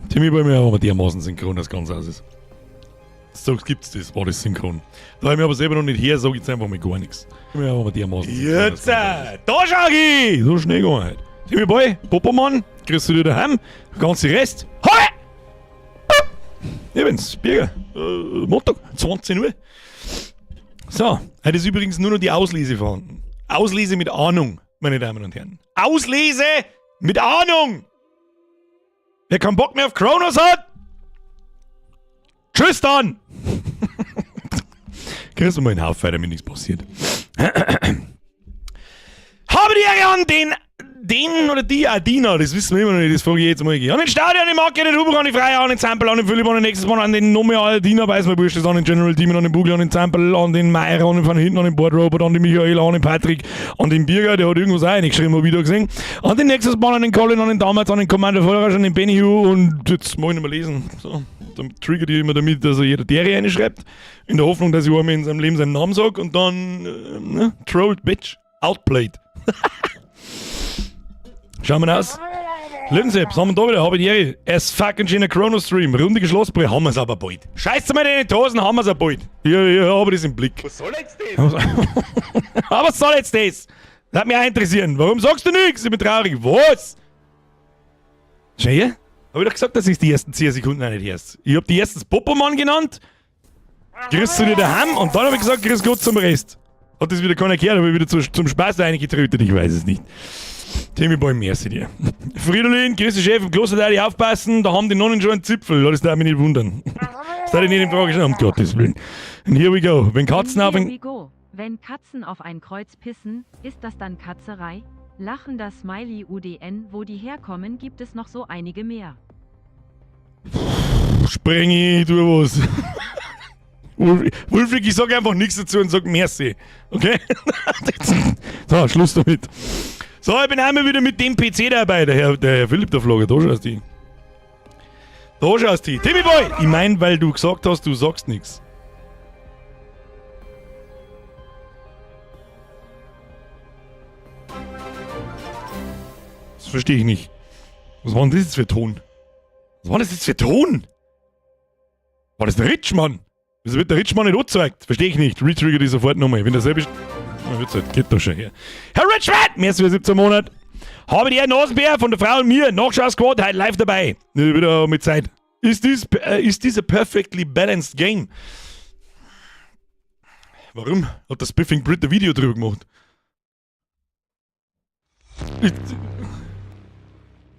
Timmy bei mir aber dermaßen synchron, das ganz aus ist. So gibt's das, war das synchron. Da ich mir aber selber noch nicht her, sag ich jetzt einfach mal gar nichts. Mir aber dermaßen Jetzt! Da schau ich! So schnell gegangen halt. Timmy Boy, Popomann, kriegst du dir daheim, ganze Rest. Hoi! Ich bin's, Birger. Montag, 20 Uhr. So, heute ist übrigens nur noch die Auslese vorhanden. Auslese mit Ahnung, meine Damen und Herren. Auslese mit Ahnung! Wer keinen Bock mehr auf Kronos hat, tschüss dann! Kriegst du mal einen Haufen, damit nichts passiert. Habe die Ehre an den oder die Adina, das wissen wir immer noch nicht, das frage ich jetzt mal. An den Stadion, an den Marc, an den Huber, an die Freier, an den Zampel, an den Philipp, an den nächsten Mal, an den Nomme, Adina, weiß man, Wurscht, an den General Demon, an den Bugel, an den Zampel, an den Meier, an den von hinten, an den Board Robot, an den Michael, an den Patrick, an den Birger, der hat irgendwas auch reingeschrieben, hab ich wieder gesehen. An den nächsten Mal, an den Colin, an den damals, an den Commander Vollrasch, an den Benny Hugh und jetzt mag ich nicht mehr lesen. So, dann triggert ich immer damit, dass er jeder Dere reinschreibt, in der Hoffnung, dass ich einmal in seinem Leben seinen Namen sag und dann, ne, trolled, bitch, outplayed. Schauen wir aus. Löwensepp, haben wir da wieder, habe ich die Ehre. Es fucking schöner Chrono-Stream. Rundige Schlossbrühe, haben wir's aber bald. Scheiß mal in die Hosen, haben wir's aber bald. Ja, ja, aber das im Blick. Was soll jetzt das? Aber was soll jetzt das? Das hat mich auch interessieren. Warum sagst du nichts? Ich bin traurig. Was? Schau her. Hab ich doch gesagt, dass ich die ersten 10 Sekunden auch nicht hörst. Ich hab die ersten Popomann genannt. Grüß du dir daheim und dann hab ich gesagt, grüß Gott zum Rest. Hat das wieder keiner gehört, hab ich wieder zum Spaß reingetrötet, ich weiß es nicht. Timmy Boy, merci dir. Fridolin, grüß dich, Chef, im Kloster da aufpassen, da haben die Nonnen schon einen Zipfel, das darf mich nicht wundern. Das darf ich nicht in Frage stellen, um Gottes Willen. And here we go. Wenn Katzen auf Here ein we go. Wenn Katzen auf ein Kreuz pissen, ist das dann Katzerei? Lachender Smiley UDN, wo die herkommen, gibt es noch so einige mehr. Sprengi, du was. Wolfig, ich sag einfach nichts dazu und sag merci. Okay? So, Schluss damit. So, ich bin einmal wieder mit dem PC dabei. Der Herr Philipp, der Flogger, da schaust du hin. Da schaust du hin. Timmy Boy! Ich mein, weil du gesagt hast, du sagst nichts. Das verstehe ich nicht. Was war denn das jetzt für Ton? Was war das jetzt für Ton? War das der Ritschmann? Wieso wird der Ritschmann nicht angezeigt? Verstehe ich nicht. Retrigger die sofort nochmal. Wenn derselbe. Na, wird's halt. Geht doch schon her. Herr Richmond! Mehr als 17 Monate. Habe die Nasenbär von der Frau und mir. Nachschau-Squad heute live dabei. Wieder mit Zeit. Ist this a perfectly balanced game? Warum? Hat das Spiffing Brit ein Video drüber gemacht?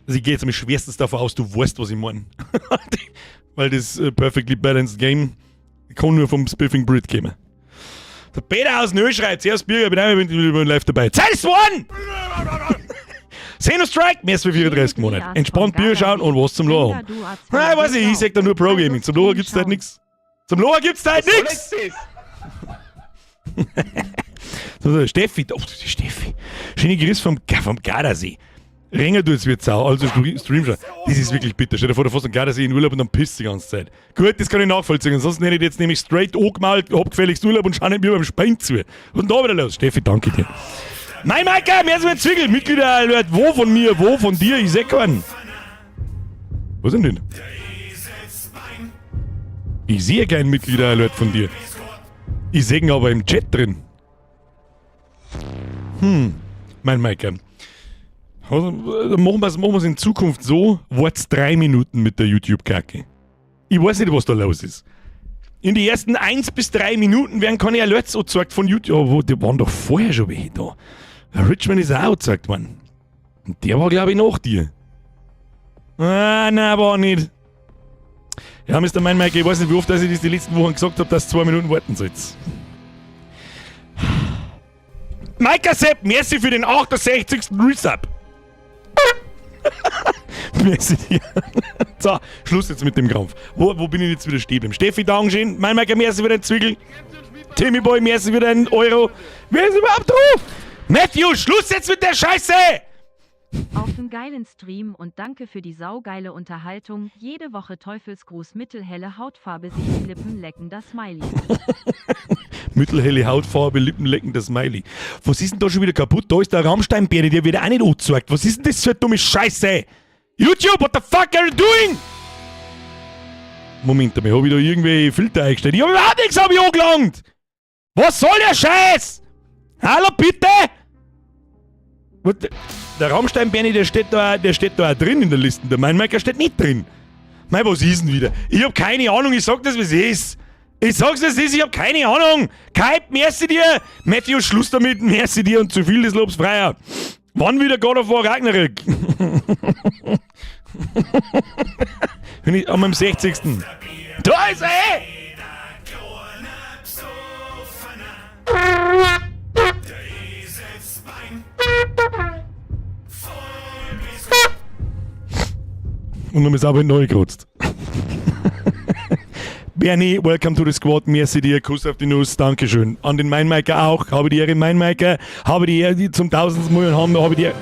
Ich gehe jetzt mal schwerstens davon aus, du weißt, was ich meine. Weil das perfectly balanced game kann nur vom Spiffing Brit kommen. Der Peter aus Nö schreibt, servus Birger, bin einmal mit live dabei. Zeit ist one! Xenostrike, mehr als 34 Monate. Entspannt Bier schauen und was zum Lachen. Nein, weiß ich, ich sag da nur Pro Gaming. Zum Lachen gibt's da halt nix. Zum Lachen gibt's da halt nix! So, so, Steffi, oh, die Steffi. Schöne Grüße vom Gardasee. Ringer tut's wird sau, also Stream schon. Das ist wirklich bitter. Stell dir vor, du fährst am Gardasee in Urlaub und dann pisst die ganze Zeit. Gut, das kann ich nachvollziehen. Ansonsten hätte ich jetzt nämlich straight angemalt, hab gefälligst Urlaub und schau nicht mir beim Spein zu. Was ist denn da wieder los? Steffi, danke dir. Mein Maika, mehr als Zwickel, Mitglieder, wo von mir, wo von dir, ich seh keinen. Was denn denn? Ich sehe keinen Mitglieder-Alert von dir. Ich sehe ihn aber im Chat drin. Mein Maika. Also, machen wir's in Zukunft so, wart's 3 Minuten mit der YouTube-Kacke. Ich weiß nicht, was da los ist. In die ersten 1 bis 3 Minuten werden keine Alerts angezeigt von YouTube. Oh, wo, die waren doch vorher schon welche da. Der Richmond ist auch angezeigt worden. Und der war, glaub ich, nach dir. Ah, nein, war nicht. Ja, Mister Meinmike, ich weiß nicht, wie oft dass ich das die letzten Wochen gesagt hab, dass du 2 Minuten warten sollst. Maika Sepp, merci für den 68. Resub. Merci dir. So, Schluss jetzt mit dem Krampf. Wo bin ich jetzt wieder stehen geblieben? Steffi, Dankeschön. Mein Maika, merci für den Zwickel. Timmy Boy, merci für den Euro. Wer ist überhaupt drauf? Matthew, Schluss jetzt mit der Scheiße! Auf Für'n geilen Stream und danke für die saugeile Unterhaltung. Jede Woche Teufelsgruß, mittelhelle Hautfarbe, sich die Lippen leckender Smiley. Mittelhelle Hautfarbe, Lippen leckender Smiley. Was ist denn da schon wieder kaputt? Da ist der Rammstein-Bäre, der wird auch nicht angezeigt. Was ist denn das für eine dumme Scheiße? YouTube, what the fuck are you doing? Moment einmal, hab ich da irgendwelche Filter eingestellt? Ich hab überhaupt nichts, hab ich angelangt! Was soll der Scheiß? Hallo, bitte? What the? Der Rammstein-Bernie, der steht da auch drin in der Liste. Der Mainmaker steht nicht drin. Mei, was ist denn wieder? Ich hab keine Ahnung, ich sag das, wie es ist. Ich sag's, wie es ist, ich hab keine Ahnung. Kai, merci dir. Matthew, Schluss damit, merci dir und zu viel des Lobs freier. Wann wieder God of War Ragnarök? Bin ich am 60. Da ist er! Ey! Und dann ist aber neu gekratzt. Bernie, welcome to the squad. Merci dir, Kuss auf die Nuss, Dankeschön. An den Mainmaker auch. Habe die Ehre, Mainmaker. Habe die Ehre zum tausendsten Mal und haben, habe die Ehre.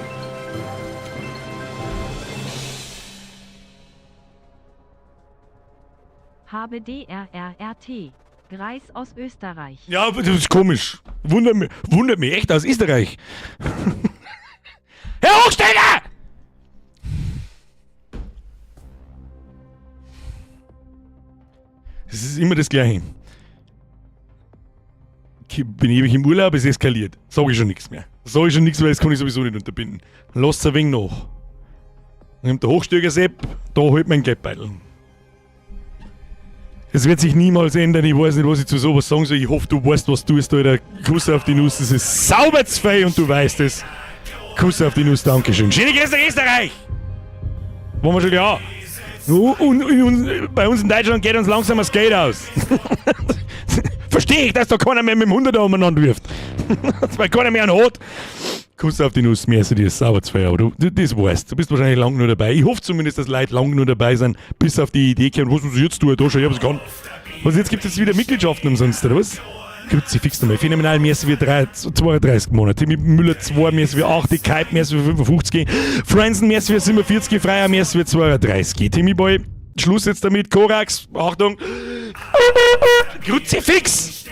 Habe DRRRT. Greis aus Österreich. Ja, das ist komisch. Wundert mich echt aus Österreich. Herr Hochstetter! Es ist immer das Gleiche. Ich bin ewig im Urlaub, es eskaliert. Sag ich schon nichts mehr. Sag ich schon nichts, weil das kann ich sowieso nicht unterbinden. Lass ein wenig nach. Nimmt der Hochsteiger Sepp, da holt mein Geldbeutel. Es wird sich niemals ändern, ich weiß nicht, was ich zu sowas sagen soll. Ich hoffe, du weißt, was du tust, Alter. Kuss auf die Nuss, das ist sauber zu viel und du weißt es. Kuss auf die Nuss, Dankeschön. Schöne Grüße nach Österreich! Wollen wir schon klar? Und bei uns in Deutschland geht uns langsam das Geld aus. Verstehe ich, dass da keiner mehr mit dem 100er umeinander wirft. Weil keiner mehr einen hat. Kuss auf die Nuss, mir ist das sauber zu viel, aber du das weißt. Du bist wahrscheinlich lang nur dabei. Ich hoffe zumindest, dass Leute lang nur dabei sind, bis auf die Idee kommen, was muss ich jetzt tun? Da schon, ich hab's kann. Was, jetzt gibt es wieder Mitgliedschaften umsonst, oder was? Kruzifix nochmal. Phänomenal, mir ist wir 32 Monate. Timmy Müller 2, mir ist wir 8, Kype, mir ist wir 55, Franzen, mir ist wir 47, Freier, mir ist wir 32. Timmy Boy, Schluss jetzt damit. Korax, Achtung. Kruzifix!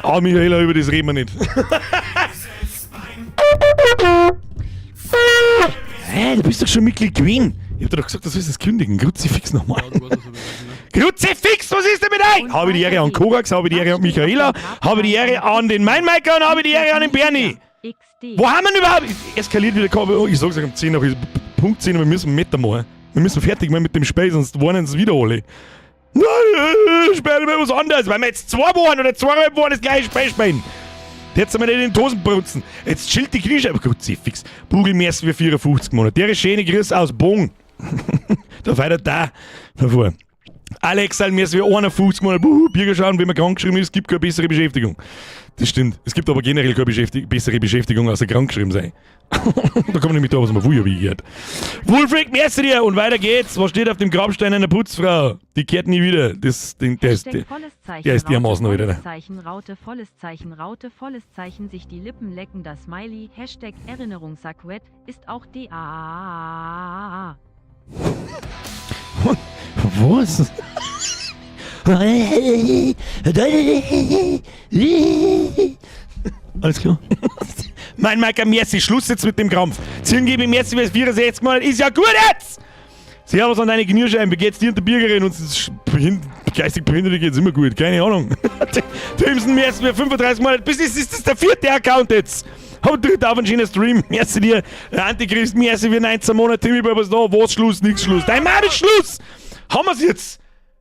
Ah, Michaela, über das reden wir nicht. Hä, du bist doch schon Mitglied gewesen. Ich hab dir doch gesagt, du sollst das kündigen. Kruzifix nochmal. Ja, du weißt, was ich meine. Kruzifix, was ist denn mit euch? Habe die Ehre an Korax, habe die Ehre an Michaela, habe die Ehre an den Mainmeiker und habe die Ehre an den Bernie. XD. Wo haben wir denn überhaupt? Eskaliert wieder. Oh, ich sag's euch um 10 nach, Punkt 10, wir müssen Meter machen. Wir müssen fertig machen mit dem Spiel, sonst warnen sie wieder alle. Nein, spielen wir was anderes, weil wir jetzt 2 Wochen oder 2,5 Wochen das gleiche Spiel spielen. Jetzt sind wir nicht in den Hosen brutzen. Jetzt chillt die Kniescheibe. Kruzifix. Bugel messen wir 54 Monate. Der schöne Grüß aus Bonn. Da feiert da davor. Alex, mir wir 51 Monate. Buhu, Bürger schauen, wenn man krank geschrieben ist, gibt keine bessere Beschäftigung. Das stimmt. Es gibt aber generell keine bessere Beschäftigung, als krank geschrieben sein. Da kann man nämlich da, was man früher wie gehört. Wulfric, merci dir und weiter geht's. Was steht auf dem Grabstein einer Putzfrau? Die kehrt nie wieder. Das, den, der ist, Hashtag volles Zeichen, der ist dermaßen Raute, wieder. volles Zeichen, Raute, volles Zeichen, Raute, volles Zeichen, sich die Lippen lecken, das Smiley, Hashtag Erinnerungssakuett, ist auch D A A A A. Was? Alles klar. Mein Meiker, merci, Schluss jetzt mit dem Krampf. Ziehen gebe ich merci für 64 Monate. Ist ja gut jetzt! Servus an deine Knirscheiben, wie geht's dir und der Bürgerin? Und geistig Behinderte geht's immer gut, keine Ahnung. Timson, merci für 35 Monate. Bis ist das der vierte Account jetzt. Hab dritt auf einen schönen Stream. Merci dir, Antichrist, merci für 19 Monate. Timmy, was da? Was Schluss? Nix Schluss. Dein Mann ist Schluss! Haben wir's jetzt?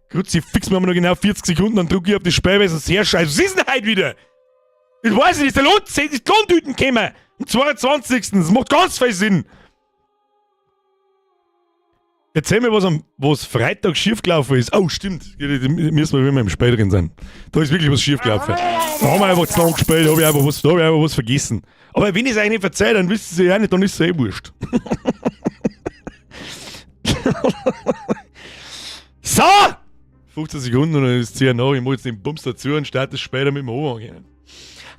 Kruzifix, wir haben noch genau 40 Sekunden, dann drück ich auf die Spielweise und sehr scheiße. Was ist denn heute wieder? Ich weiß nicht, ist der Lohn, ist die Lohntüten gekommen. Am 22. Das macht ganz viel Sinn. Erzähl mir, was Freitag schiefgelaufen ist. Oh, stimmt. Ja, da müssen wir wieder im Spiel drin sein. Da ist wirklich was schiefgelaufen. Da haben wir einfach zu lang gespielt, da hab ich einfach was, da hab ich einfach was vergessen. Aber wenn ich es euch nicht verzeihe, dann wisst ihr es ja auch nicht, dann ist es eh wurscht. So! 15 Sekunden und dann ist es 10 nach. Ich mach jetzt den Bums dazu und starte es später mit dem Ohren.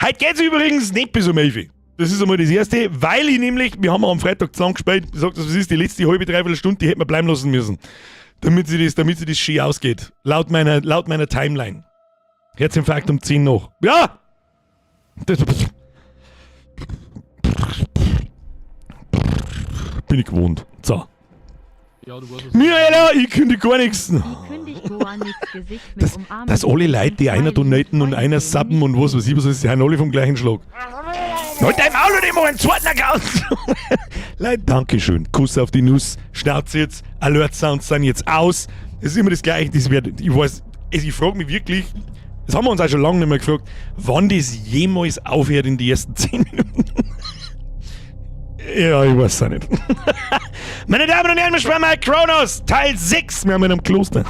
Heute geht's übrigens nicht bis um 11 Uhr. Das ist einmal das Erste, weil ich nämlich, wir haben am Freitag zu lang gespielt, ich sag das, was ist, die letzte halbe, dreiviertel Stunde, die hätten wir bleiben lassen müssen. Damit sie das schön ausgeht. Laut meiner Timeline. Herzinfarkt um 10 noch. Ja! Das bin ich gewohnt. So. Ja, du weißt, was Michaela, ich kündige gar nichts. I kündig goa nix, Gesicht mit umarmen. Dass alle Leute, die einer donaten und einer subben und was weiß ich was, ist, die sind alle vom gleichen Schlag. Halt dein Maul und ich mach einen zweiten Account. Leute, Dankeschön. Kuss auf die Nuss. Schnauze jetzt. Alert Sounds sind jetzt aus. Es ist immer das Gleiche. Das wird, ich weiß, also ich frage mich wirklich, das haben wir uns auch schon lange nicht mehr gefragt, wann das jemals aufhört in die ersten 10 Minuten. Ja, ich weiß es auch nicht. Meine Damen und Herren, wir spielen mal Cronos, Teil 6. Wir haben in einem Kloster.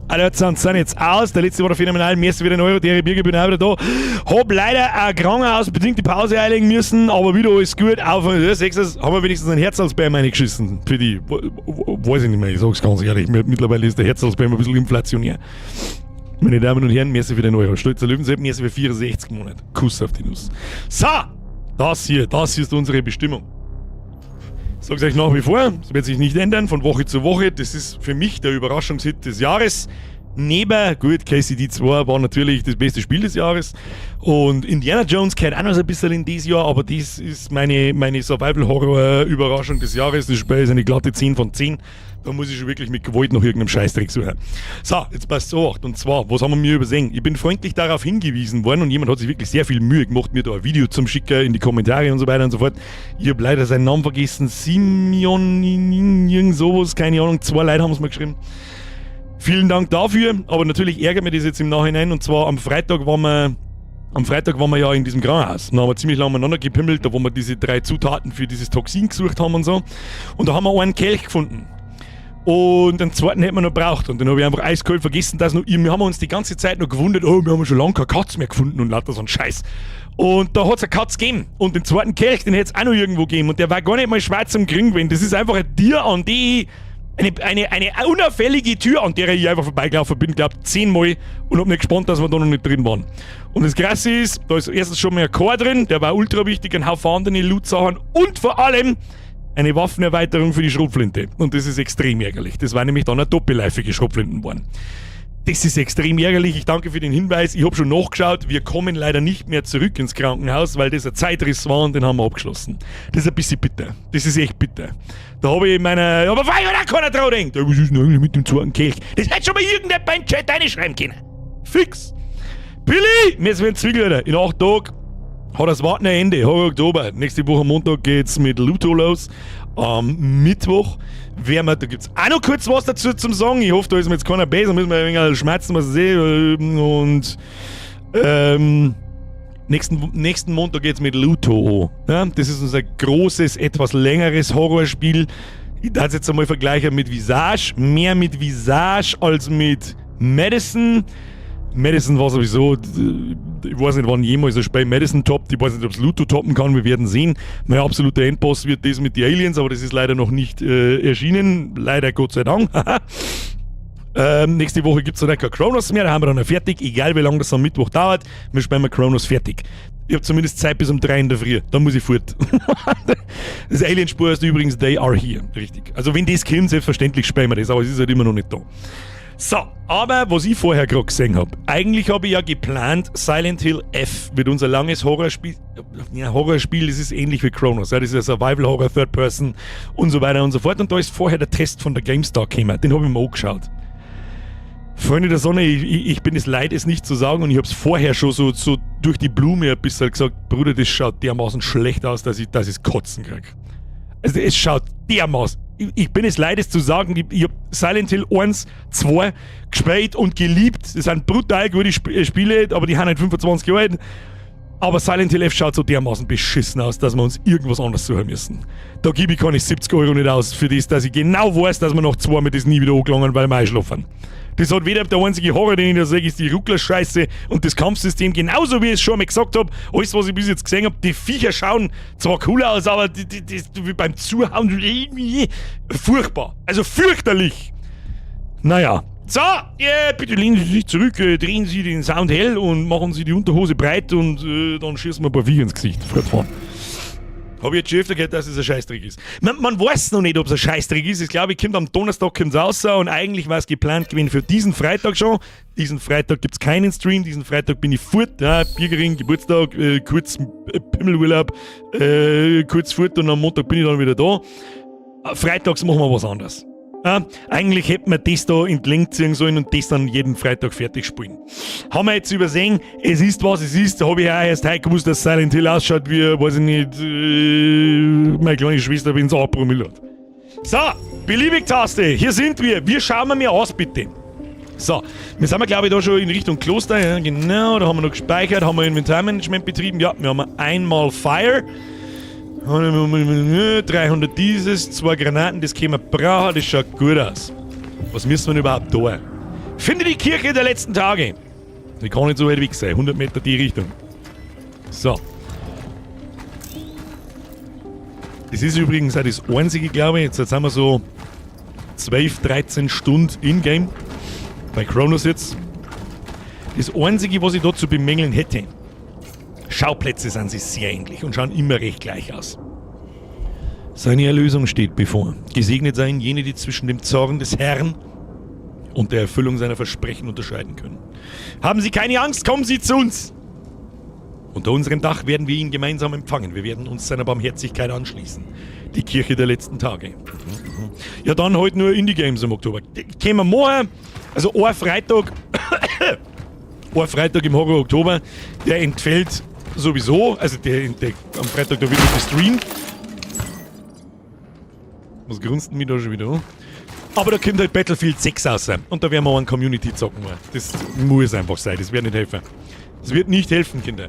Alert Sounds sind jetzt aus. Der letzte war phänomenal. Merci wieder 1 Euro. Der Birger, bin auch wieder da. Hab leider auch krankenhausbedingte Pause einlegen müssen, aber wieder alles gut. Auf sechs haben wir wenigstens ein Herz als Bär reingeschissen. Für die, weiß ich nicht mehr, ich sag's ganz ehrlich. Mittlerweile ist der Herz als Bär ein bisschen inflationär. Meine Damen und Herren, merci für den Euro. Stolzer Löwensepp, merci für 64 Monate. Kuss auf die Nuss. So, das hier ist unsere Bestimmung. Sag's euch nach wie vor, es wird sich nicht ändern, von Woche zu Woche. Das ist für mich der Überraschungshit des Jahres. Neben, gut, KCD 2 war natürlich das beste Spiel des Jahres. Und Indiana Jones gehört auch noch so ein bisschen in dieses Jahr, aber dies ist meine Survival-Horror-Überraschung des Jahres. Das Spiel ist eine glatte 10 von 10. Da muss ich schon wirklich mit Gewalt nach irgendeinem Scheißdreck suchen. So, jetzt passt so acht. Und zwar, was haben wir mir übersehen? Ich bin freundlich darauf hingewiesen worden und jemand hat sich wirklich sehr viel Mühe gemacht, mir da ein Video zum Schicken in die Kommentare und so weiter und so fort. Ich habe leider seinen Namen vergessen. Simeon, irgend sowas, keine Ahnung. Zwei Leute haben es mir geschrieben. Vielen Dank dafür, aber natürlich ärgert mich das jetzt im Nachhinein. Und zwar am Freitag waren wir ja in diesem Krankenhaus. Da haben wir ziemlich lange miteinander gepimmelt, da wo wir diese drei Zutaten für dieses Toxin gesucht haben und so. Und da haben wir einen Kelch gefunden. Und den zweiten hätten wir noch braucht. Und den habe ich einfach eiskalt vergessen, dass noch, wir haben uns die ganze Zeit noch gewundert, oh, wir haben schon lange keine Katze mehr gefunden und lauter so ein Scheiß. Und da hat es eine Katze gegeben. Und den zweiten Kelch, den hätte es auch noch irgendwo gegeben. Und der war gar nicht mal schwer zum Kriegen gewesen. Das ist einfach ein Tier, an die ich eine unauffällige Tür, an der ich einfach vorbeigelaufen bin, glaub 10-mal und hab nicht gespannt, dass wir da noch nicht drin waren. Und das Krasse ist, da ist erstens schon mal ein Core drin, der war ultra wichtig, ein Haufen andere Loot-Sachen und vor allem eine Waffenerweiterung für die Schrotflinte. Und das ist extrem ärgerlich. Das war nämlich dann eine doppelläufige Schrotflinten geworden. Das ist extrem ärgerlich. Ich danke für den Hinweis. Ich habe schon nachgeschaut. Wir kommen leider nicht mehr zurück ins Krankenhaus, weil das ein Zeitriss war und den haben wir abgeschlossen. Das ist ein bisschen bitter. Das ist echt bitter. Da habe ich in meiner. Aber weil hat auch keiner dran denkt. Ja, was ist denn eigentlich mit dem zweiten Kelch? Das hätte schon mal irgendjemand beim Chat reinschreiben können. Fix. Billy, mir ist wie ein Zwiegel, Alter. In 8 Tagen hat das Warten ein Ende. Horror Oktober. Nächste Woche Montag geht's mit Luto los. Am Mittwoch werden wir, da gibt's auch noch kurz was dazu zum Sagen. Ich hoffe, da ist mir jetzt keiner besser, müssen wir ein wenig schmerzen, was ich sehe. Und nächsten Montag geht's mit Luto an. Ja, das ist unser großes, etwas längeres Horrorspiel. Ich darf jetzt einmal vergleichen mit Visage. Mehr mit Visage als mit Madison. Madison war sowieso, ich weiß nicht, wann jemals ein Spiel Madison toppt. Ich weiß nicht, ob es Luto toppen kann, wir werden sehen. Mein absoluter Endboss wird das mit den Aliens, aber das ist leider noch nicht erschienen. Leider, Gott sei Dank. Nächste Woche gibt es dann kein Cronos mehr, da haben wir dann fertig, egal wie lange das am Mittwoch dauert, wir spielen wir Cronos fertig. Ich habe zumindest Zeit bis um 3 in der Früh, dann muss ich fort. Das Alien-Spiel heißt übrigens They Are Here, richtig. Also wenn das kommt, selbstverständlich spielen wir das, aber es ist halt immer noch nicht da. So, aber was ich vorher gerade gesehen habe, eigentlich habe ich ja geplant, Silent Hill F wird unser langes Horrorspiel. Ja, Horrorspiel, das ist ähnlich wie Cronos, ja, das ist ein Survival Horror, Third Person und so weiter und so fort. Und da ist vorher der Test von der GameStar gekommen, den habe ich mir angeschaut. Freunde der Sonne, ich bin es leid, es nicht zu sagen, und ich habe es vorher schon so durch die Blume ein bisschen gesagt: Bruder, das schaut dermaßen schlecht aus, dass ich Kotzen krieg. Also es schaut dermaßen. Ich bin es leid, es zu sagen, ich habe Silent Hill 1, 2 gespielt und geliebt. Das sind brutal gute Spiele, aber die haben halt 25 Jahre alt. Aber Silent Hill F schaut so dermaßen beschissen aus, dass wir uns irgendwas anderes suchen müssen. Da gebe ich keine 70 € nicht aus für das, dass ich genau weiß, dass wir nach 2 Mal das nie wieder angelangen, weil wir einschlafen. Das hat weder der einzige Horror, den ich da sehe, ist die Ruckler-Scheiße und das Kampfsystem, genauso wie ich es schon einmal gesagt habe. Alles, was ich bis jetzt gesehen habe, die Viecher schauen zwar cool aus, aber die wie beim Zuhauen, furchtbar. Also fürchterlich. Naja, So, bitte lehnen Sie sich zurück, drehen Sie den Sound hell und machen Sie die Unterhose breit und dann schießen wir ein paar Viecher ins Gesicht. Fortfahren. Habe ich jetzt schon öfter gehört, dass es ein Scheißdreck ist. Man weiß noch nicht, ob es ein Scheißdreck ist. Ich glaube, ich kommt am Donnerstag kommt's raus und eigentlich war es geplant gewesen für diesen Freitag schon. Diesen Freitag gibt's keinen Stream, diesen Freitag bin ich fort. Ja, Biergering, Geburtstag, kurz Pimmelurlaub, kurz fort und am Montag bin ich dann wieder da. Freitags machen wir was anderes. Ja, eigentlich hätten wir das da in die Länge ziehen sollen und das dann jeden Freitag fertig spielen. Haben wir jetzt übersehen, es ist, was es ist. Da habe ich auch erst heute gewusst, dass Silent Hill ausschaut wie, weiß ich nicht, meine kleine Schwester, wenn sie 1 Promille hat. So, Beliebig-Taste, hier sind wir. Wir schauen wir mir aus, bitte. So, wir sind, glaube ich, da schon in Richtung Kloster. Ja, genau, da haben wir noch gespeichert, haben wir Inventarmanagement betrieben. Ja, wir haben einmal Fire. 300 dieses, 2 Granaten, das können wir brauchen, das schaut gut aus. Was müssen wir denn überhaupt da? Finde die Kirche der letzten Tage. Die kann nicht so weit weg sein, 100 Meter die Richtung. So. Das ist übrigens auch das einzige, glaube ich. Jetzt sind wir so 12, 13 Stunden in-game. Bei Cronos jetzt. Das einzige, was ich da zu bemängeln hätte. Schauplätze sind sich sehr ähnlich und schauen immer recht gleich aus. Seine Erlösung steht bevor. Gesegnet seien jene, die zwischen dem Zorn des Herrn und der Erfüllung seiner Versprechen unterscheiden können. Haben Sie keine Angst, kommen Sie zu uns! Unter unserem Dach werden wir ihn gemeinsam empfangen. Wir werden uns seiner Barmherzigkeit anschließen. Die Kirche der letzten Tage. Ja, dann halt nur Indie Games im Oktober. Können wir machen. Also ein Freitag, ein Freitag im Horror Oktober, der entfällt sowieso. Also der am Freitag, da wird nicht gestreamt. Was grunzt denn mich da schon wieder an? Aber da kommt halt Battlefield 6 raus. Und da werden wir auch einen Community zocken. Das muss einfach sein, das wird nicht helfen. Das wird nicht helfen, Kinder.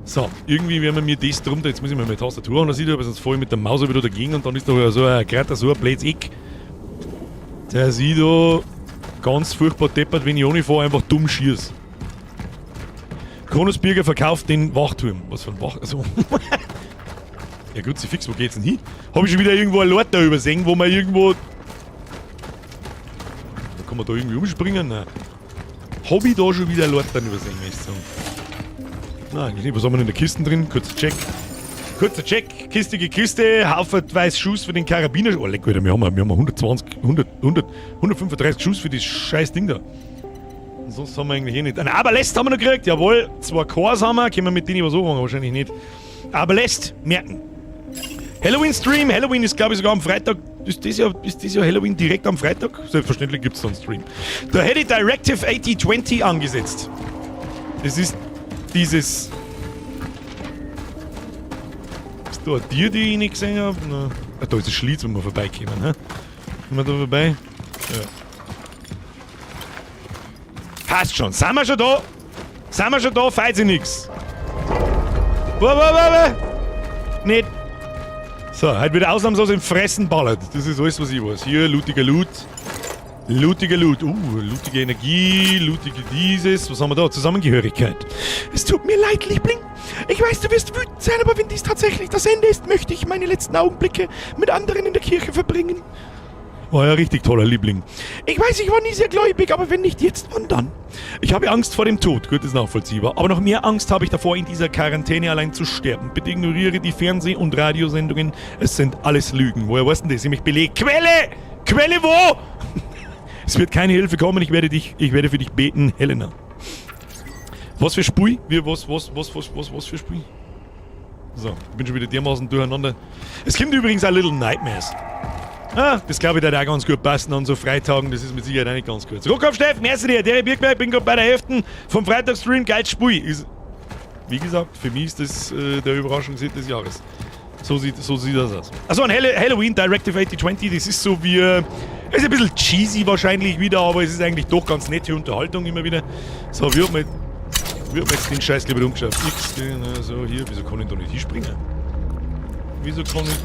So, irgendwie werden wir mir das drunter. Jetzt muss ich mal meine Tastatur an, da sieht aber sonst fahr ich mit der Maus wieder dagegen und dann ist da so ein gerade so ein blödes Eck. Der sieht da ganz furchtbar deppert, wenn ich ohne fahre, einfach dumm schieß. Kronosbirger verkauft den Wachturm. Was für ein Wach... Also, ja gut, sie fix, wo geht's denn hin? Hab ich schon wieder irgendwo ein Lord da übersehen, wo man irgendwo... Da kann man da irgendwie umspringen? Nein. Hab ich da schon wieder ein Lord dann übersehen, möchte ich sagen. Nein, eigentlich nicht. Was haben wir denn in der Kiste drin? Kurzer Check. Kurzer Check. Kistige Kiste. Haufenweise Schuss für den Karabiner. Oh, leck, Alter, wir haben 120, 100, 100, 135 Schuss für das scheiß Ding da. Und sonst haben wir eigentlich eh nicht. Ein Aberlässt haben wir noch gekriegt, jawohl. 2 Cores haben wir. Können wir mit denen was anfangen? Wahrscheinlich nicht. Aberlässt, merken. Halloween-Stream. Halloween ist, glaub ich, sogar am Freitag. Ist das ja Halloween direkt am Freitag? Selbstverständlich gibt's da einen Stream. Da hätte ich Directive 8020 angesetzt. Das ist dieses... Ist da ein Tier, die ich nicht gesehen hab? Na. Ah, da ist ein Schlitz, wo wir vorbeikommen. Hä? Kommen wir da vorbei? Ja. Passt schon. Sind wir schon da? Sind wir schon da? Feit sich nix. Wo, wo, wo, wo? Nicht. So, heute wird ausnahmslos im Fressen ballert. Das ist alles, was ich weiß. Hier, lootiger Loot. Lootiger Loot. Lootige Energie, lootige dieses. Was haben wir da? Zusammengehörigkeit. Es tut mir leid, Liebling. Ich weiß, du wirst wütend sein, aber wenn dies tatsächlich das Ende ist, möchte ich meine letzten Augenblicke mit anderen in der Kirche verbringen. War ja richtig toller Liebling. Ich weiß, ich war nie sehr gläubig, aber wenn nicht jetzt, wann dann? Ich habe Angst vor dem Tod. Gut, ist nachvollziehbar. Aber noch mehr Angst habe ich davor, in dieser Quarantäne allein zu sterben. Bitte ignoriere die Fernseh- und Radiosendungen. Es sind alles Lügen. Woher weißt denn das? Ich mich belegt. Quelle! Quelle wo? Es wird keine Hilfe kommen. Ich werde für dich beten, Helena. Was für Spui? Wie, was, was, was, was, was, was für Spui? So, ich bin schon wieder dermaßen durcheinander. Es kommt übrigens auch Little Nightmares. Ah, das glaube ich, der hat auch ganz gut passen an so Freitagen, das ist mit Sicherheit auch nicht ganz kurz. Rockhopf Steff, merci dir, der Birkberg, bin grad bei der Hälfte vom Freitagsstream, geil Spui. Ist, wie gesagt, für mich ist das der Überraschungshit des Jahres. So sieht das aus. Also ein Halloween Directive 8020, das ist so wie, ist ein bisschen cheesy wahrscheinlich wieder, aber es ist eigentlich doch ganz nette Unterhaltung immer wieder. So, wie hat man, wie hat man jetzt den Scheiß lieber umgeschaut? X, den, so, hier, wieso kann ich da nicht hinspringen? Wieso kann ich...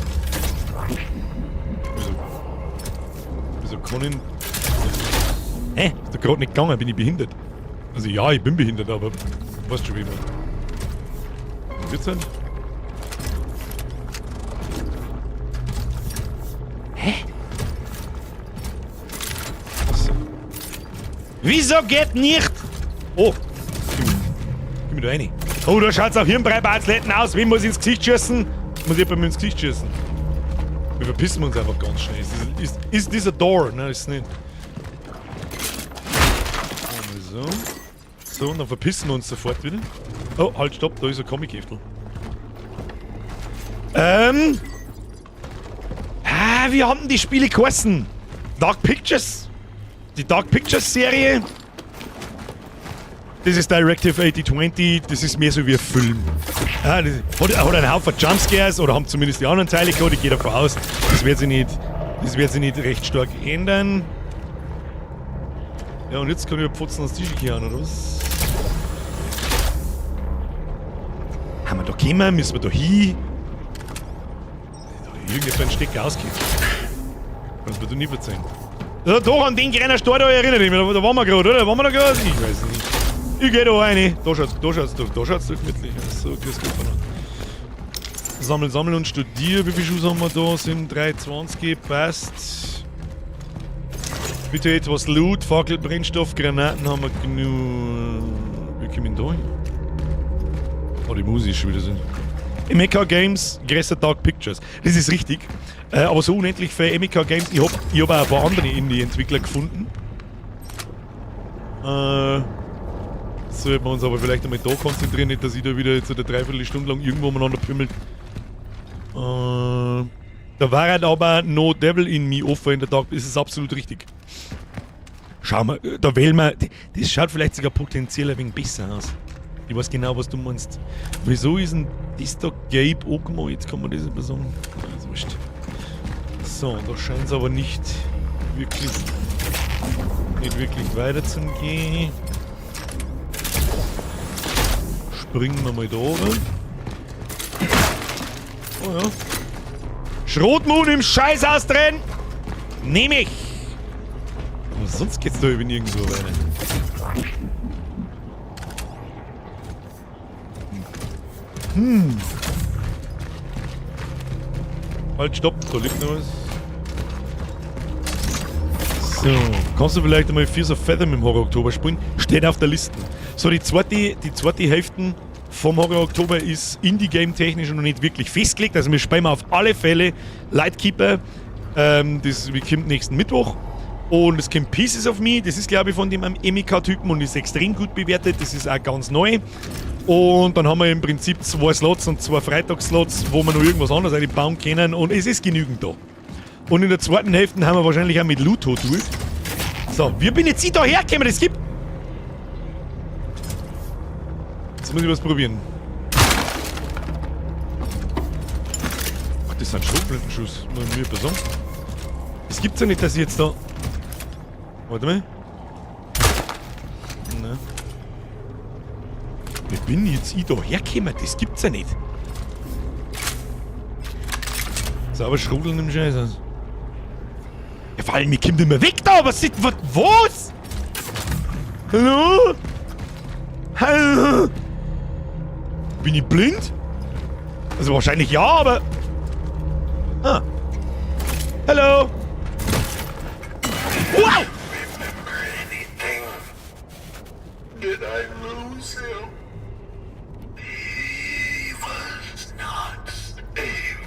Wieso? Wieso kann ich... Hä? Ist doch grad nicht gegangen, bin ich behindert? Also ja, ich bin behindert, aber... Weißt schon wie man... Was wird's denn? Hä? Achso. Wieso geht nicht? Oh. Gib mir da rein. Oh, da schaut's auch Hirnbreibatzletten aus. Wem muss ich ins Gesicht schießen? Muss ich jemandem ins Gesicht schießen? Wir verpissen uns einfach ganz schnell. Ist this a door? Nein, ist nicht. So. So, und dann verpissen wir uns sofort wieder. Oh, halt, stopp, da ist ein Comic-Heftel. Ah, wie haben denn die Spiele geheißen? Dark Pictures? Die Dark Pictures Serie? Das ist Directive 8020, das ist mehr so wie ein Film. Ah, das hat einen Haufen Jumpscares oder haben zumindest die anderen Teile gehabt, ich gehe davon aus, das wird sich nicht recht stark ändern. Ja, und jetzt kann ich Pfotzen ans Tisch kehren, oder was? Haben wir da gekommen? Müssen wir da hin? Da hat irgendjemand einen Stecker ausgekippt. Kannst du mir da nicht verzeihen. Ja, doch, an den kleinen Stor da erinnere ich mich. Da waren wir gerade, oder? Waren wir da gerade? Ich weiß nicht. Ich geh da rein. Da schaut's, da schaut's, da, da schaut's doch gemütlich aus. So, grüß Gott. Sammeln, sammeln und studieren. Wie viel Schuss haben wir da? Sind 3,20, passt. Bitte etwas Loot, Fackel, Brennstoff, Granaten haben wir genug. Wie kommen wir da hin? Oh, die Musik ist schon wieder so. Emika Games, größer Dark Pictures. Das ist richtig. Aber so unendlich für Emika Games. Ich hab auch ein paar andere Indie-Entwickler gefunden. Sollten wir uns aber vielleicht einmal da konzentrieren, nicht, dass ich da wieder jetzt eine Dreiviertelstunde lang irgendwo umeinander pümmelt. Da war halt aber No Devil in Me offen in der Dark. Das ist absolut richtig. Schau mal, da wählen wir. Das schaut vielleicht sogar potenziell ein wenig besser aus. Ich weiß genau, was du meinst. Wieso ist denn das da gelb angemalt? Jetzt kann man das nicht mehr sagen. Das ist wurscht. So, da scheint es aber nicht wirklich weiterzugehen. Springen wir mal da rein. Oh ja. Schrotmund im Scheißhaus drin! Nehme ich! Aber sonst geht's da über nirgendwo weiter. Halt, stopp, da liegt noch was. So, kannst du vielleicht einmal Fears of Fathom im Horror Oktober spielen? Steht auf der Liste. So, die zweite Hälfte vom Horror Oktober ist Indie-Game technisch noch nicht wirklich festgelegt. Also wir spielen auf alle Fälle Lightkeeper. Das kommt nächsten Mittwoch. Und es kommt Pieces of Me, das ist glaube ich von dem Emika-Typen und ist extrem gut bewertet. Das ist auch ganz neu. Und dann haben wir im Prinzip 2 Slots und 2 Freitagsslots, wo wir noch irgendwas anderes einbauen können und es ist genügend da. Und in der zweiten Hälfte haben wir wahrscheinlich auch mit Luto durch. So, wie bin jetzt ich da hergekommen? Das gibt... Jetzt muss ich was probieren. Ach, das sind Schrotflintenschuss. Muss ich mir sagen. Das gibt's ja nicht, dass ich jetzt da... Warte mal. Nein. Wie bin jetzt ich da hergekommen? Das gibt's ja nicht. Sauber schrudeln im Scheiß aus. Ja, vor allem, ich komm nicht mehr weg da. Was ist... Was? Was? Hallo? Hallo? Bin ich blind? Also wahrscheinlich ja, aber... Ah. Hallo? Wow! Did I lose him? He was not safe.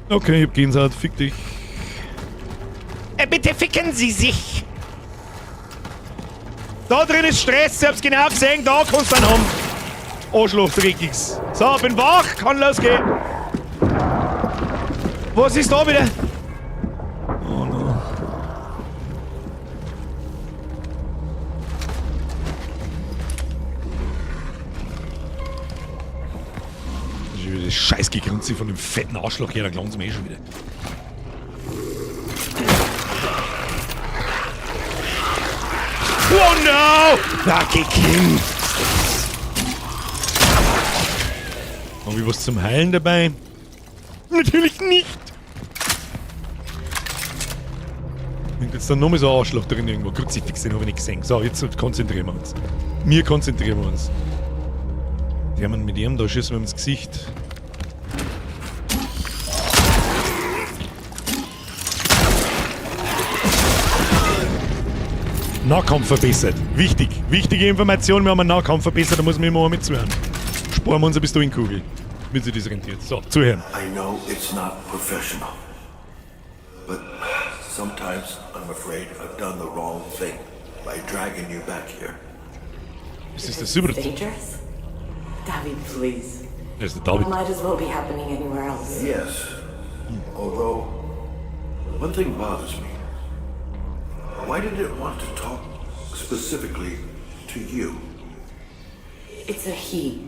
Okay, ich hab Gänsehaut, fick dich. Bitte ficken Sie sich! Da drin ist Stress, ich hab's genau gesehen, da kannst du einen haben. Arschloch, dreckigs. So, bin wach, kann losgehen. Was ist da wieder? Oh no. Das ist wieder das Scheißgegrunze von dem fetten Arschloch hier, da glanzen wir eh schon wieder. Oh no! Na, gekillt! Haben wir was zum Heilen dabei? Natürlich nicht! Liegt jetzt da noch mal so ein Arschloch drin irgendwo. Kruzifix, den hab ich nicht gesehen. So, jetzt konzentrieren wir uns. Wir konzentrieren wir uns. Die haben mit ihm da schießen wir ihm ins Gesicht. Nahkampf verbessert. Wichtig. Wichtige Information, wir haben einen Nahkampf verbessert, da muss man immer mit zuhören. Sparen wir uns eine Pistolenkugel, damit sich das rentiert. So, zuhören. I know it's not professional, but sometimes I'm afraid I've done the wrong thing by dragging you back here. Ist das der Sibert? Dangerous? David, please. Das ist der David. Might as well be happening anywhere else. Yes, although one thing bothers me. Why did it want to talk specifically to you? It's a he.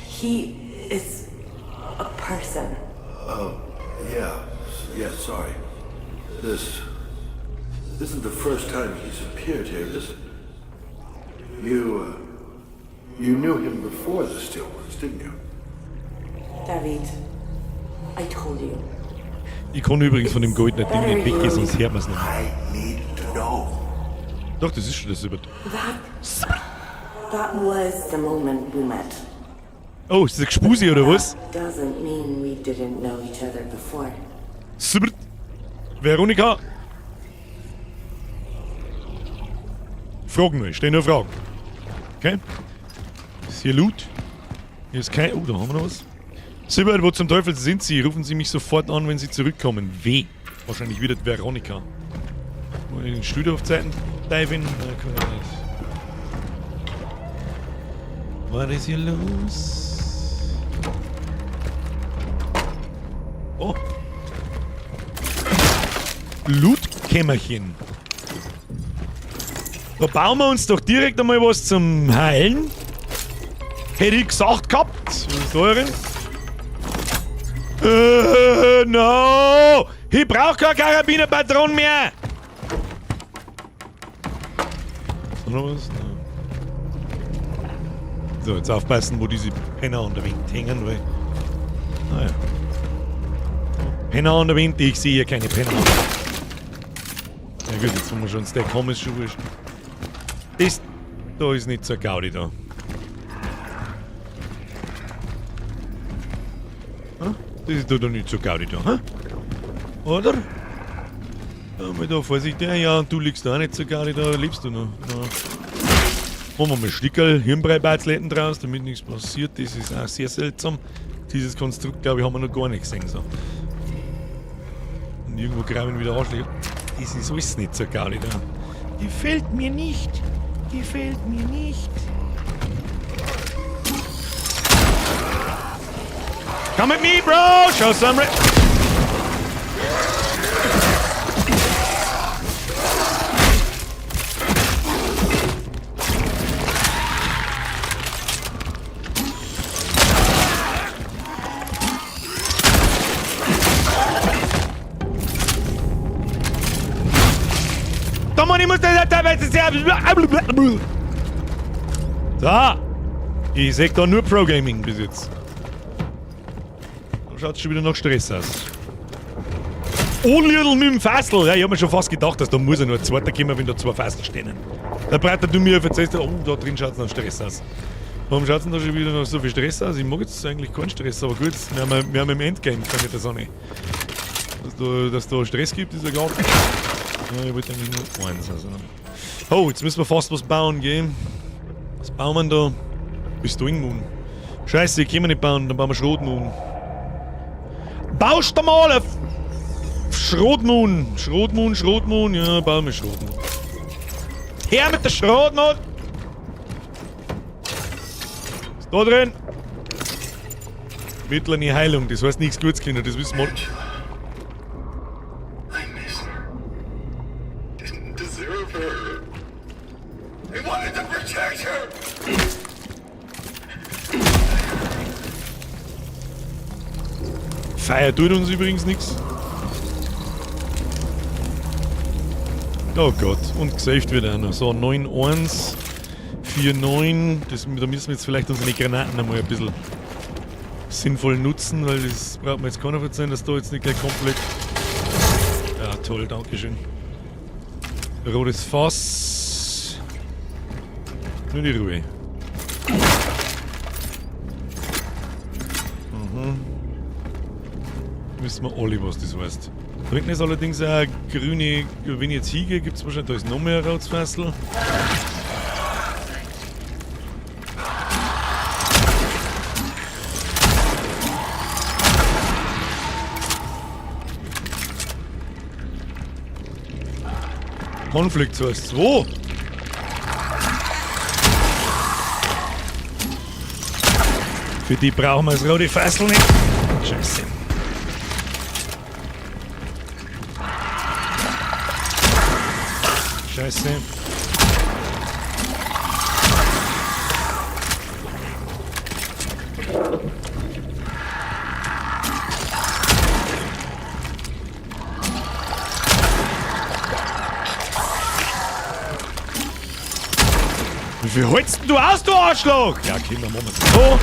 He is a person. Yeah, sorry. This isn't the first time he's appeared here, is it? You knew him before the steelworks, didn't you? David, I told you. Ich kann übrigens von dem goldenen Ding nicht weggehen, sonst hört man es nicht. I need to know. Doch, das ist schon der Sibert. That was the moment we met. Oh, ist das ein Gespusi oder was? That doesn't mean we didn't know each other before. Sibert. Veronika. Fragen nur, ich stell nur Fragen. Okay. Ist hier Loot? Hier ist kein. Oh, da haben wir noch was. Sibert, wo zum Teufel sind Sie? Rufen Sie mich sofort an, wenn Sie zurückkommen. W. Wahrscheinlich wieder die Veronika. Wollen wir den Stuhl auf Zeiten diven? Nein, kann ich nicht. Was ist hier los? Oh. Lootkämmerchen. Da bauen wir uns doch direkt einmal was zum Heilen. Hätte ich gesagt gehabt. Was ist da drin? No! Ich brauch keine Karabinerpatronen mehr! Ist da noch was? No. So, jetzt aufpassen, wo diese Penner an der Wand hängen, weil. Naja. Penner an der Wand, ich sehe hier keine Penner. Na gut, jetzt haben wir schon einen Stack haben, ist schon wurscht. Das da ist nicht so Gaudi da. Hm? Das ist da doch nicht so Gaudi da, hm? Oder? Ja, mal da vorsichtig. Ja, und du liegst da auch nicht so Gaudi da, lebst du noch? Ja. Machen wir mal Stickerl, Hirnbreibatzletten draus, damit nichts passiert. Das ist auch sehr seltsam. Dieses Konstrukt, glaube ich, haben wir noch gar nicht gesehen. So. Und irgendwo graben wieder Arschlöcher. Das ist alles nicht so Gaudi da. Gefällt mir nicht. Gefällt mir nicht. Come at me, bro! Show some Mann, ich muss das. So. Ich seh da nur Pro-Gaming bis jetzt. Da schaut's schon wieder nach Stress aus. Oh, Lidl mit dem Fassel. Ja, ich hab mir schon fast gedacht, dass da muss ja nur ein zweiter kommen, wenn da zwei Fassel stehen. Da breiter du mir erzählst, oh, da drin schaut's nach Stress aus. Warum schaut's denn da schon wieder nach so viel Stress aus? Ich mag jetzt eigentlich keinen Stress, aber gut, wir haben im Endgame, kann ich das auch nicht. Dass da Stress gibt, ist ja klar. Ja, ich wollte eigentlich nur eins. Also. Oh, jetzt müssen wir fast was bauen gehen. Was bauen wir denn da? Pistolenmun. Scheiße, ich kann wir nicht bauen, dann bauen wir Schrotmun. Baust du mal eine Schrotmun! Schrotmun, Schrotmun, ja, bauen wir Schrotmun. Her mit der Schrotmun! Ist da drin? Mittlere Heilung, das heißt nichts Gutes, Kinder, das wissen wir. I miss her. Didn't deserve her. I wanted to protect her. Feuer tut uns übrigens nichts. Oh Gott, und gesaved wird auch noch. So, 9, 1, 4, 9. Da müssen wir jetzt vielleicht unsere Granaten einmal ein bisschen sinnvoll nutzen, weil das braucht mir jetzt keiner verzeihen, dass da jetzt nicht gleich komplett. Ja, toll, dankeschön. Rotes Fass. Nur die Ruhe. Mhm. Wissen wir alle, was das heißt. Da hinten ist allerdings eine grüne, wenn ich jetzt hingehe, gibt es wahrscheinlich, da ist noch mehr ein rotes Fässl. Konflikt zuerst 2. Für die brauchen wir das rote Fässl nicht. Scheiße. Scheiße. Wie viel holst denn du aus, du Arschloch? Ja, okay, dann machen wir so.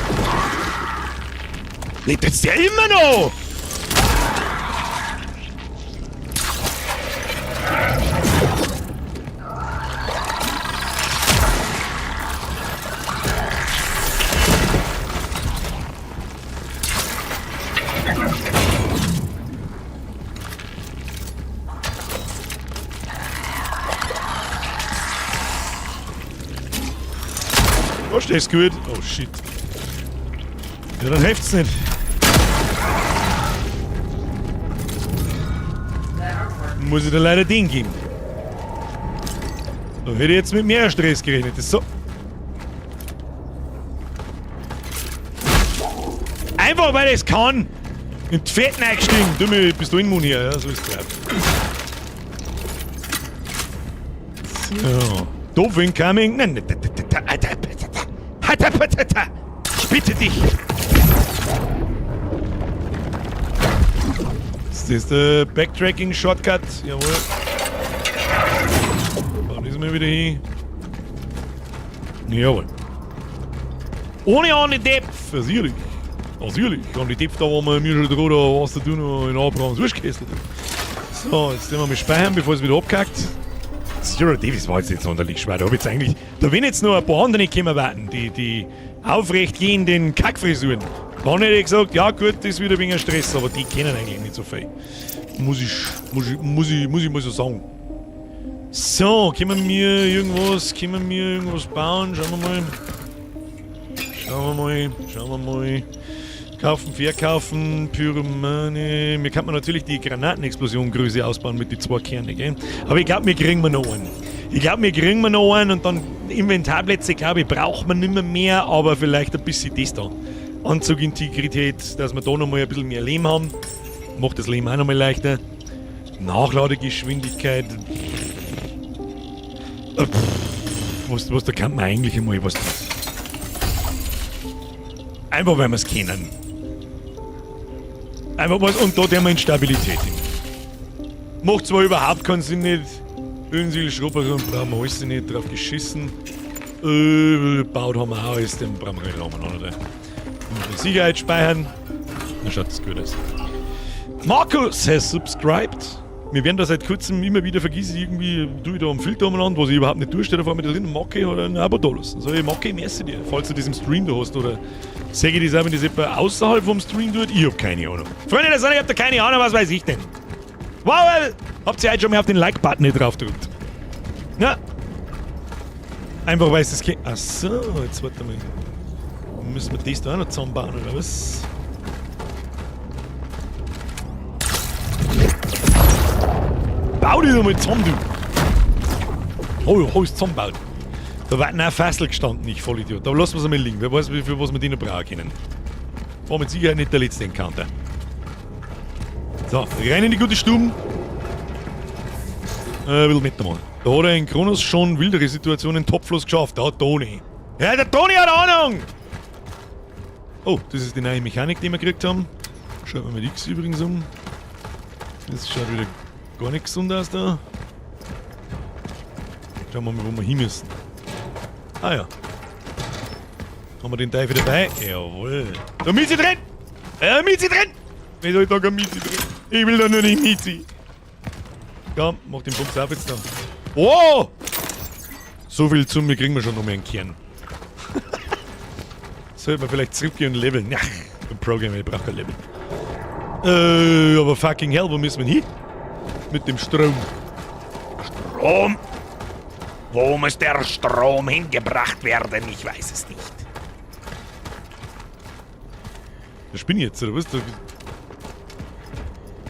Lebt jetzt der immer noch? Oh, stehst gut. Oh shit. Ja, dann hilft's nicht. Muss ich dir leider den geben. Da hätte ich jetzt mit mehr Stress gerechnet. Das ist so. Einfach weil ich es kann. In die Fetten eingestiegen. Du bist du immun hier. Ja, so ist es. So. Doof incoming. Nein, ich bitte dich. Ist das der Backtracking-Shortcut? Jawohl. Dann ist wir wieder hin. Jawohl. Ohne an die Depth. Natürlich. Natürlich. An die Depth, da wo wir mir schon dran, da was du noch in Abrahams Wurstkessel. So, jetzt nehmen wir mal speichern, bevor es wieder abkackt. Zero Davis war jetzt nicht sonderlich schwer. Da hab ich jetzt eigentlich. Da wenn jetzt noch ein paar andere gekommen werden, die aufrecht gehenden Kackfrisuren. Dann hätte ich gesagt, ja gut, das ist wieder wegen Stress, aber die kennen eigentlich nicht so viel. Muss ich mal so sagen. So, können wir irgendwas bauen? Schauen wir mal. Schauen wir mal. Kaufen, verkaufen, Pyromane. Mir kann man natürlich die Granatenexplosion Größe ausbauen mit den 2 Kernen, gell? Aber ich glaube, wir kriegen wir noch einen. Ich glaube, wir kriegen wir noch einen und dann Inventarplätze, glaube ich, braucht man nimmer mehr, aber vielleicht ein bisschen das da. Anzugintegrität, dass wir da nochmal ein bisschen mehr Leben haben. Macht das Leben auch nochmal leichter. Nachladegeschwindigkeit. Was, da kann man eigentlich einmal was. Einfach weil wir es kennen. Einfach was, und da tun wir in Stabilität hin. Macht zwar überhaupt keinen Sinn nicht. Önsel, Schrubber und brauchen wir alles nicht drauf geschissen. Baut haben wir auch alles, den brauchen wir nicht lange, oder? Sicherheit speichern. Dann schaut das gut aus. Markus has subscribed. Wir werden da seit kurzem immer wieder vergessen, irgendwie tue ich da am Filter umeinander, was ich überhaupt nicht tue, steht auf einmal da drin, Macke oder ein Abo da lassen. Sag ich, Macke, merci dir, falls du das im Stream da hast, oder sag ich das auch, wenn das jemand außerhalb vom Stream tut? Ich hab keine Ahnung. Freunde der Sonne, ich hab da keine Ahnung, was weiß ich denn? Wow, habt ihr heute schon mal auf den Like-Button nicht drauf gedrückt? Ja. Einfach weil es das geht. Achso, jetzt warte mal. Müssen wir das da auch noch zusammenbauen, oder was? Bau dich doch mal zusammen, du! Oh, ja, alles zusammenbaut. Da werden auch Fässel gestanden, ich Vollidiot. Da lassen wir es einmal liegen. Wer weiß, wie viel was wir die noch brauchen können. War mit Sicherheit nicht der letzte Encounter. So, rein in die gute Stube. Ein bisschen mit mal. Da hat er in Kronos schon wildere Situationen topflos geschafft. Da hat Toni. Ja, der Toni hat Ahnung! Oh, das ist die neue Mechanik, die wir gekriegt haben. Schaut mal mit X übrigens um. Das schaut wieder gar nicht gesund aus da. Schauen wir mal, wo wir hin müssen. Ah ja. Haben wir den Teufel dabei? Jawohl. Da Mizi drin! Ja, Mizi drin! Wieso ist da kein Mizi drin? Ich will da nur nicht Mizi. Komm, mach den Bums auf jetzt da. Oh! So viel zu mir kriegen wir schon noch mehr einen Kern. Sollte man vielleicht zurückgehen und leveln. Ja, im Programm, ich brauche kein Level. Aber fucking hell, wo müssen wir hin? Mit dem Strom. Strom? Wo muss der Strom hingebracht werden? Ich weiß es nicht. Da spinne ich jetzt, oder was? Da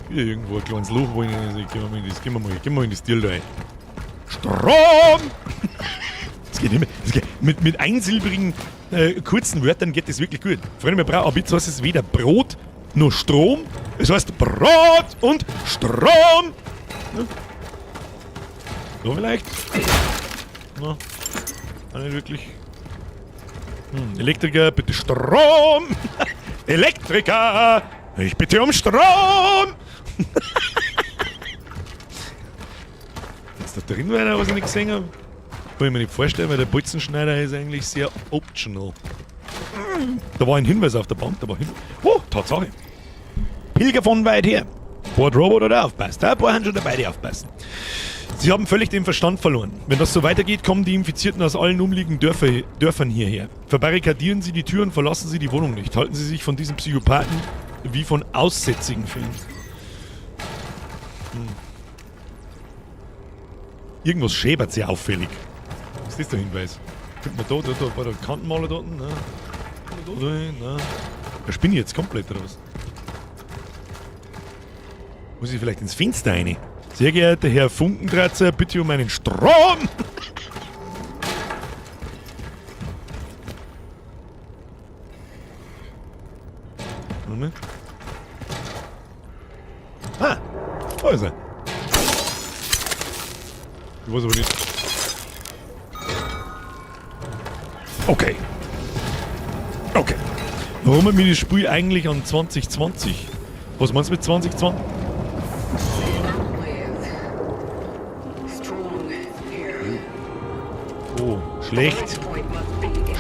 wieder irgendwo ein kleines Loch, wo ich nicht. Gehen wir mal in das, gehen wir mal in das Deal da rein. Strom! Das geht immer. Das geht, mit einsilbrigen, kurzen Wörtern geht das wirklich gut. Freunde, wir brauchen, aber jetzt heißt es weder Brot noch Strom. Es heißt Brot und Strom! Ja. So vielleicht? Na, auch nicht wirklich. Elektriker, bitte Strom! Elektriker! Ich bitte um Strom! Ist da drin weiter, was ich nicht gesehen habe? Kann ich mir nicht vorstellen, weil der Bolzenschneider ist eigentlich sehr optional. Da war ein Hinweis auf der Bank, da war Hinweis. Oh, Tatsache. Pilger von weit her. Bord Robot oder aufpasst. Ein paar haben schon dabei, die aufpassen. Sie haben völlig den Verstand verloren. Wenn das so weitergeht, kommen die Infizierten aus allen umliegenden Dörfern hierher. Verbarrikadieren Sie die Tür und verlassen Sie die Wohnung nicht. Halten Sie sich von diesen Psychopathen wie von Aussätzigen fern. Irgendwas schäbert sehr auffällig. Was ist das der Hinweis? Könnte man da bei der Kantenmaler dort? Ne? Da, ne? Da spinne ich jetzt komplett oder was? Muss ich vielleicht ins Fenster rein? Sehr geehrter Herr Funkentratzer, bitte um einen Strom! Moment. Ah! Da ist er. Ich weiß aber nicht. Okay. Okay. Warum hat mich das Spiel eigentlich an 2020? Was meinst du mit 2020? Oh, schlecht.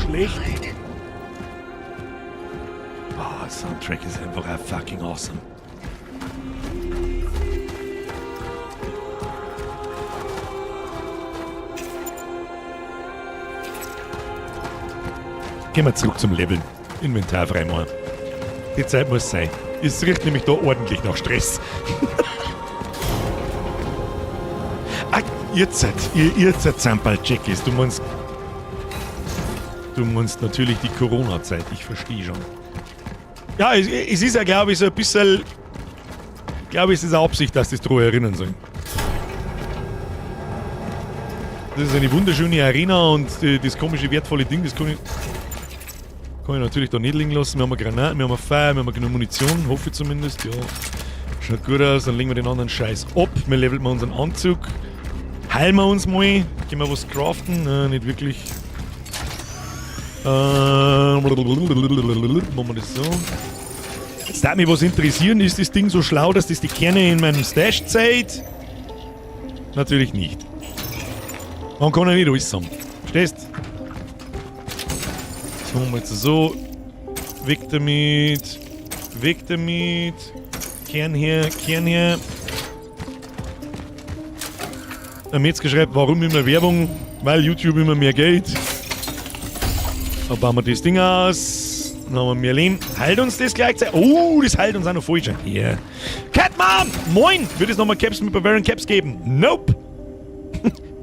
Schlecht. Ah, Soundtrack ist einfach auch fucking awesome. Gehen wir zurück zum Leveln. Inventar freimachen. Die Zeit muss sein. Es riecht nämlich da ordentlich nach Stress. Ah, ihr seid Zamperl-Jackies. Du meinst natürlich die Corona-Zeit, ich verstehe schon. Ja, es ist ja, glaube ich, so ein bisschen... Ich glaube, es ist eine Absicht, dass das daran erinnern soll. Das ist eine wunderschöne Arena und das komische, wertvolle Ding, das kann ich natürlich da nicht liegen lassen. Wir haben eine Granate, wir haben ein Feuer, wir haben genug Munition, hoffe ich zumindest. Ja, schaut gut aus, dann legen wir den anderen Scheiß ab. Wir leveln mal unseren Anzug. Heilen wir uns mal. Gehen wir was craften? Nicht wirklich. Machen wir das so. Jetzt darf mich was interessieren. Ist das Ding so schlau, dass das die Kerne in meinem Stash zeigt? Natürlich nicht. Man kann ja nicht alles haben. Verstehst? Das machen wir jetzt so. Weg damit. Weg damit. Kern her, Kern her. Der Metzger schreibt, warum immer Werbung? Weil YouTube immer mehr Geld. Da bauen wir das Ding aus. Dann haben wir mehr Leben. Heilt uns das gleichzeitig? Oh, das heilt uns auch noch voll schon. Hier. Catman! Moin! Wird es nochmal Caps mit Bavarian Caps geben? Nope!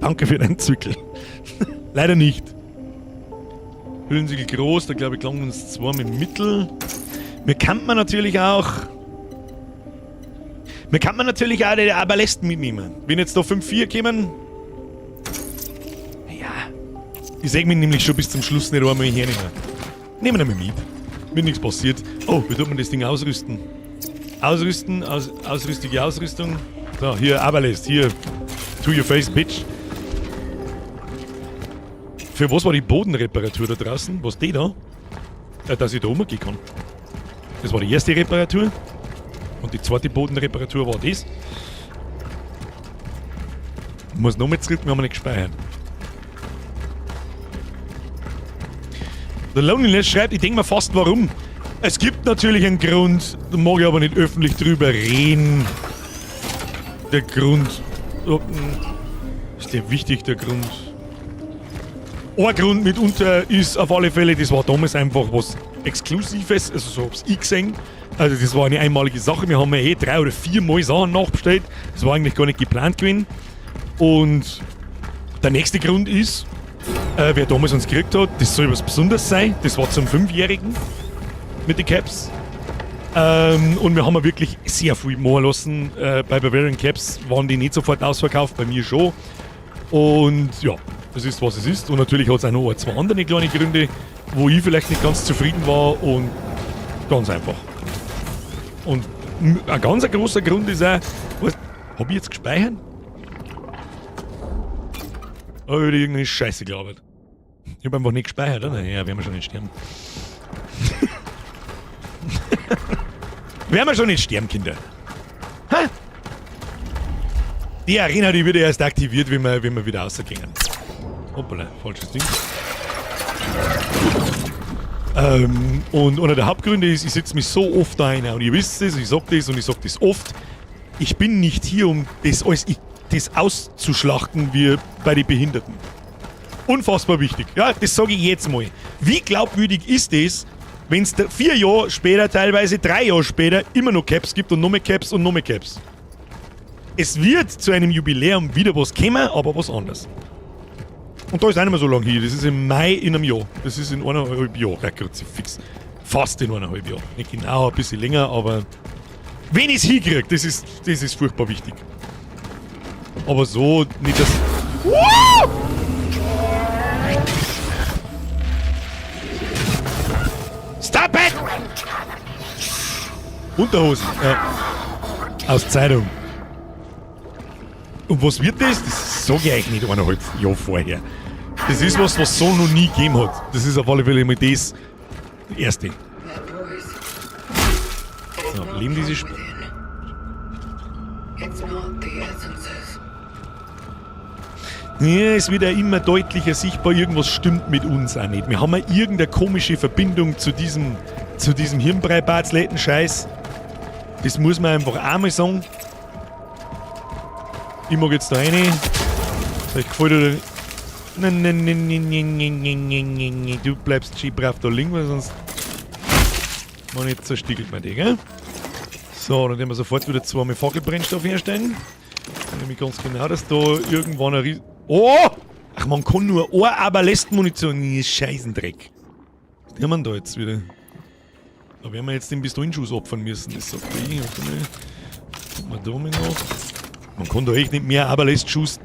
Danke für deinen Zwickel. Leider nicht. Hüllensiegel groß, da glaube ich klangen uns zwei mit Mittel. Mir kann man natürlich auch. Mir kann man natürlich auch die Arbalisten mitnehmen. Wenn jetzt da 5-4 kommen. Ja. Ich seh mich nämlich schon bis zum Schluss nicht einmal hernehmen. Nehmen wir mal mit. Mir nichts passiert. Oh, wie tut man das Ding ausrüsten? Ausrüsten, ausrüstige Ausrüstung. So, hier, Arbalest, hier. To your face, bitch. Für was war die Bodenreparatur da draußen? Was die da? Dass ich da rumgehen kann. Das war die erste Reparatur. Und die zweite Bodenreparatur war das. Ich muss nochmal zurück, wir haben nicht gespeichert. Der Loneliness schreibt, ich denk mir fast warum. Es gibt natürlich einen Grund, da mag ich aber nicht öffentlich drüber reden. Der Grund. Oh, ist der wichtig, der Grund? Ein Grund mitunter ist auf alle Fälle, das war damals einfach was Exklusives, also so hab's ich gesehen. Also das war eine einmalige Sache. Wir haben ja eh 3 oder 4 Mal Sachen nachbestellt. Das war eigentlich gar nicht geplant gewesen. Und der nächste Grund ist, wer damals uns gekriegt hat, das soll was Besonderes sein. Das war zum 5-Jährigen mit den Caps. Und wir haben ja wirklich sehr viel machen lassen. Bei Bavarian Caps waren die nicht sofort ausverkauft, bei mir schon. Und ja, das ist, was es ist. Und natürlich hat's auch noch ein, zwei andere kleine Gründe, wo ich vielleicht nicht ganz zufrieden war und ganz einfach. Und ein ganz großer Grund ist auch, was, hab ich jetzt gespeichert? Hab ich wieder irgendeine Scheiße gelabert. Ich hab einfach nicht gespeichert, oder? Ja, werden wir schon nicht sterben. Werden wir schon nicht sterben, Kinder. Ha? Die Arena, die wird ja erst aktiviert, wenn wir wieder rausgehen. Hoppala, falsches Ding. Und einer der Hauptgründe ist, ich sitze mich so oft da rein und ihr wisst es, ich sag das und ich sag das oft. Ich bin nicht hier, um das alles, ich, das auszuschlachten wie bei den Behinderten. Unfassbar wichtig. Ja, das sag ich jetzt mal. Wie glaubwürdig ist das, wenn's da 4 Jahre später, teilweise 3 Jahre später, immer noch Caps gibt und noch mehr Caps und noch mehr Caps? Es wird zu einem Jubiläum wieder was kommen, aber was anderes. Und da ist auch nicht mehr so lange hin. Das ist im Mai in einem Jahr. Das ist in eineinhalb Jahren. Ja, Kruzifix. Fast in eineinhalb Jahren. Nicht genau, ein bisschen länger, aber wenn ich's hinkrieg, das ist furchtbar wichtig. Aber so, nicht das... Woo! Stop it! Unterhosen. Ja. Aus Zeitung. Und was wird das? Das sag ich euch nicht eineinhalb Jahre vorher. Das ist was, was so noch nie gegeben hat. Das ist auf alle Fälle mal das Erste. So, leben diese Sp- Ja, es wird ja immer deutlicher sichtbar, irgendwas stimmt mit uns auch nicht. Wir haben ja irgendeine komische Verbindung zu diesem Hirnbrei-Batzletten-Scheiß. Das muss man einfach auch mal sagen. Ich mag jetzt da rein. Vielleicht gefällt oder nicht. Nein, nein, nein, nein, nein, nein, nein, nein, nein, nein. Du bleibst schön brav da liegen, weil sonst man nicht zerstiegelt man die, gell? So, dann werden wir sofort wieder zweimal Fackelbrennstoff herstellen. Dann nehme ich ganz genau, dass da irgendwann ein Ries-, Oh! Ach, man kann nur ein Arbalestmunition. Nee, Scheißendreck. Was nehmen wir denn da jetzt wieder? Da werden wir jetzt den Pistolenschuss opfern müssen. Das sagt ich. Warte mal. Gucken wir da mal nach. Man kann da echt nicht mehr Arbalestschuss.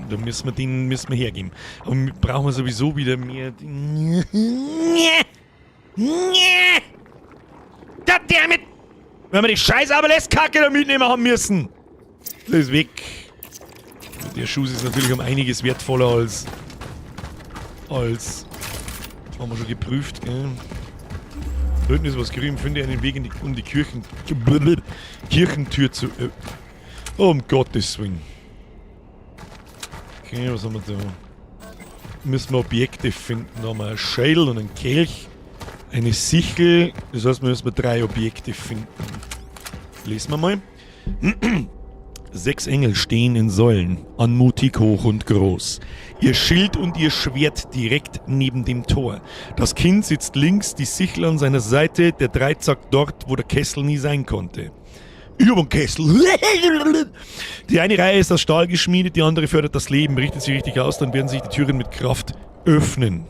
Da müssen wir den müssen wir hergeben. Aber wir brauchen sowieso wieder mehr. Goddammit! Wenn wir die scheiß Arbalestkacke da mitnehmen haben müssen. Das ist weg. Der Schuss ist natürlich um einiges wertvoller als haben wir schon geprüft, gell? Da hinten ist was grün, finde einen Weg in die, um die Kirchentür zu um Gottes Willen. Okay, was haben wir da? Müssen wir Objekte finden. Da haben wir einen Schädel und einen Kelch. Eine Sichel. Das heißt, wir müssen 3 Objekte finden. Lesen wir mal. 6 Engel stehen in Säulen, anmutig hoch und groß. Ihr Schild und ihr Schwert direkt neben dem Tor. Das Kind sitzt links, die Sichel an seiner Seite, der Dreizack dort, wo der Kessel nie sein konnte. Über den Kessel. Die eine Reihe ist aus Stahl geschmiedet, die andere fördert das Leben. Richtet sie richtig aus, dann werden sich die Türen mit Kraft öffnen.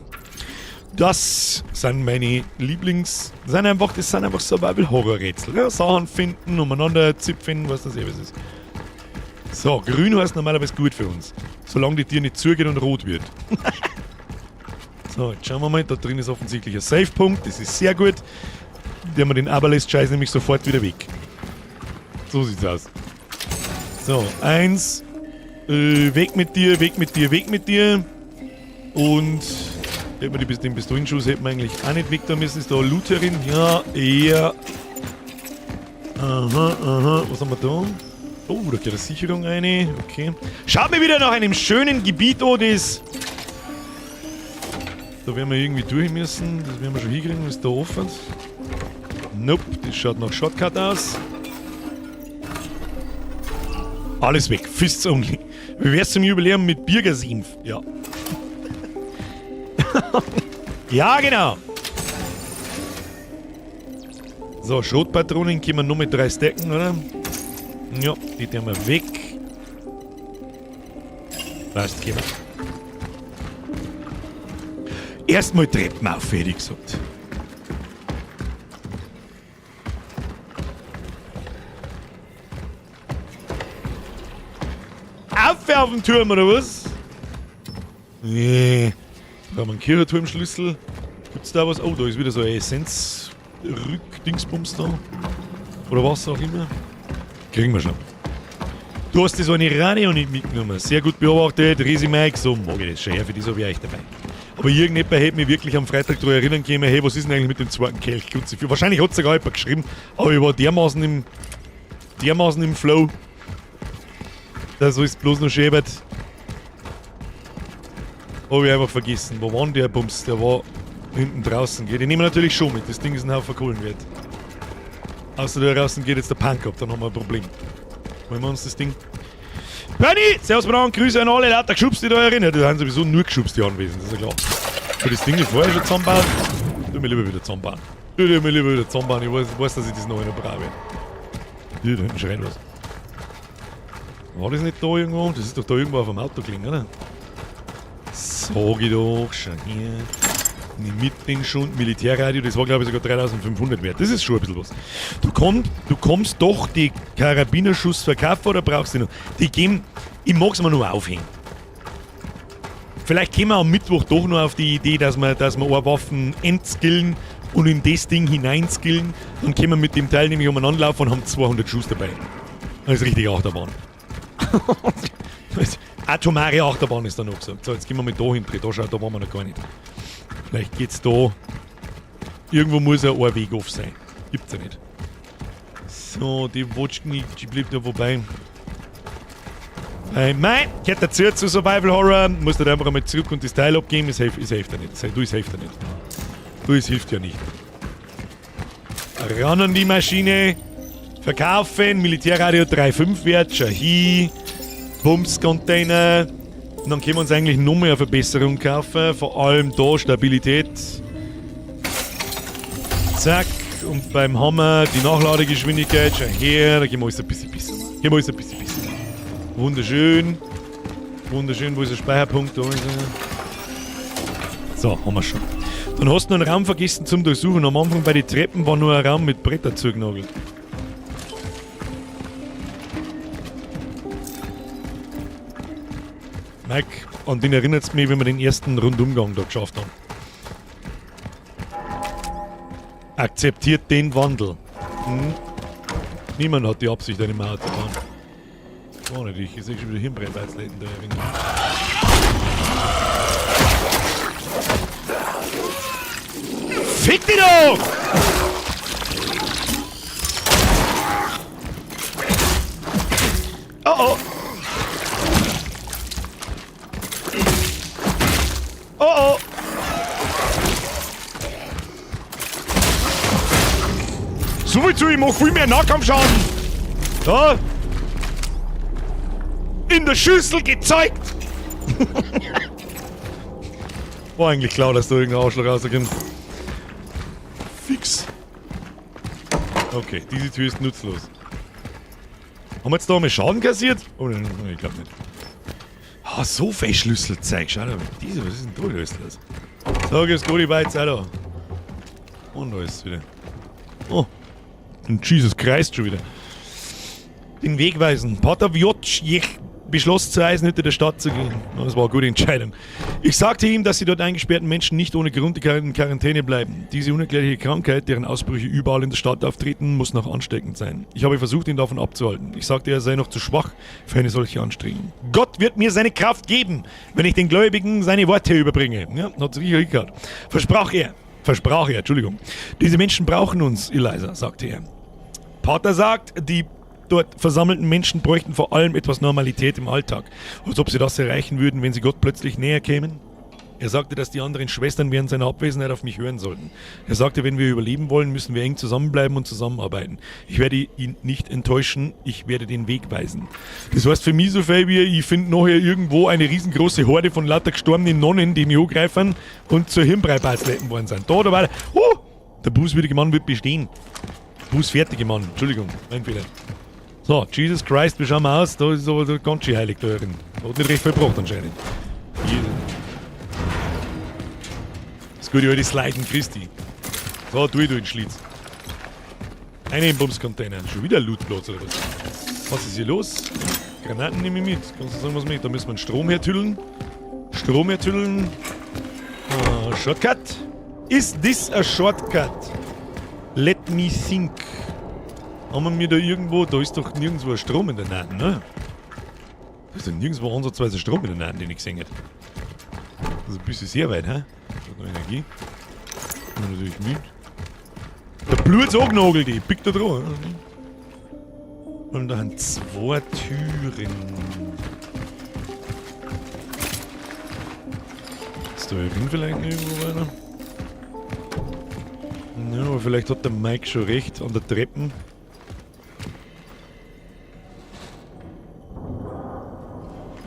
Das sind meine Lieblings... Das sind einfach, das sind einfach Survival-Horror-Rätsel. Ja, Sachen finden, umeinander zipfen, was das eben ist. So, grün heißt normalerweise gut für uns. Solange die Tür nicht zugeht und rot wird. So, jetzt schauen wir mal. Da drin ist offensichtlich ein Safe-Punkt. Das ist sehr gut. Die haben wir den Aberlist-Scheiß nämlich sofort wieder weg. So sieht's aus. So, 1. Weg mit dir, weg mit dir, weg mit dir. Und hätten wir den Pistolenschuss hätten wir eigentlich auch nicht weg da müssen. Ist da Looterin? Ja, ja. Aha, aha. Was haben wir da? Oh, da geht eine Sicherung rein. Okay. Schaut mir wieder nach einem schönen Gebiet an, das... Da werden wir irgendwie durch müssen. Das werden wir schon hinkriegen. Ist da offen? Nope, das schaut nach Shortcut aus. Alles weg. Fists only. Wie wär's zum Jubiläum mit Birgersenf? Ja. Ja, genau. So, Schrotpatronen können wir nur mit 3 stacken, oder? Ja, die tun wir weg. Passt, gehen wir. Erstmal Treppen auf, hätte ich gesagt. Auf auf den Turm, oder was? Nee. Da haben wir einen Kirchenturmschlüssel. Gibt's da was? Oh, da ist wieder so ein Essenz-Rück-Dingsbums da. Oder was auch immer. Kriegen wir schon. Du hast das eine Radio nicht mitgenommen. Sehr gut beobachtet, Risi Mike. So mag ich das schon. Für das hab ich euch dabei. Aber irgendjemand hätte mich wirklich am Freitag daran erinnern können, hey, was ist denn eigentlich mit dem zweiten Kelch? Wahrscheinlich hat es sogar jemand geschrieben, aber ich war dermaßen im Flow, dass es bloß noch schäbert. Hab ich einfach vergessen. Wo war denn der Bums? Der war hinten draußen. Den nehmen wir natürlich schon mit. Das Ding ist ein Haufen Kohlen wert. Außer da draußen geht jetzt der Punk ab, dann haben wir ein Problem. Wollen wir uns das Ding... Bernie! Servus, Braun, Grüße an alle, lauter Geschubst, die da erinnern. Die haben sowieso nur geschubst, die Anwesenden, das ist ja klar. Soll das Ding nicht vorher schon zusammenbauen? Tu mir lieber wieder zusammenbauen. Tu mir lieber wieder zusammenbauen. Ich weiß, dass ich das noch nicht brauche. Hier, da hinten schreit was. War das nicht da irgendwo? Das ist doch da irgendwo auf dem Auto gelegen, oder? Sag ich doch, schau her. Nimm mit den Schund. Militärradio, das war glaube ich sogar 3500 wert. Das ist schon ein bisschen was. Du kommst doch die Karabinerschuss verkaufen oder brauchst du die noch? Die geben, ich mag's mir nur aufhängen. Vielleicht kommen wir am Mittwoch doch noch auf die Idee, dass wir eine Waffen entskillen und in das Ding hineinskillen. Dann können wir mit dem Teil nämlich umeinander laufen und haben 200 Schuss dabei. Das ist richtig Achterbahn. Atomare Achterbahn ist da noch gesagt. So, jetzt gehen wir mal da hin. Da schau, da waren wir noch gar nicht. Vielleicht geht's da. Irgendwo muss ja ein Weg off sein. Gibt's ja nicht. So, die Wotschken, die blieb da vorbei. Nein, gehört dazu zu Survival Horror. Musst du einfach einmal zurück und das Teil abgeben. Es hilft ja nicht. Du, es hilft ja nicht. Du, es hilft ja nicht. Ran an die Maschine. Verkaufen. Militärradio 3,5 wert. Shahi. Bums-Container. Und dann können wir uns eigentlich noch mehr Verbesserung kaufen. Vor allem da Stabilität. Zack. Und beim Hammer die Nachladegeschwindigkeit. Schau her. Da gehen wir uns ein bisschen besser. Gehen wir uns ein bisschen besser. Wunderschön. Wunderschön. Wo ist der Speicherpunkt? Da ist er. So, haben wir schon. Dann hast du noch einen Raum vergessen zum Durchsuchen. Am Anfang bei den Treppen war nur ein Raum mit Bretter zugenagelt. Mike, an den erinnert es mich, wenn wir den ersten Rundumgang da geschafft haben. Akzeptiert den Wandel. Hm? Niemand hat die Absicht, eine Mauer zu bauen. Oh, nicht ich. Ich sehe schon wieder Hirnbrennweizläden da erinnern. Fick dich doch! Oh oh! Oh oh! So viel zu, ich mach viel mehr Nahkampfschaden! Da! In der Schüssel gezeigt! War eigentlich klar, dass da irgendein Arschloch rauskommt. Fix. Okay, diese Tür ist nutzlos. Haben wir jetzt da einmal Schaden kassiert? Oh, nein, ich glaub nicht. Ah, so viel Schlüsselzeug. Schau mal, diese, was ist denn da los? So, gibt's Gott, die Beiz auch da. Und da ist es wieder. Oh, und Jesus Christ schon wieder. Den Weg weisen. Pater Wojciech beschloss, zur Eisenhütte der Stadt zu gehen. Das war eine gute Entscheidung. Ich sagte ihm, dass die dort eingesperrten Menschen nicht ohne Grund in Quarantäne bleiben. Diese unerklärliche Krankheit, deren Ausbrüche überall in der Stadt auftreten, muss noch ansteckend sein. Ich habe versucht, ihn davon abzuhalten. Ich sagte, er sei noch zu schwach für eine solche Anstrengung. Gott wird mir seine Kraft geben, wenn ich den Gläubigen seine Worte überbringe. Ja, hat sich richtig. Versprach er. Versprach er, Entschuldigung. Diese Menschen brauchen uns, Eliza, sagte er. Pater sagt, die dort versammelten Menschen bräuchten vor allem etwas Normalität im Alltag. Als ob sie das erreichen würden, wenn sie Gott plötzlich näher kämen. Er sagte, dass die anderen Schwestern während seiner Abwesenheit auf mich hören sollten. Er sagte, wenn wir überleben wollen, müssen wir eng zusammenbleiben und zusammenarbeiten. Ich werde ihn nicht enttäuschen, ich werde den Weg weisen. Das heißt für mich so viel wie, ich finde nachher irgendwo eine riesengroße Horde von lauter gestorbenen Nonnen, die mich angreifen und zur Hirnbreibeißleiten worden sind. Da, da war der. Oh! Der bußwürdige Mann wird bestehen. Bus fertige Mann. Entschuldigung, mein Fehler. So, Jesus Christ, wie schauen wir aus? Da ist aber ganz schön heilig da drin. Hat nicht recht viel gebracht anscheinend. Jesus. Das gute alte Sliden Christi. So, tu ich du in Schlitz. Eine im Bumscontainer. Schon wieder Lootplatz oder was? Was ist hier los? Granaten nehme ich mit. Kannst du sagen, was mit? Da müssen wir einen Strom hertüllen. Strom hertüllen. Shortcut. Is this a shortcut? Let me think. Haben wir da irgendwo... Da ist doch nirgendwo ein Strom in der Nähe, ne? Da ist doch nirgendwo ansatzweise Strom in der Nähe, den ich gesehen hätte. Das ist ein bisschen sehr weit, hä? Da hat noch Energie. Nehmen wir natürlich mit. Der Blut ist angenagelt, ich pick da dran. Und da haben zwei Türen. Ist da drin vielleicht noch irgendwo weiter? Ja, aber vielleicht hat der Mike schon recht an der Treppen.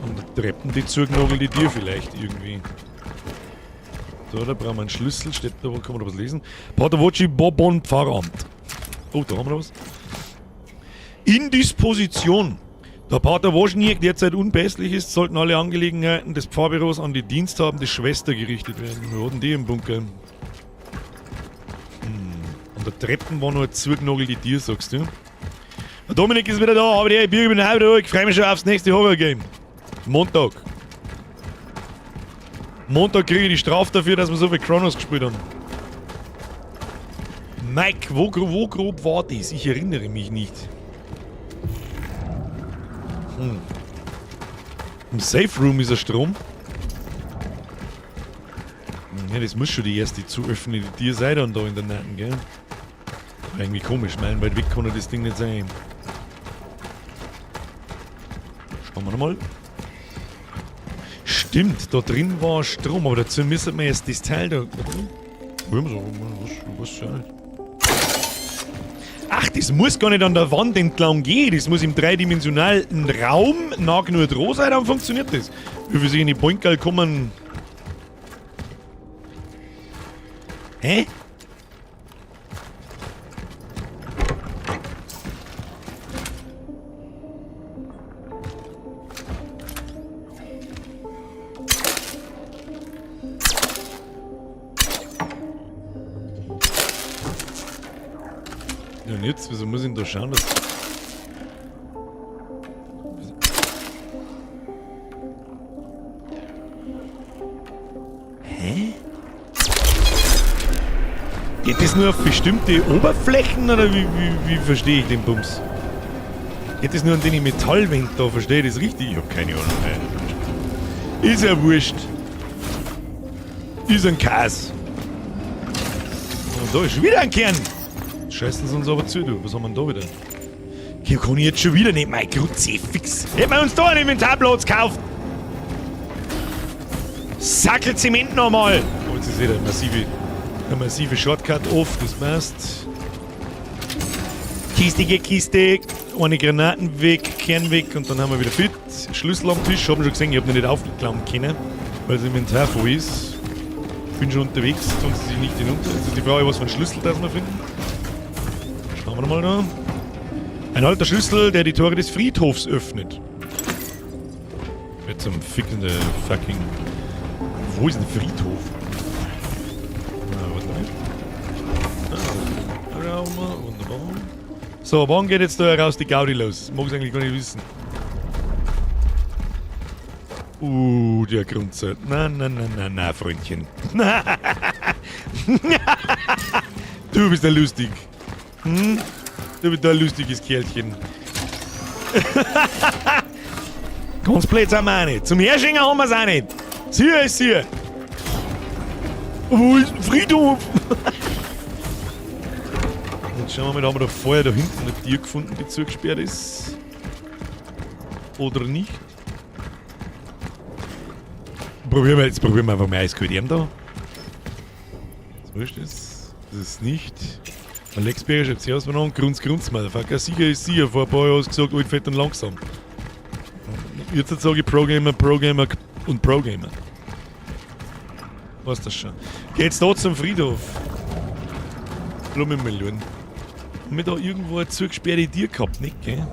An der Treppen, die zugenagelt die Tür vielleicht irgendwie. So, da brauchen wir einen Schlüssel. Steht da, wo kann man da was lesen? Pater Bobon Pfarramt. Oh, da haben wir noch was. Indisposition. Da Pater Wozniak derzeit unpässlich ist, sollten alle Angelegenheiten des Pfarrbüros an die diensthabende Schwester gerichtet werden. Wo hat denn die im Bunker? An der Treppen war noch eine zugenagelte Tür, sagst du? Der Dominik ist wieder da, aber der Birgit bin heute ich freue mich schon aufs nächste Horror-Game. Montag. Montag kriege ich die Strafe dafür, dass wir so viel Chronos gespielt haben. Mike, wo grob war das? Ich erinnere mich nicht. Im Safe Room ist ein Strom. Ja, das muss schon die erste zu öffnen, die Tür sei dann da in der Nähe, gell? Aber irgendwie komisch, mein weit weg kann ja das Ding nicht sein. Schauen wir nochmal. Stimmt, da drin war Strom, aber dazu müssen wir jetzt das Teil da. Was, ja nicht. Ach, das muss gar nicht an der Wand entlang gehen. Das muss im dreidimensionalen Raum nah genug dran sein, dann funktioniert das. Wie viel sich in die Pointgal kommen. Hä? Ja, und jetzt? Wieso muss ich denn da schauen, dass... Hä? Geht das nur auf bestimmte Oberflächen oder wie verstehe ich den Bums? Geht das nur an den Metallwänden da? Verstehe ich das richtig? Ich hab keine Ahnung. Ist ja wurscht. Ist ein Kass. Und da ist wieder ein Kern. Scheißen sie uns aber zu, du. Was haben wir denn da wieder? Hier kann ich jetzt schon wieder nicht. Mein Kruzifix. Hätten wir uns da einen Inventarplatz gekauft. Sackel Zement nochmal. Oh, jetzt ist wieder eine massive Shortcut off. Das passt. Kiste, Kiste. Eine Granaten weg, Kern weg und dann haben wir wieder fit. Schlüssel am Tisch. Hab schon gesehen, ich hab ihn nicht aufklammern können, weil das Inventar voll ist. Bin schon unterwegs, tun sie sich nicht hinunter. Jetzt ist die Frage, was für einen Schlüssel das wir finden. Schauen wir mal da. Ein alter Schlüssel, der die Tore des Friedhofs öffnet. Wer zum Ficken der fucking... Wo ist denn Friedhof? Na, warte mal. Ah, wunderbar. So, wann geht jetzt da raus die Gaudi los? Mag's eigentlich gar nicht wissen. Der Grundsatz. Na, na, na, na, na, Freundchen. Du bist ja lustig. Hm? Du bist ein lustiges Kerlchen. Ganz blöd sind wir auch nicht. Zum Herschenken haben wir's auch nicht. Sieh ist hier. Wo ist der Friedhof? Jetzt schauen wir mal, da haben wir doch vorher da hinten eine Tür gefunden, die zugesperrt ist. Oder nicht? Probieren wir, jetzt probieren wir einfach mal eiskalt da. Was ist das? Das ist nicht. Alex Berger schreibt sich aus, man Grunz, Grunz, Motherfucker. Sicher ist sicher. Vor ein paar Jahren hast du gesagt, alt, fett und langsam. Jetzt sage ich Pro-Gamer, Pro-Gamer und Pro-Gamer. Was das schon. Geht's da zum Friedhof? Lass mich mal schauen. Haben wir da irgendwo eine zugesperrte Tür gehabt, nicht, gell?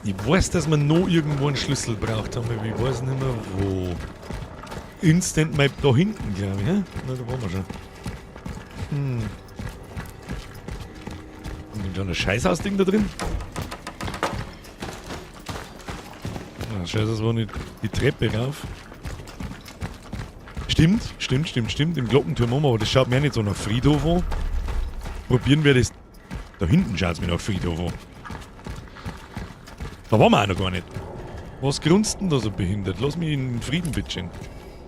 Ich weiß, dass wir noch irgendwo einen Schlüssel braucht haben, aber ich weiß nicht mehr wo. Instant Map da hinten, glaube ich, hä? Na, da waren wir schon. Und schon ein Scheißhausding da drin? Na, Scheißhaus war nicht die Treppe rauf. Stimmt, stimmt, stimmt, stimmt. Im Glockenturm haben wir, aber das schaut mir nicht so nach Friedhof an. Probieren wir das. Da hinten schaut's mir nach Friedhof an. Da waren wir auch noch gar nicht. Was grunzt denn da so behindert? Lass mich in Frieden, bitteschön.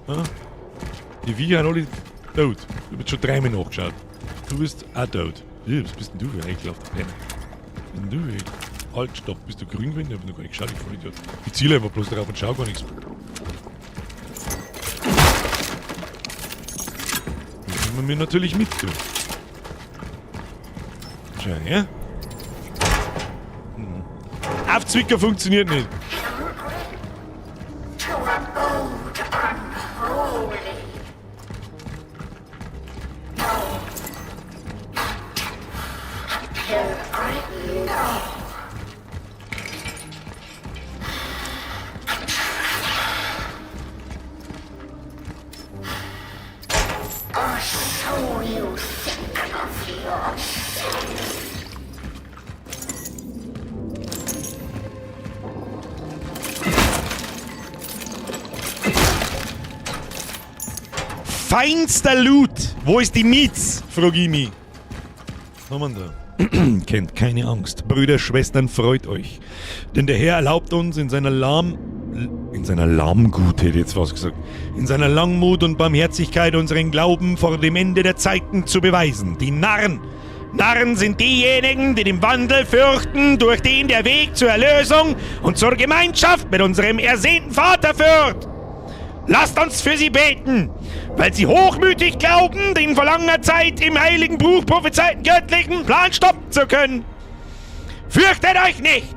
Ja? Die Viecher sind alle tot. Ich hab jetzt schon dreimal nachgeschaut. Du bist auch tot. Ja, was bist denn du für ein ekelhafter Penner? Was bist denn du für ein Halt, stopp. Bist du grün gewesen? Ich hab noch gar nicht geschaut, ich Vollidiot. Ich ziele einfach bloß drauf und schau gar nichts. Das nehmen wir natürlich mit, du. Schau her. Aufzwicker funktioniert nicht. Feinster Loot! Wo ist die Miets? Frag ich mich. Was haben wir denn da? Kennt keine Angst. Brüder, Schwestern, freut euch. Denn der Herr erlaubt uns in seiner Lahmgut, hätte ich jetzt was gesagt. In seiner Langmut und Barmherzigkeit unseren Glauben vor dem Ende der Zeiten zu beweisen. Die Narren! Narren sind diejenigen, die den Wandel fürchten, durch den der Weg zur Erlösung und zur Gemeinschaft mit unserem ersehnten Vater führt. Lasst uns für sie beten, weil sie hochmütig glauben, den vor langer Zeit im heiligen Buch prophezeiten göttlichen Plan stoppen zu können. Fürchtet euch nicht,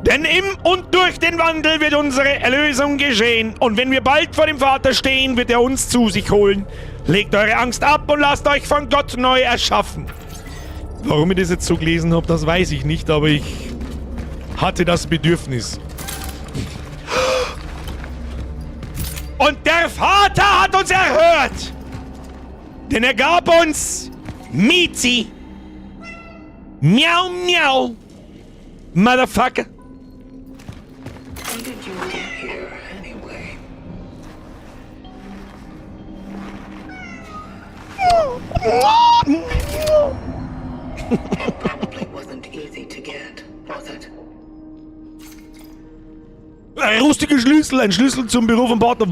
denn im und durch den Wandel wird unsere Erlösung geschehen. Und wenn wir bald vor dem Vater stehen, wird er uns zu sich holen. Legt eure Angst ab und lasst euch von Gott neu erschaffen. Warum ich das jetzt so gelesen habe, das weiß ich nicht, aber ich hatte das Bedürfnis. Und der Vater hat uns erhört! Denn er gab uns Mizi. Miau, miau. Motherfucker. How did you get here anyway? It probably wasn't easy to get, was it? Ein rustiger Schlüssel, ein Schlüssel zum Büro vom Partner.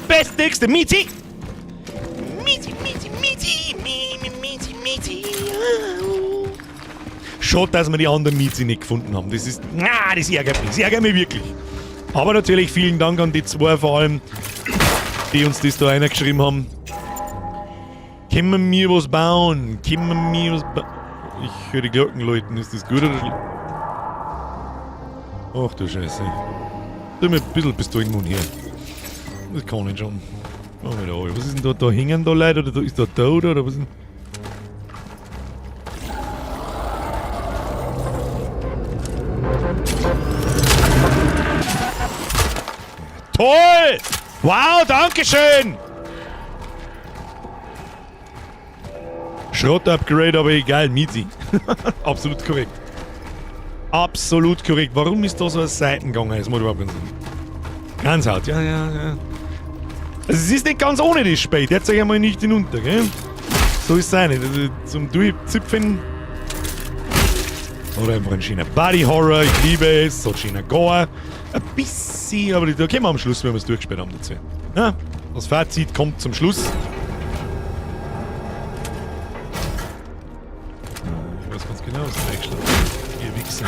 Best nächste, Mizi! Mizi, Mizi, Mizi, Mizi, Mizi, Mizi. Schade, dass wir die anderen Mizi nicht gefunden haben. Das ist. Na, das ärgert mich. Das ärgert mich wirklich. Aber natürlich vielen Dank an die zwei vor allem, die uns das da reingeschrieben haben. Können wir mir was bauen? Können wir mir was bauen? Ich höre die Glocken läuten. Ist das gut oder schlecht? Ach du Scheiße. Tu mir ein bisschen Pistolenmund her. Das kann ich schon. Was ist denn da? Da hängen da Leute oder da ist da tot oder was ist denn? Toll! Wow, dankeschön! Schrott-Upgrade, aber egal, Mizi. Absolut korrekt. Absolut korrekt. Warum ist da so ein Seitengang? Das macht überhaupt keinen Sinn. Ganz hart, ja, ja, ja. Also es ist nicht ganz ohne das Spiel. Der zeigt einmal nicht hinunter, gell? So ist es auch nicht. Also zum Durchzipfen. Oder einfach ein schöner Body Horror. Ich liebe es. So ein schöner Gore. Ein bisschen, aber da kommen wir am Schluss, wenn wir es durchgespielt haben dazu. Ja, das Fazit kommt zum Schluss. Ich weiß ganz genau, was da eingeschlagen ist. Ihr Wichser.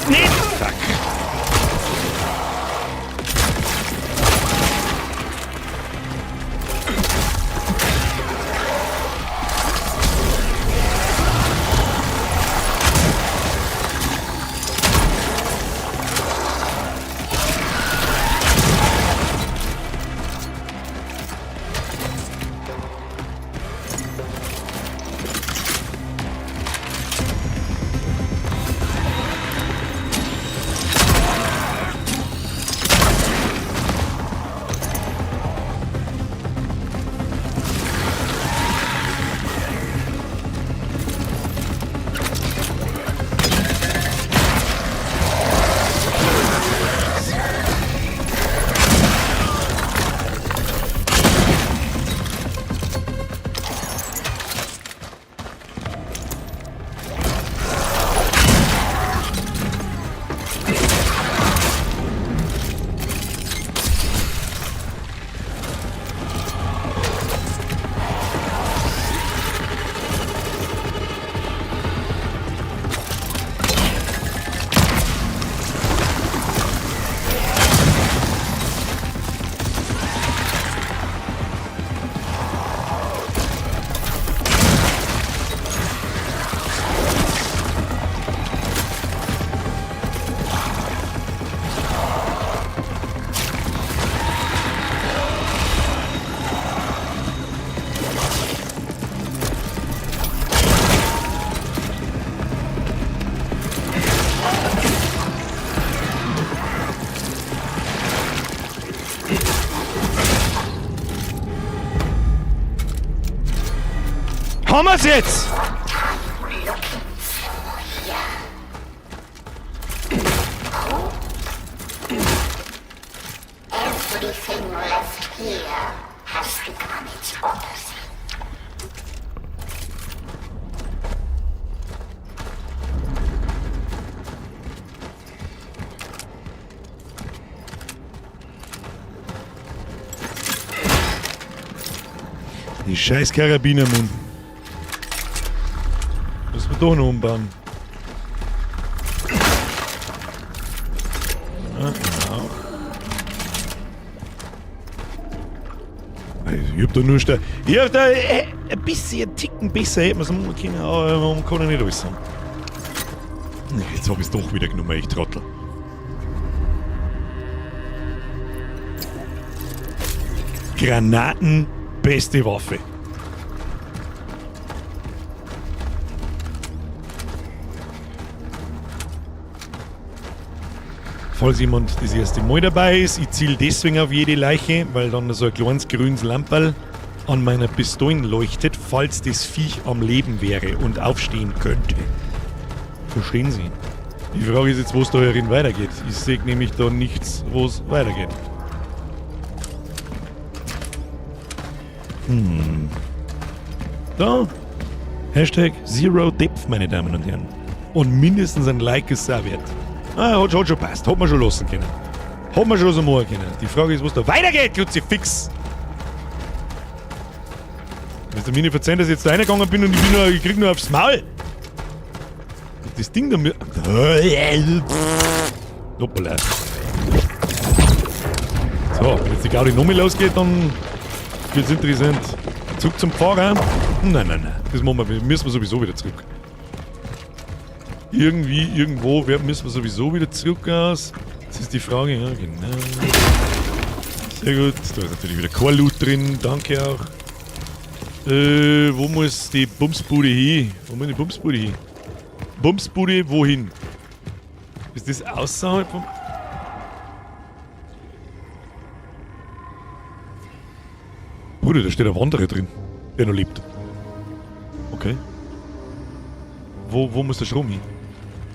Nicht! Fuck. Haben wir's jetzt? Everything left here has become its opposite. Die scheiß Karabiner, Mann. Müssen wir doch noch umbauen. Ja, auch. Ich hab da nur ich hab da ein bisschen, einen Ticken besser hätte man's machen können, aber man kann ja nicht alles haben. Jetzt hab ich's doch wieder genommen, ich Trottel. Granaten, beste Waffe. Falls jemand das erste Mal dabei ist, ich ziele deswegen auf jede Leiche, weil dann so ein kleines grünes Lamperl an meiner Pistole leuchtet, falls das Viech am Leben wäre und aufstehen könnte. Verstehen Sie? Die Frage ist jetzt, wo es da herin weitergeht. Ich sehe nämlich da nichts, wo es weitergeht. Da. Hashtag Zero Depth, meine Damen und Herren. Und mindestens ein Like ist auch wert. Ah, hat schon passt. Hat man schon lassen können. Hat man schon so machen können. Die Frage ist, wo es da weitergeht, Kruzifix. Willst du mir nicht verzeihen, dass ich jetzt da reingegangen bin und ich krieg nur aufs Maul? Das Ding da mir. Hoppala. So, wenn jetzt die Gaudi nochmal losgeht, dann wird's interessant. Zurück zum Pfarrer. Nein, nein, nein. Das machen wir, müssen wir sowieso wieder zurück. Irgendwie, irgendwo müssen wir sowieso wieder zurück aus. Das ist die Frage, ja, genau. Sehr gut. Da ist natürlich wieder kein Loot drin. Danke auch. Wo muss die Bumsbude hin? Wo muss die Bumsbude hin? Bumsbude, wohin? Ist das außerhalb vom... Bruder, da steht ein Wanderer drin, der noch lebt. Okay. Wo muss der Strom hin?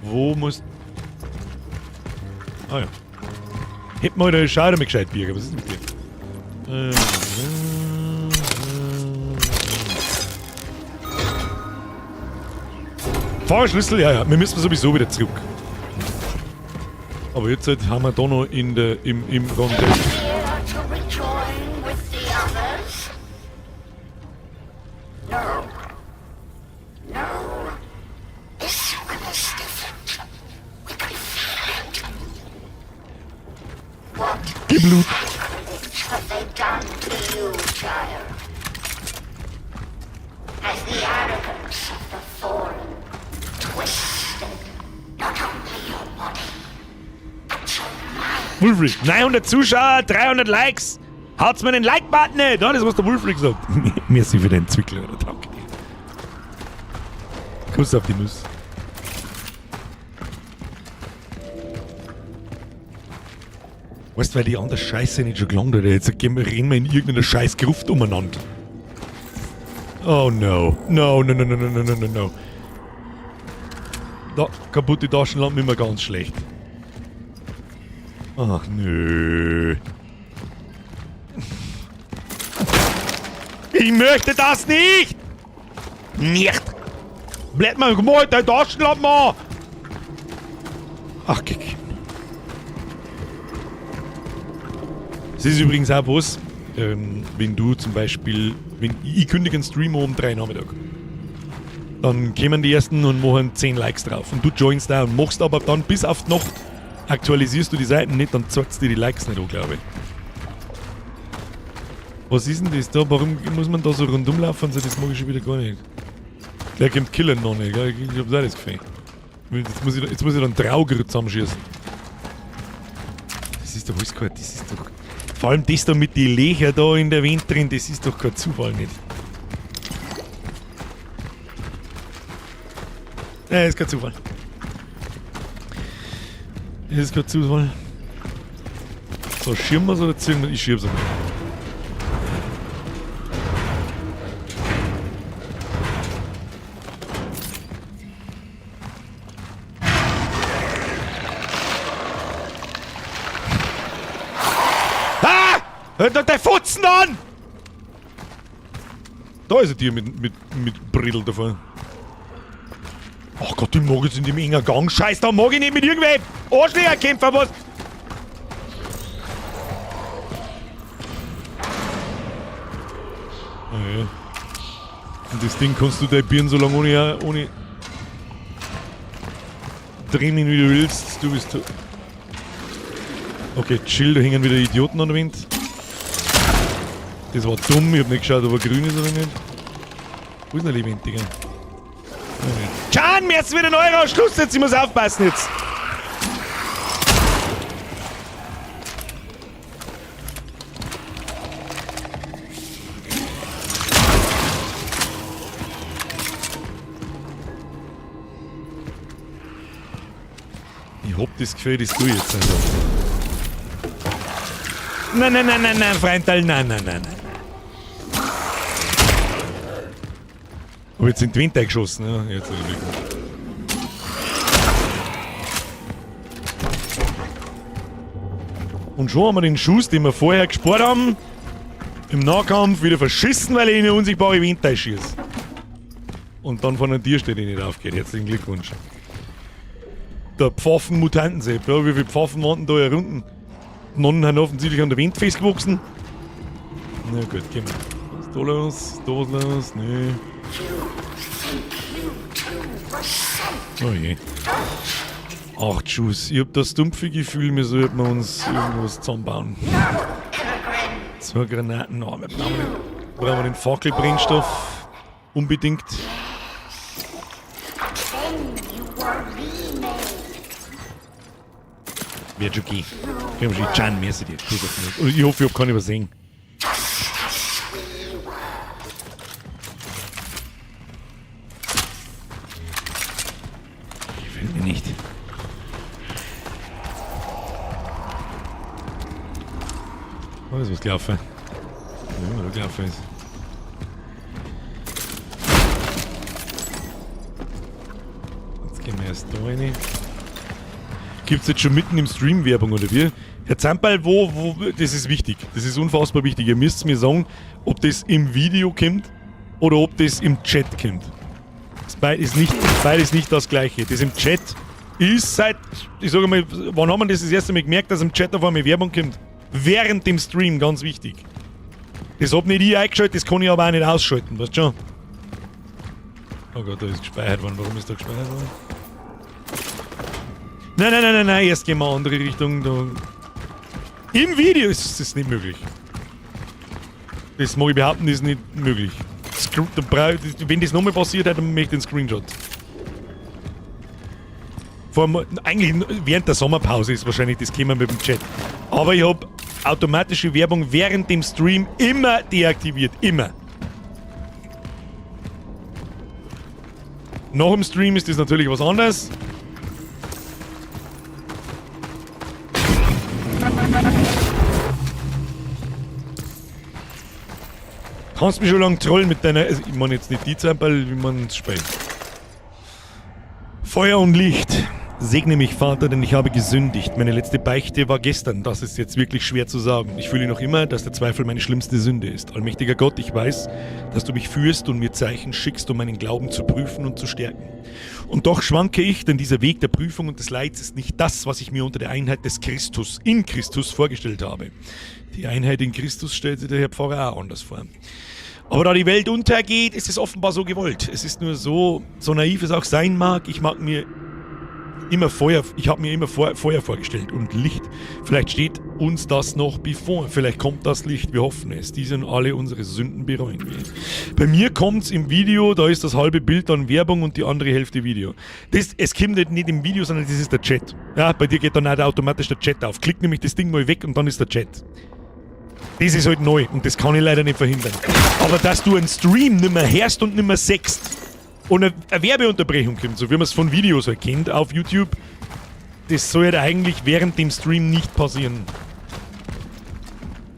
Wo muss... Ah ja. Hätten wir heute Schade mit gescheit Bier, was ist denn mit dir? Fahrerschlüssel, ja, ja, wir müssen sowieso wieder zurück. Aber jetzt halt haben wir da noch in der, im Rondell. Tierblut. Sacrilege have they done to you, child? Has the arrogance of the fallen twisted not only your body, but your mind? Wulfric, 900 Zuschauer, 300 Likes. Haut's mir den Like-Button nicht. Ja, das, was der Wulfric sagt. Merci für den Zwickel, oder? Danke dir. Kuss auf die Nuss. Weißt du, weil die andere Scheiße nicht schon gelangt hat. Jetzt gehen wir, rennen wir in irgendeiner scheiß Gruft umeinander. Oh no. No, no, no, no, no, no, no, no, no. Da, kaputte Taschenlampen immer ganz schlecht. Ach nö. Ich möchte das nicht! Nicht! Bleib mal gemalt, dein Taschenlampen an! Ach, kick. Es ist übrigens auch was, wenn du zum Beispiel, wenn ich kündige einen Stream um 3 Nachmittag, dann kommen die ersten und machen 10 Likes drauf. Und du joinst da und machst aber dann bis auf die Nacht, aktualisierst du die Seiten nicht, dann zeigst du dir die Likes nicht an, glaube ich. Was ist denn das da? Warum muss man da so rundum laufen? So, das mag ich schon wieder gar nicht. Der kommt Killer noch nicht, gell? Ich hab's auch das Gefühl. Jetzt muss ich dann Trauger zusammenschießen. Das ist doch alles kein, das ist doch... Vor allem das da mit den Löchern da in der Wand drin, das ist doch kein Zufall nicht. Ja, ist kein Zufall. Das ist kein Zufall. So, schirmen wir's oder ziehen wir? Ich schieb's einmal. Ah! Hört doch der Futzen an! Da ist ein Tier mit Brittel davor. Ach Gott, die mag jetzt in dem engen Gang. Scheiß, da mag ich nicht mit irgendwelchen Arschlöcher kämpfen, was? Ah, ja. Und das Ding kannst du deine Birnen so lange ohne drinnen, wie du willst. Du bist... Okay, chill, da hängen wieder Idioten an der Wind. Das war dumm, ich hab nicht geschaut, ob er grün ist oder nicht. Wo ist denn der Lebendige? Can, mir ist wieder ein Euro. Schluss jetzt, ich muss aufpassen jetzt. Ich hab das Gefühl, das tue ich jetzt einfach. Nein, nein, nein, nein, nein, Freundl, nein, nein, nein, nein. Aber jetzt sind die Wind eingeschossen, ja. Jetzt ist es gut. Und schon haben wir den Schuss, den wir vorher gespart haben, im Nahkampf wieder verschissen, weil ich in eine unsichtbare Wind einschieße. Und dann von einem Tier steht, die nicht aufgeht. Herzlichen Glückwunsch. Der Pfaffen-Mutantensepp, ja, wie viele Pfaffen waren denn da hier unten? Die Nonnen haben offensichtlich an der Wind festgewachsen. Na gut, gehen wir. Was ist da los? Da was los? Nee. Oh je. 8 Schuss. Ich hab das dumpfe Gefühl, wir sollten uns irgendwas zusammenbauen. 2 Granaten. Oh, wir brauchen den Fackelbrennstoff. Unbedingt. Wird schon gehen. Komm schon, Can, merci dir. Ich hoffe, ich hab keinen übersehen. Gefällt mir nicht. Oh, ist was gelaufen. Ja, da gelaufen ist. Jetzt gehen wir erst da rein. Gibt's jetzt schon mitten im Stream Werbung oder wie? Herr Zamperl, wo, das ist wichtig. Das ist unfassbar wichtig. Ihr müsst mir sagen, ob das im Video kommt oder ob das im Chat kommt. Das ist nicht, beides nicht das Gleiche. Das im Chat ist seit, ich sage mal, wann haben wir das, das erste Mal gemerkt, dass im Chat auf einmal Werbung kommt? Während dem Stream, ganz wichtig. Das hab nicht ich eingeschaltet, das kann ich aber auch nicht ausschalten, weißt du schon? Oh Gott, da ist gespeichert worden. Warum ist da gespeichert worden? Nein, nein, nein, nein, nein, erst gehen wir in eine andere Richtung. Da. Im Video ist das nicht möglich. Das mag ich behaupten, ist nicht möglich. Wenn das nochmal passiert, dann möchte ich einen Screenshot. Vor allem, eigentlich während der Sommerpause ist wahrscheinlich das Thema mit dem Chat. Aber ich hab automatische Werbung während dem Stream immer deaktiviert. Immer. Nach dem Stream ist das natürlich was anderes. Kannst mich schon lange trollen mit deiner... Also ich meine jetzt nicht die Zampel, wie man es spielt. Feuer und Licht. Segne mich, Vater, denn ich habe gesündigt. Meine letzte Beichte war gestern. Das ist jetzt wirklich schwer zu sagen. Ich fühle noch immer, dass der Zweifel meine schlimmste Sünde ist. Allmächtiger Gott, ich weiß, dass du mich führst und mir Zeichen schickst, um meinen Glauben zu prüfen und zu stärken. Und doch schwanke ich, denn dieser Weg der Prüfung und des Leids ist nicht das, was ich mir unter der Einheit des Christus in Christus vorgestellt habe. Die Einheit in Christus stellt sich der Herr Pfarrer auch anders vor. Aber da die Welt untergeht, ist es offenbar so gewollt. Es ist nur so, so naiv es auch sein mag, ich mag mir immer Feuer, ich habe mir immer Feuer vorgestellt und Licht. Vielleicht steht uns das noch bevor. Vielleicht kommt das Licht, wir hoffen es. Diese und alle unsere Sünden bereuen wir. Bei mir kommt's im Video, da ist das halbe Bild dann Werbung und die andere Hälfte Video. Es kommt nicht im Video, sondern das ist der Chat. Ja, bei dir geht dann auch automatisch der Chat auf. Klick nämlich das Ding mal weg und dann ist der Chat. Das ist halt neu und das kann ich leider nicht verhindern. Aber dass du einen Stream nimmer hörst und nimmer sechst und eine Werbeunterbrechung kommt, so wie man es von Videos halt kennt auf YouTube, das soll halt eigentlich während dem Stream nicht passieren.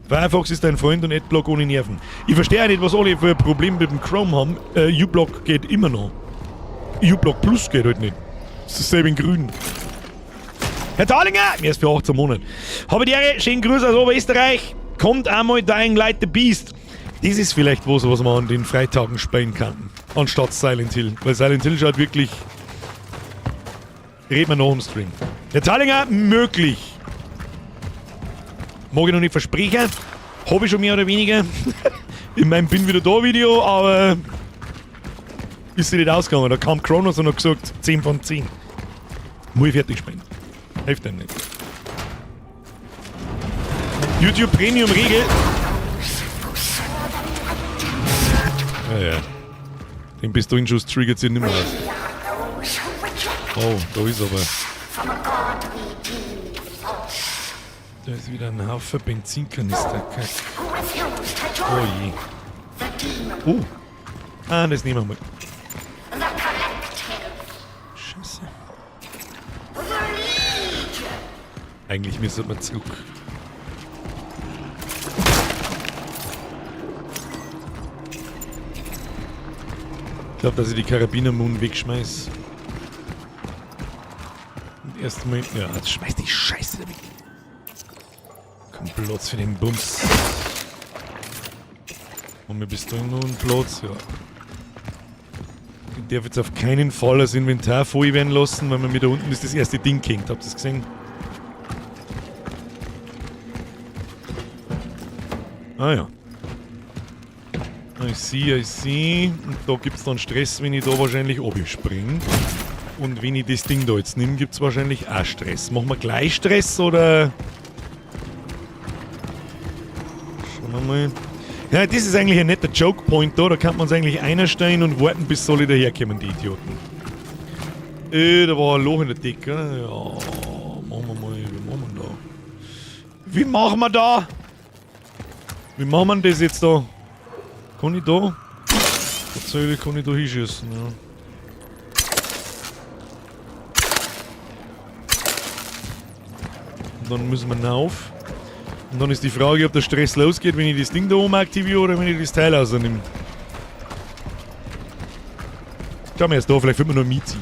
Firefox ist dein Freund und Adblock ohne Nerven. Ich verstehe auch nicht, was alle für ein Problem mit dem Chrome haben. uBlock geht immer noch. uBlock Plus geht halt nicht. Das ist dasselbe in grün. Herr Thalinger, mir ist für 18 Monate. Habe die Ehre, schönen Gruß aus Oberösterreich. Kommt einmal Dying Light the Beast. Das ist vielleicht was, was man an den Freitagen spielen kann. Anstatt Silent Hill. Weil Silent Hill schaut wirklich... Reden wir noch im Stream. Herr Thalinger, möglich. Mag ich noch nicht versprechen. Hab ich schon mehr oder weniger. In meinem Bin wieder da Video, aber... Ist sie nicht ausgegangen. Da kam Kronos und hat gesagt, 10 von 10. Muss ich fertig spielen. Hilft einem nicht. YouTube Premium Regel. Ja, ja. Den Pistolenschuss triggert sich nicht mehr aus. Oh, da ist aber. Da ist wieder ein Haufen Benzinkanister. Kack. Oh je. Oh. Ah, das nehmen wir mal. Scheiße. Eigentlich müsste man zurück. Ich glaub, dass ich die Karabinermund wegschmeiß. Und erstmal. Ja, jetzt schmeiß die Scheiße da weg. Kein Platz für den Bums. Und wir bist du noch einen Platz, ja. Ich darf jetzt auf keinen Fall das Inventar voll werden lassen, weil man mir da unten ist das erste Ding gehängt. Habt ihr das gesehen? Ah ja. I see, I see. Und da gibt's dann Stress, wenn ich da wahrscheinlich runterspringe. Und wenn ich das Ding da jetzt nehme, gibt's wahrscheinlich auch Stress. Machen wir gleich Stress oder? Schauen wir mal. Ja, das ist eigentlich ein netter Choke Point da. Da kann man uns eigentlich einstellen und warten, bis alle daherkommen, die Idioten. Da war ein Loch in der Decke. Ja, machen wir mal. Wie machen wir da? Wie machen wir da? Wie machen wir das jetzt da? Kann ich da? Tatsächlich kann ich da hinschießen, ja. Und dann müssen wir rauf. Und dann ist die Frage, ob der Stress losgeht, wenn ich das Ding da oben aktiviere oder wenn ich das Teil rausnehme. Schauen wir erst da, vielleicht finden wir noch Mizi.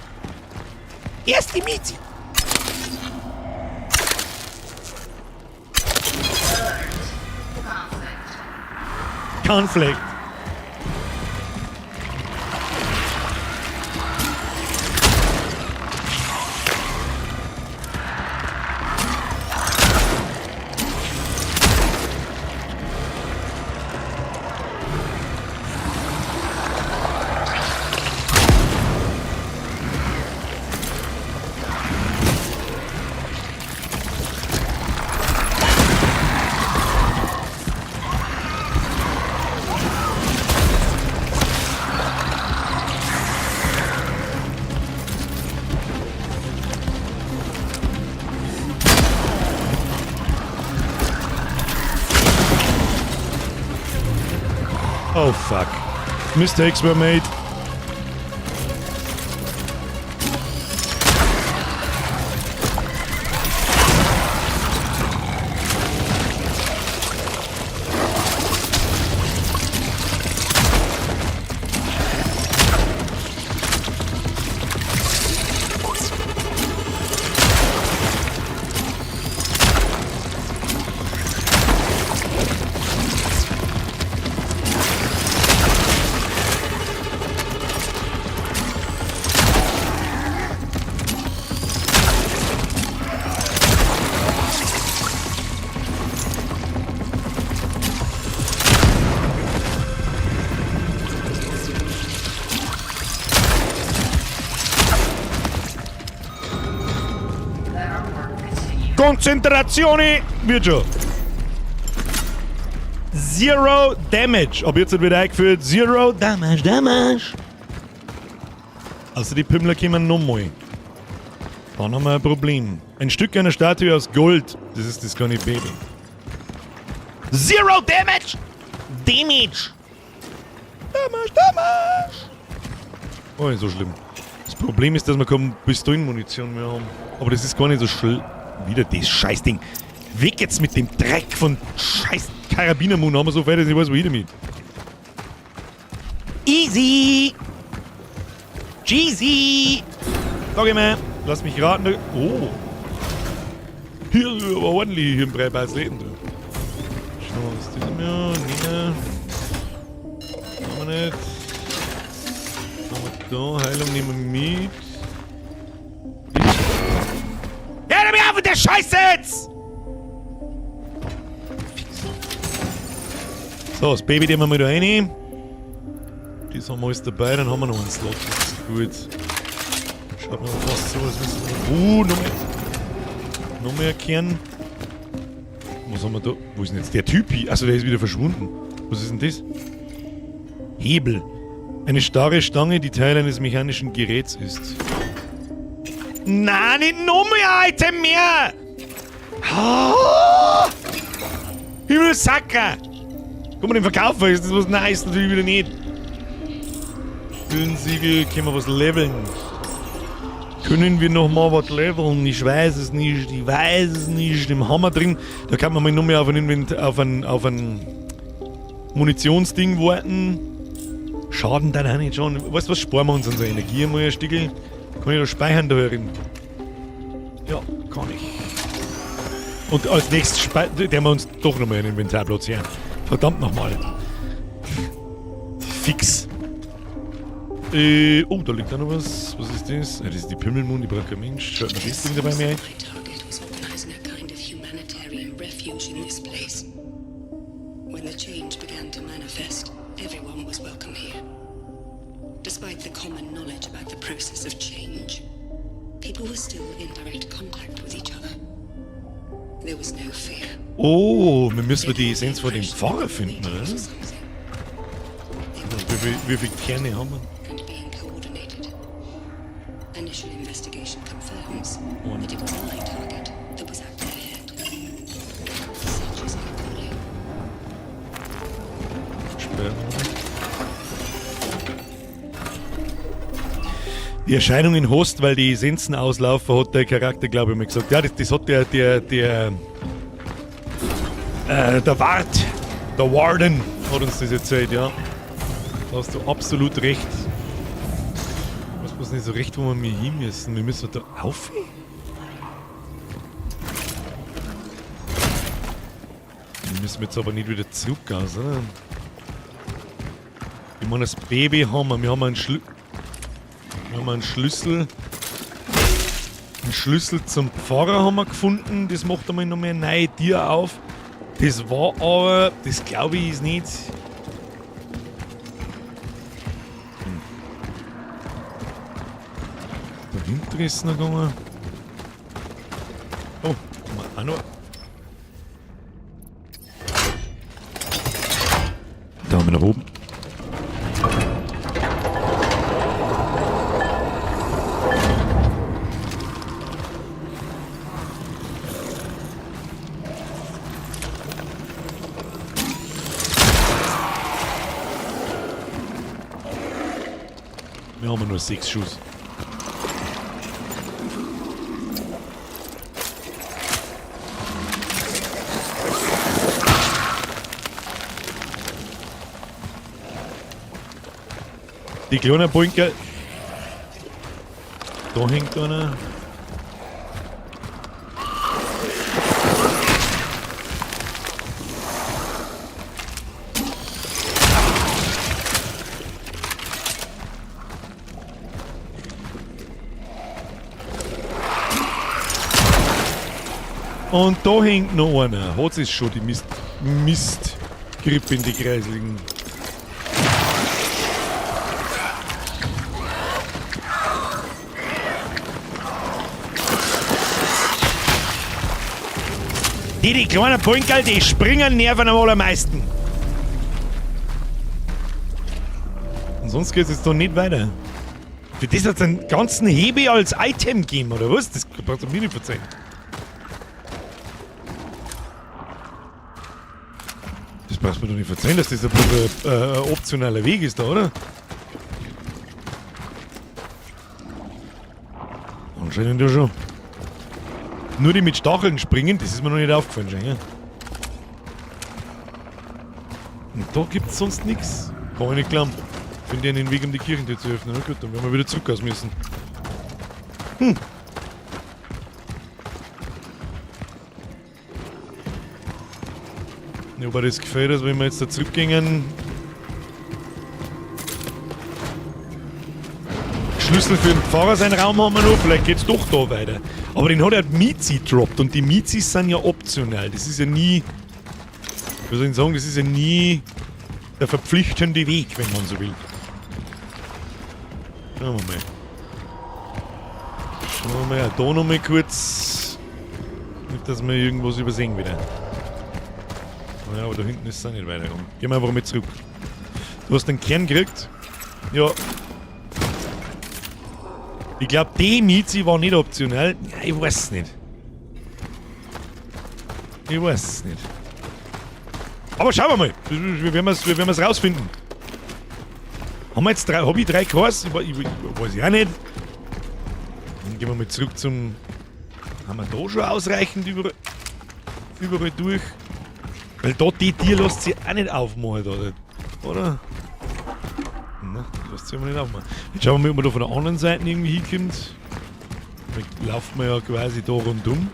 Erst die Mizi! Conflict. Oh fuck. Mistakes were made. Konzentratione! Wird schon. Zero Damage. Ab jetzt wird eingeführt. Zero Damage, Damage. Also die Pümmler kommen nochmal. Dann haben wir ein Problem. Ein Stück einer Statue aus Gold. Das ist das kleine Baby. Zero Damage! Damage! Damage, Damage! Oh, nicht so schlimm. Das Problem ist, dass wir keine Pistolenmunition mehr haben. Aber das ist gar nicht so schlimm. Wieder das Scheißding. Weg jetzt mit dem Dreck von scheiß Karabinermun. Haben wir so fertig, dass ich weiß, wohin damit. Easy! Cheesy! Sag ich mal, lass mich raten. Oh. Hier ist aber ordentlich hier im Breibeiß Leben drin. Schauen wir mal, was das ist. Ja, Nina. Haben wir nicht. Haben wir da. Heilung nehmen wir mit. Hör mir auf mit der Scheiße jetzt! So, das Baby nehmen wir mal da rein. Das haben wir alles dabei, dann haben wir noch einen Slot. Das ist gut. Schaut mir fast so, als müssen wir. Noch mehr. Noch mehr Kern. Was haben wir da? Wo ist denn jetzt der Typ hier? Achso, der ist wieder verschwunden. Was ist denn das? Hebel. Eine starre Stange, die Teil eines mechanischen Geräts ist. Na, nicht noch mehr Item mehr! Ah! Himmelssacker! Guck mal, den Verkaufen ist das was nice, natürlich wieder nicht. Hüllensiegel, können wir was leveln? Können wir noch mal was leveln? Ich weiß es nicht, ich weiß es nicht. Im Hammer drin, da kann man mal noch mehr auf ein Munitionsding warten. Schaden dann auch nicht schon. Weißt du was, sparen wir uns unsere Energie mal ein Stückel. Kann ich da speichern da drin? Ja, kann ich. Und als nächstes der wir uns doch nochmal einen Inventarplatz her. Verdammt nochmal. Fix. Oh, da liegt auch noch was. Was ist das? Ja, das ist die Pümmelmund, die braucht kein Mensch. Schaut mal das Ding dabei mir ein. My target was organizing a kind of humanitarian refuge in this place. When the change began to manifest, everyone was welcome here. Despite the common knowledge about the process of change, people were still in direct contact with each other. There was no fear. Oh, wir müssen die Essenz von dem Pfarrer finden, oder? Wie viele Kerne haben wir? And being coordinated. Initial investigation confirms that it was my target that was at their head. Such is our calling. Sperren wir. Die Erscheinung in Host, weil die Essenzen auslaufen, hat der Charakter, glaube ich, mal gesagt. Ja, das hat der Wart, der Warden, hat uns das erzählt, ja. Da hast du absolut recht. Ich weiß bloß nicht so recht, wo wir hin müssen. Wir müssen da auf. Wir müssen jetzt aber nicht wieder zurück aus, oder? Ich meine, das Baby haben wir. Wir haben einen Schlüssel. Einen Schlüssel zum Pfarrer haben wir gefunden. Das macht einmal noch mehr eine neue Tür auf. Das war aber, das glaube ich ist nicht. Da hinten ist es noch gegangen. Oh, haben wir auch noch. Da haben wir nach oben. nur 6 Schuss. Die kleinen Bunker. Da hängt einer. Und da hängt noch einer. Hat es schon die Mist. Mistgrippe in die Kreisligen. Die kleinen Punkerl, die springen, nerven am allermeisten. Und sonst geht's jetzt da nicht weiter. Für das hat es einen ganzen Hebe als Item gegeben, oder was? Das brauchst du mir nicht verzeihen. Das brauchst du mir doch nicht verzeihen, dass das ein bloß ein optionaler Weg ist da, oder? Anscheinend ja schon. Nur die mit Stacheln springen, das ist mir noch nicht aufgefallen, schon, ja? Und da gibt's sonst nix. Kann ich nicht glauben. Finde ich einen Weg, um die Kirchentür zu öffnen. Na gut, dann werden wir wieder zurück aus müssen. Ja, aber das gefällt uns, wenn wir jetzt da zurückgehen. Schlüssel für den Pfarrer seinen Raum haben wir noch, vielleicht geht's doch da weiter. Aber den hat er Mizi droppt und die Mizis sind ja optional. Das ist ja nie, wie soll ich sagen, das ist ja nie der verpflichtende Weg, wenn man so will. Schauen wir mal. Schauen wir mal, auch da nochmal kurz. Nicht, dass wir irgendwas übersehen wieder. Ja, aber da hinten ist es auch nicht weitergegangen. Gehen wir einfach mal zurück. Du hast den Kern gekriegt. Ja. Ich glaub, die Mizi war nicht optional. Ja, ich weiß es nicht. Ich weiß es nicht. Aber schauen wir mal. Wir werden's rausfinden. Haben wir jetzt drei, hab ich drei Cores? Ich weiß ich auch nicht. Dann gehen wir mal zurück zum... Haben wir da schon ausreichend überall durch? Weil da die Tür lässt sich auch nicht aufmachen, da, oder? Na, lässt sich aber nicht aufmachen. Jetzt schauen wir mal, ob man da von der anderen Seite irgendwie hinkommt. Vielleicht laufen wir ja quasi da rundum.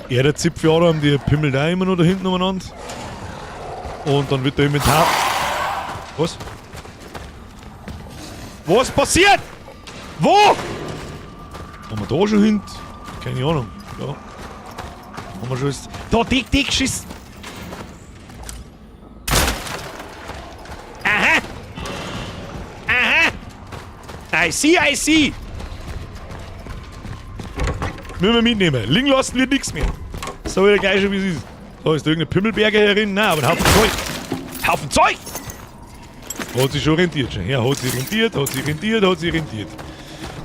Er, der Zipfeladam, die pimmelt auch immer noch da hinten umeinander. Und dann wird der Inventar... Was? Was passiert? Wo? Haben wir da schon hin? Keine Ahnung. Ja. Haben wir schon alles... Da, dick, dick, Schiss! Aha! Aha! I see, I see! Müssen wir mitnehmen. Liegen lassen wir nichts mehr. So wieder gleich schon, wie es ist. Da ist da irgendein Pimmelberger herin. Nein, aber ein Haufen Zeug. Haufen Zeug! Hat sich schon rentiert schon. Ja, hat sich rentiert, hat sich rentiert, hat sich rentiert.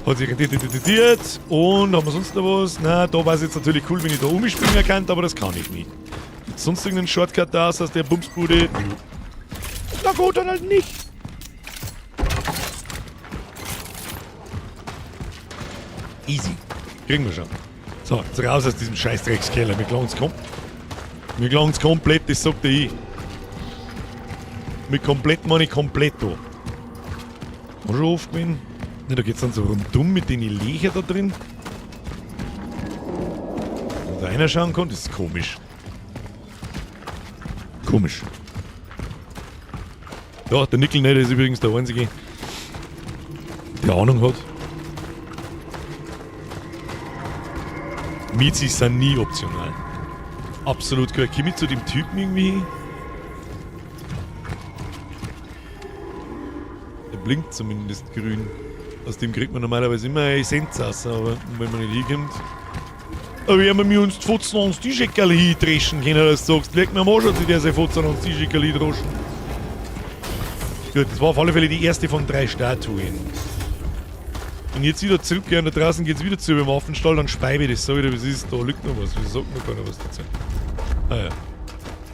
Hat sich rentiert, rentiert. Und haben wir sonst noch was? Na, da war es jetzt natürlich cool, wenn ich da umspringen kann, aber das kann ich nicht. Gibt's sonst irgendeinen Shortcut da aus der Bumsbude? Na gut, dann halt nicht. Easy. Kriegen wir schon. So, jetzt raus aus diesem Scheißdreckskeller. Wir gelangen's komplett, das sagt der ich. Mit komplett meine ich kompletto. War schon oft gewesen. Ne, da geht's dann so rundum mit den Löchern da drin. Wenn da einer schauen kann, das ist komisch. Komisch. Ja, der Nickelnäder ist übrigens der Einzige, der Ahnung hat. Mizis sind nie optional. Absolut korrekt. Komm ich zu dem Typen irgendwie? Der blinkt zumindest grün. Aus dem kriegt man normalerweise immer eine Essenz raus, aber wenn man nicht hinkommt. Aber wenn wir uns die Fotzen ans Tischeckerl hindreschen können, dass du sagst, leg mir mal schon, der seine Fotzen ans Tischeckerl hindroschen. Gut, das war auf alle Fälle die erste von 3 Statuen. Wenn ich jetzt wieder zurückgehe und da draußen geht's wieder zu beim Affenstall, dann speibe ich das, sag ich dir, was ist, da liegt noch was, wieso sagt noch keiner was dazu? Ah ja. Hat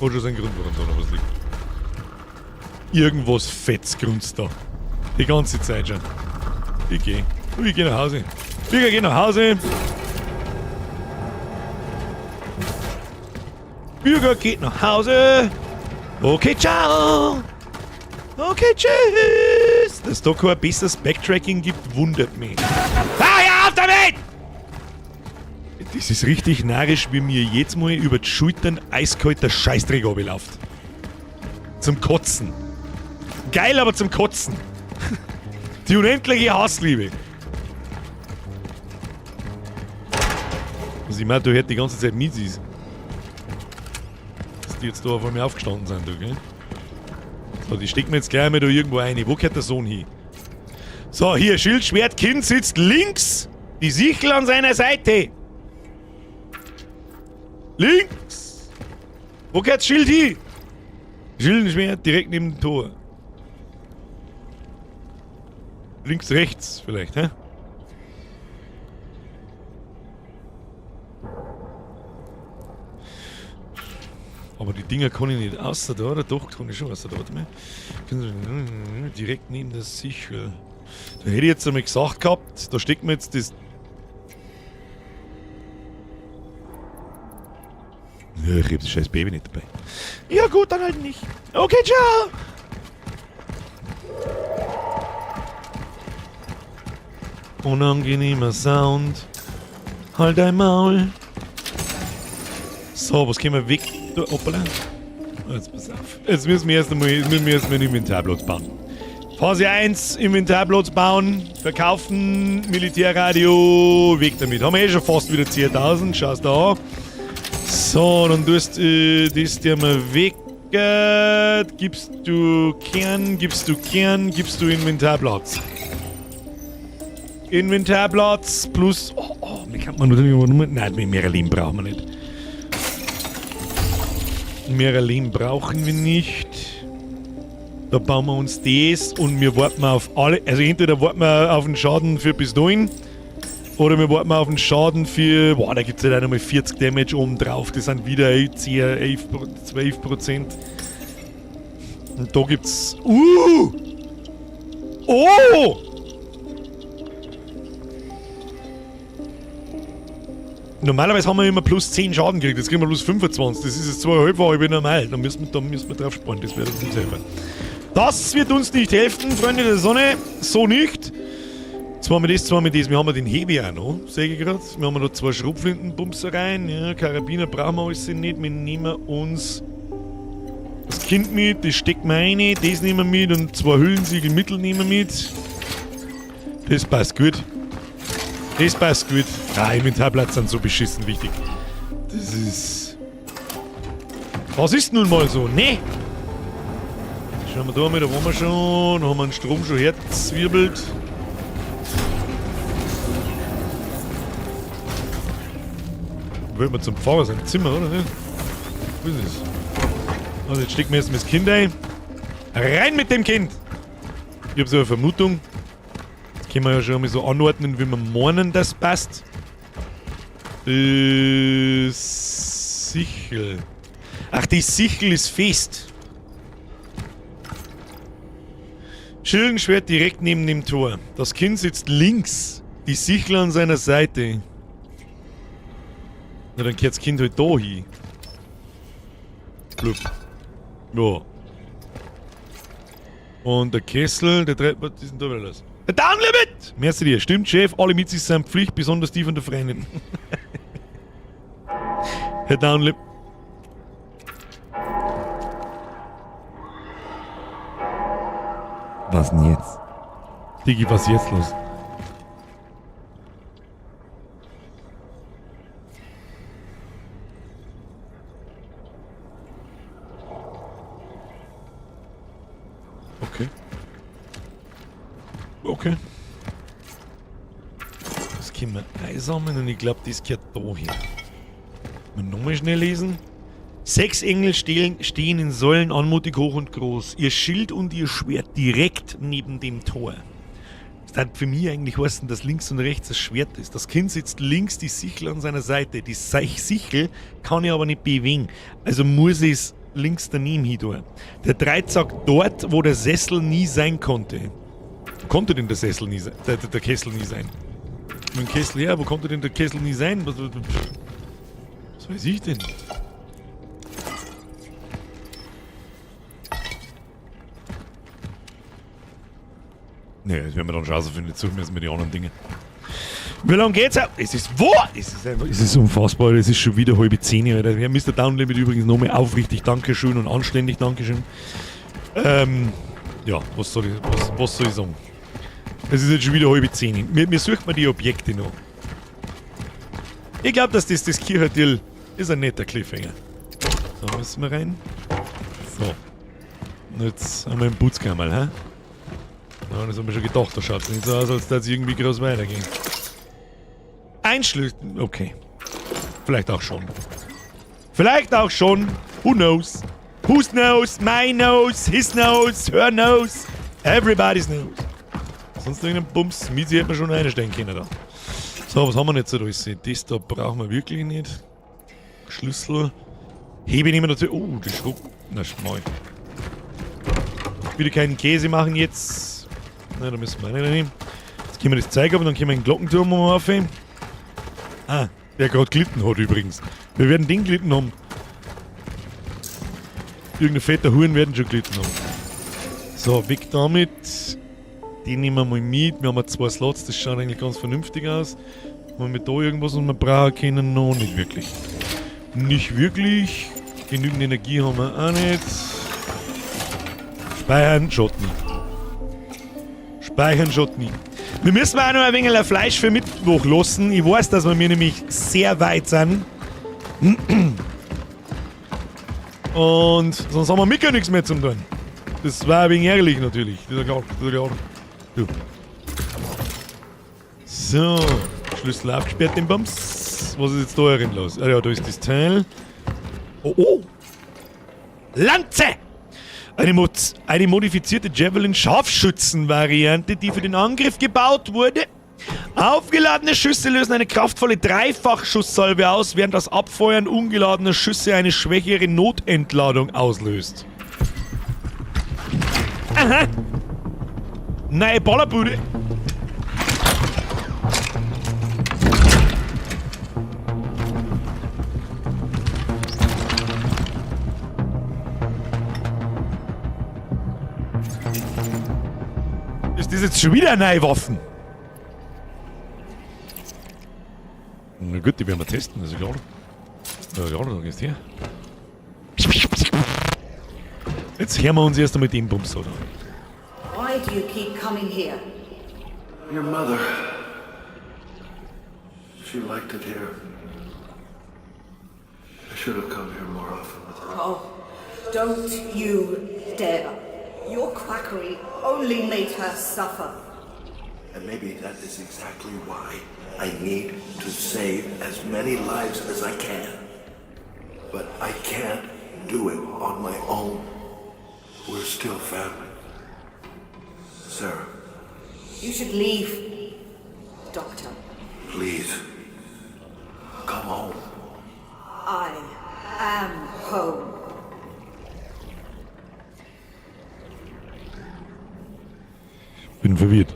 schon seinen Grund, warum da noch was liegt. Irgendwas Fettes grunzt da. Die ganze Zeit schon. Ich geh. Ich geh nach Hause. Ich geh nach Hause. Bürger geht nach Hause. Okay, ciao. Okay, tschüss. Dass da kein besseres Backtracking gibt, wundert mich. Ah, hör auf damit! Das ist richtig narrisch, wie mir jetzt mal über die Schultern eiskalter Scheißdreck runterläuft. Zum Kotzen. Geil, aber zum Kotzen. Die unendliche Hassliebe. Was ich meine, du hört die ganze Zeit mit ist. Dass die jetzt da auf einmal aufgestanden sind, du, gell? So, die stecken wir jetzt gleich mal da irgendwo rein. Wo gehört der Sohn hin? So, hier, Schild, Schwert, Kind sitzt links. Die Sichel an seiner Seite. Links! Wo gehört das Schild hin? Schildenschwert direkt neben dem Tor. Links, rechts vielleicht, hä? Aber die Dinger kann ich nicht außer da, oder? Doch, kann ich schon außer da. Warte mal. Direkt neben der Sichel. Da hätte ich jetzt einmal gesagt gehabt, da steckt mir jetzt das. Ja, ich hab das scheiß Baby nicht dabei. Ja gut, dann halt nicht. Okay, ciao! Unangenehmer Sound. Halt dein Maul. So, was können wir weg? Da, hoppala. Jetzt pass auf. Jetzt müssen wir erst einmal, jetzt müssen wir erst mal einen Inventarplatz bauen. Phase 1, Inventarplatz bauen, verkaufen, Militärradio, weg damit. Haben wir eh schon fast wieder 10.000, schau's da an. So, dann tust das dir mal weg. Gibst du Kern, gibst du Kern, gibst du Inventarplatz. Inventarplatz plus. Oh, oh, mir kann man natürlich nur. Nein, mehr Leben brauchen wir nicht. Mehr Leben brauchen wir nicht. Da bauen wir uns das und wir warten auf alle. Also entweder warten wir auf den Schaden für Pistolen oder wir warten auf den Schaden für. Boah, da gibt es halt auch nochmal 40 Damage oben drauf. Das sind wieder 10, 11, 12 Prozent. Und da gibt's. Oh! Normalerweise haben wir immer plus 10 Schaden gekriegt, jetzt kriegen wir plus 25. Das ist jetzt zweieinhalb halb normal. Da müssen wir drauf sparen, das wird uns nicht helfen. Das wird uns nicht helfen, Freunde der Sonne. So nicht. Zweimal das, zweimal das. Wir haben ja den Hebi auch noch, sehe ich gerade. Wir haben noch zwei Schrotflintenpumps rein. Ja, Karabiner brauchen wir alles nicht. Wir nehmen uns das Kind mit, das stecken wir rein, das nehmen wir mit und zwei Hüllensiegel Mittel nehmen wir mit. Das passt gut. Das passt gut. Ah, Inventarplatz sind so beschissen wichtig. Das ist. Was ist nun mal so? Ne? Schauen wir da mal, da waren wir schon. Da haben wir den Strom schon herzwirbelt. Wollen wir zum Pfarrer sein Zimmer, oder? Ne? Wo ist es? Also jetzt stecken wir erstmal das Kind ein. Rein mit dem Kind! Ich habe so eine Vermutung. Das können wir ja schon mal so anordnen, wie wir meinen, das passt. Sichel. Ach, die Sichel ist fest. Schildenschwert direkt neben dem Tor. Das Kind sitzt links. Die Sichel an seiner Seite. Na, dann kehrt das Kind halt da hin. Blub. Ja. Und der Kessel, der dreht. Was ist denn da wieder los? Der Downlimit! Merci dir. Stimmt, Chef, alle Mitzis sind Pflicht, besonders die von der Freundin. Herr Downlimit. Was denn jetzt? Digi, was ist jetzt los? Okay. Okay. Das können wir einsammeln und ich glaube, das gehört da hin. Mal nochmal schnell lesen. 6 Engel stehen in Säulen anmutig hoch und groß. Ihr Schild und ihr Schwert direkt neben dem Tor. Das hat für mich eigentlich heißen, dass links und rechts das Schwert ist. Das Kind sitzt links, die Sichel an seiner Seite. Die Sichel kann ich aber nicht bewegen. Also muss ich es links daneben hin tun. Der Dreizack dort, wo der Sessel nie sein konnte. Wo konnte denn der Sessel nie sein? Der Kessel nie sein? Mit dem Kessel her, wo konnte denn der Kessel nie sein? Was weiß ich denn? Ne, das werden wir dann schon rausfinden. Jetzt suchen wir erstmal die anderen Dinge. Wie lange geht's? Es ist wo? Es ist einfach, es ist unfassbar. Es ist schon wieder 9:30, Alter. Ja, Mr. Downlimit übrigens nochmal aufrichtig Dankeschön und anständig Dankeschön. Ja, was soll ich sagen? Es ist jetzt schon wieder 9:30. Mir sucht man die Objekte noch. Ich glaub, dass das Kirchhotel ist ein netter Cliffhanger. So, müssen wir rein. So. Und jetzt haben wir einen Putzkammerl, hä? Ja, das haben wir schon gedacht, da schaut's nicht so aus, als würde es irgendwie groß weitergehen. Einschlüssen. Okay. Vielleicht auch schon. Vielleicht auch schon. Who knows? Whose knows? My knows? His knows? Her knows? Everybody's knows. Sonst irgendein Bums. Mizi hätte man schon einstellen können da. So, was haben wir denn jetzt da alles? Das da brauchen wir wirklich nicht. Schlüssel. Hebe nehmen wir dazu. Oh, das Schruck. Na, schmal. Bitte keinen Käse machen jetzt. Na, da müssen wir nicht rein. Jetzt können wir das Zeug ab und dann können wir den Glockenturm mal aufheben. Ah, der gerade gelitten hat übrigens. Wir werden den gelitten haben. Irgendein fetter Huren werden schon gelitten haben. So, weg damit. Den nehmen wir mal mit. Wir haben ja 2 Slots, das schaut eigentlich ganz vernünftig aus. Haben wir da irgendwas, was wir brauchen können? No, nicht wirklich. Nicht wirklich. Genügend Energie haben wir auch nicht. Speichern schaut nie. Speichern schaut nie. Wir müssen auch noch ein wenig Fleisch für Mittwoch lassen. Ich weiß, dass wir mir nämlich sehr weit sind. Und sonst haben wir mit gar nichts mehr zum tun. Das war ein wenig ärgerlich natürlich. Das ist ja klar, das ist ja klar. Du. So, Schlüssel aufgesperrt, den Bums. Was ist jetzt da herin los? Ah ja, da ist das Teil. Oh, oh! Lanze! Eine modifizierte Javelin-Scharfschützen-Variante, die für den Angriff gebaut wurde. Aufgeladene Schüsse lösen eine kraftvolle Dreifachschusssalve aus, während das Abfeuern ungeladener Schüsse eine schwächere Notentladung auslöst. Aha! Neue Ballerbude! Ist das jetzt schon wieder eine neue Waffen? Na gut, die werden wir testen, ist ja klar. Ja, klar, dann gehst du her. Jetzt hören wir uns erst einmal den Bums, oder? Why do you keep coming here? Your mother. She liked it here. I should have come here more often with her. Oh, don't you dare. Your quackery only made her suffer. And maybe that is exactly why I need to save as many lives as I can. But I can't do it on my own. We're still family. Sarah. You should leave, Doctor. Please. Come home. I am home. Bin verwirrt.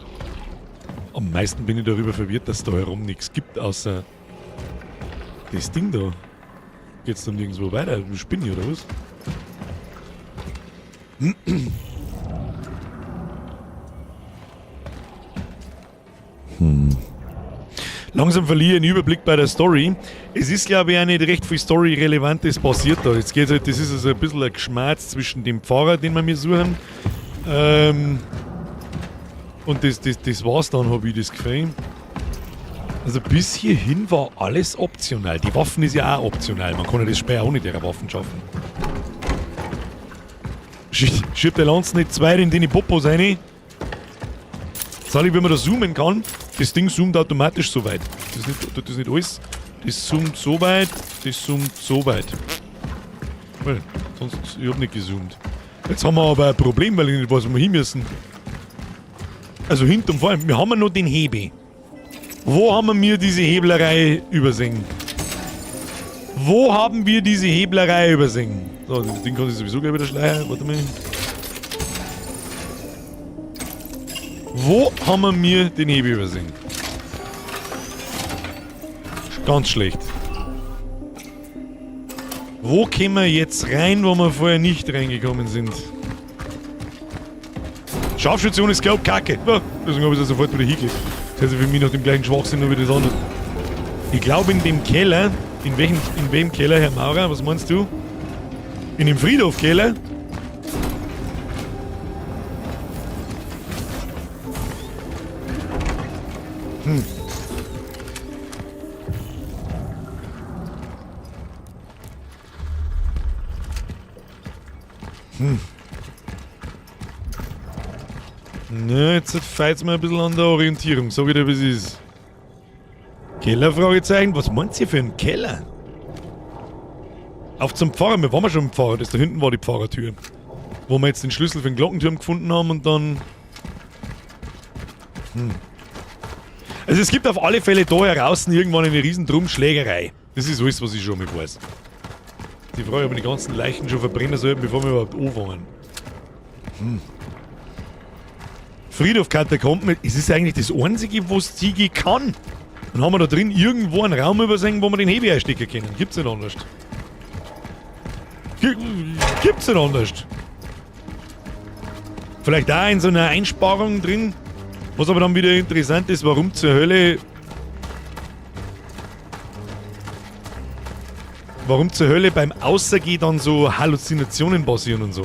Am meisten bin ich darüber verwirrt, dass da herum nichts gibt, außer das Ding da. Geht's dann nirgendwo weiter? Spinne ich oder was? Langsam verliere ich den Überblick bei der Story. Es ist, glaube ich, auch nicht recht viel Story-Relevantes passiert da. Jetzt geht's halt, das ist also ein bisschen ein Geschmerz zwischen dem Pfarrer, den wir mir suchen. Und das war's dann, hab ich das Gefühl. Also bis hierhin war alles optional. Die Waffen ist ja auch optional. Man kann ja das Spiel auch ohne der Waffen schaffen. Schiebt der Lanz nicht zwei in den Popos rein? Sag ich, wenn man da zoomen kann, das Ding zoomt automatisch so weit. Das ist nicht, das ist nicht alles. Das zoomt so weit, das zoomt so weit. Weil, sonst, ich hab nicht gezoomt. Jetzt haben wir aber ein Problem, weil ich nicht weiß, wo wir hin müssen. Also hinten und vorne. Wir haben ja noch den Hebel. Wo haben wir diese Heblerei übersehen? Wo haben wir diese Heblerei übersehen? So, das Ding kann ich sowieso gleich wieder schleiern. Warte mal. Wo haben wir mir den Hebel übersehen? Ganz schlecht. Wo kämen wir jetzt rein, wo wir vorher nicht reingekommen sind? Scharfschütze ohne Scope, Kacke. Ja, deswegen habe ich es sofort wieder hingekriegt. Das heißt für mich nach dem gleichen Schwachsinn nur wieder das andere. Ich glaube in dem Keller, in welchem Keller, Herr Maurer, was meinst du? In dem Friedhofkeller? Hm. Hm. Na, jetzt feilt's mir ein bisschen an der Orientierung, so wie der bis ist. Keller, Fragezeichen? Was meint ihr für einen Keller? Auf zum Pfarrer, wir waren ja schon im Pfarrer, das da hinten war die Pfarrertür. Wo wir jetzt den Schlüssel für den Glockenturm gefunden haben und dann... Hm. Also es gibt auf alle Fälle da heraus irgendwann eine riesen Drumschlägerei. Das ist alles, was ich schon mal weiß. Die Frage, ob wir die ganzen Leichen schon verbrennen sollten, bevor wir überhaupt anfangen. Hm. Friedhof Katakomben, es ist eigentlich das einzige, was Ziege kann. Dann haben wir da drin irgendwo einen Raum übersehen, wo wir den Hebi einstecken können. Gibt's nicht anders. Gibt's nicht anders. Vielleicht auch in so einer Einsparung drin. Was aber dann wieder interessant ist, warum zur Hölle... Warum zur Hölle beim Außergehen dann so Halluzinationen passieren und so.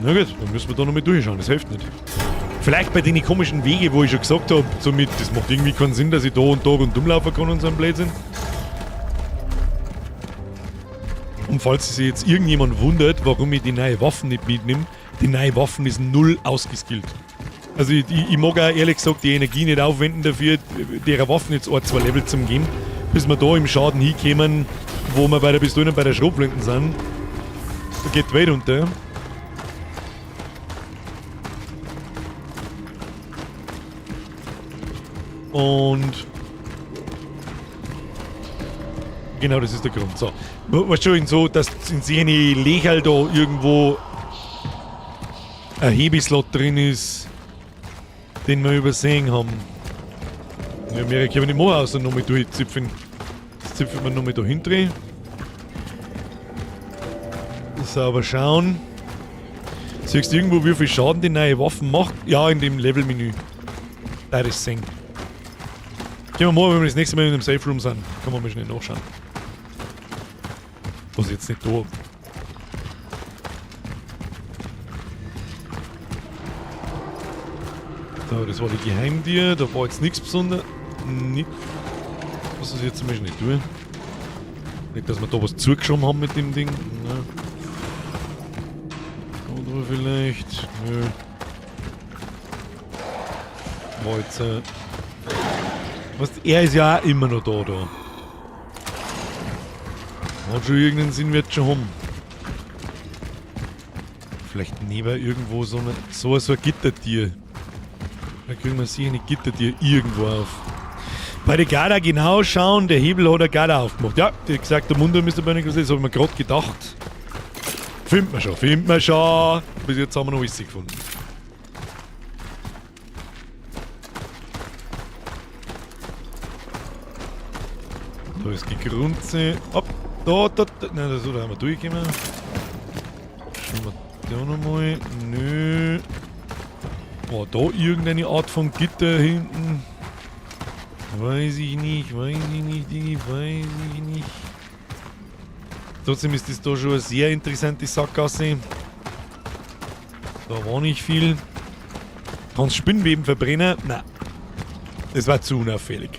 Na gut, dann müssen wir da noch mal durchschauen, das hilft nicht. Vielleicht bei den komischen Wege, wo ich schon gesagt habe, so mit, das macht irgendwie keinen Sinn, dass ich da und da rundum laufen kann und so ein Blödsinn. Und falls sich jetzt irgendjemand wundert, warum ich die neue Waffen nicht mitnehme, die neue Waffen ist null ausgeskillt. Also ich mag auch ehrlich gesagt die Energie nicht aufwenden dafür, derer Waffen jetzt ein, zwei Level zum geben, bis wir da im Schaden hinkommen, wo wir bei der Pistole und bei der Schrotflinten sind. Da geht die Welt unter. Und genau, das ist der Grund. So. Weißt du, so, dass in seine Lächerl da irgendwo ein Hebeslot drin ist, den wir übersehen haben. Ja, mehr kann ich nicht machen, außer nochmal durchzipfen. Das zipfen wir nochmal da hinten. Sauber schauen. Siehst du irgendwo, wie viel Schaden die neue Waffen macht? Ja, in dem Level-Menü. Da ist sehen. Gehen wir mal, wenn wir das nächste Mal in einem Safe Room sind. Kann man mal schnell nachschauen. Was ich jetzt nicht da hab. So, das war die Geheimtür. Da war jetzt nichts Besonderes. Nicht. Was ist jetzt zum Beispiel nicht tun? Nicht, dass wir da was zugeschoben haben mit dem Ding. Nein. Oder vielleicht. Nö. War jetzt. Was, er ist ja auch immer noch da. Hat schon irgendeinen Sinn, wird schon haben. Vielleicht neben irgendwo so ein Gittertier. Da kriegen wir sicher eine Gittertier irgendwo auf. Bei der Garda genau schauen, der Hebel hat der Garda aufgemacht. Ja, wie gesagt, der Mundur müsste bei das habe ich mir gerade gedacht. Findet man schon, findet man schon. Bis jetzt haben wir noch alles gefunden. Da ist die Grunze. Hopp, da. Nein, das, da haben wir durchgekommen. Schauen wir da nochmal. Nö. War da irgendeine Art von Gitter hinten? Weiß ich nicht, Digi, weiß ich nicht. Trotzdem ist das da schon eine sehr interessante Sackgasse. Da war nicht viel. Kannst Spinnweben verbrennen? Nein. Das war zu unauffällig.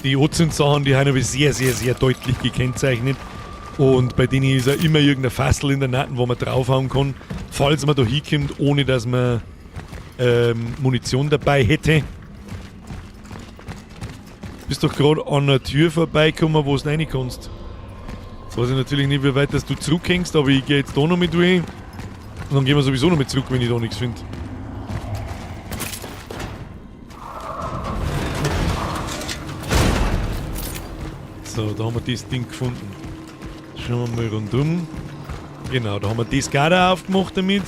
Die Ozon-Sachen, die haben wir sehr, sehr, sehr deutlich gekennzeichnet. Und bei denen ist ja immer irgendein Fassel in der Natten, wo man draufhauen kann, falls man da hinkommt, ohne dass man Munition dabei hätte. Bist doch gerade an der Tür vorbeigekommen, wo du rein kannst. Jetzt weiß ich natürlich nicht, wie weit dass du zurückhängst, aber ich gehe jetzt da noch mit durch. Und dann gehen wir sowieso noch mit zurück, wenn ich da nichts finde. So, da haben wir das Ding gefunden. Schauen wir mal rundum. Genau, da haben wir das Gader aufgemacht damit.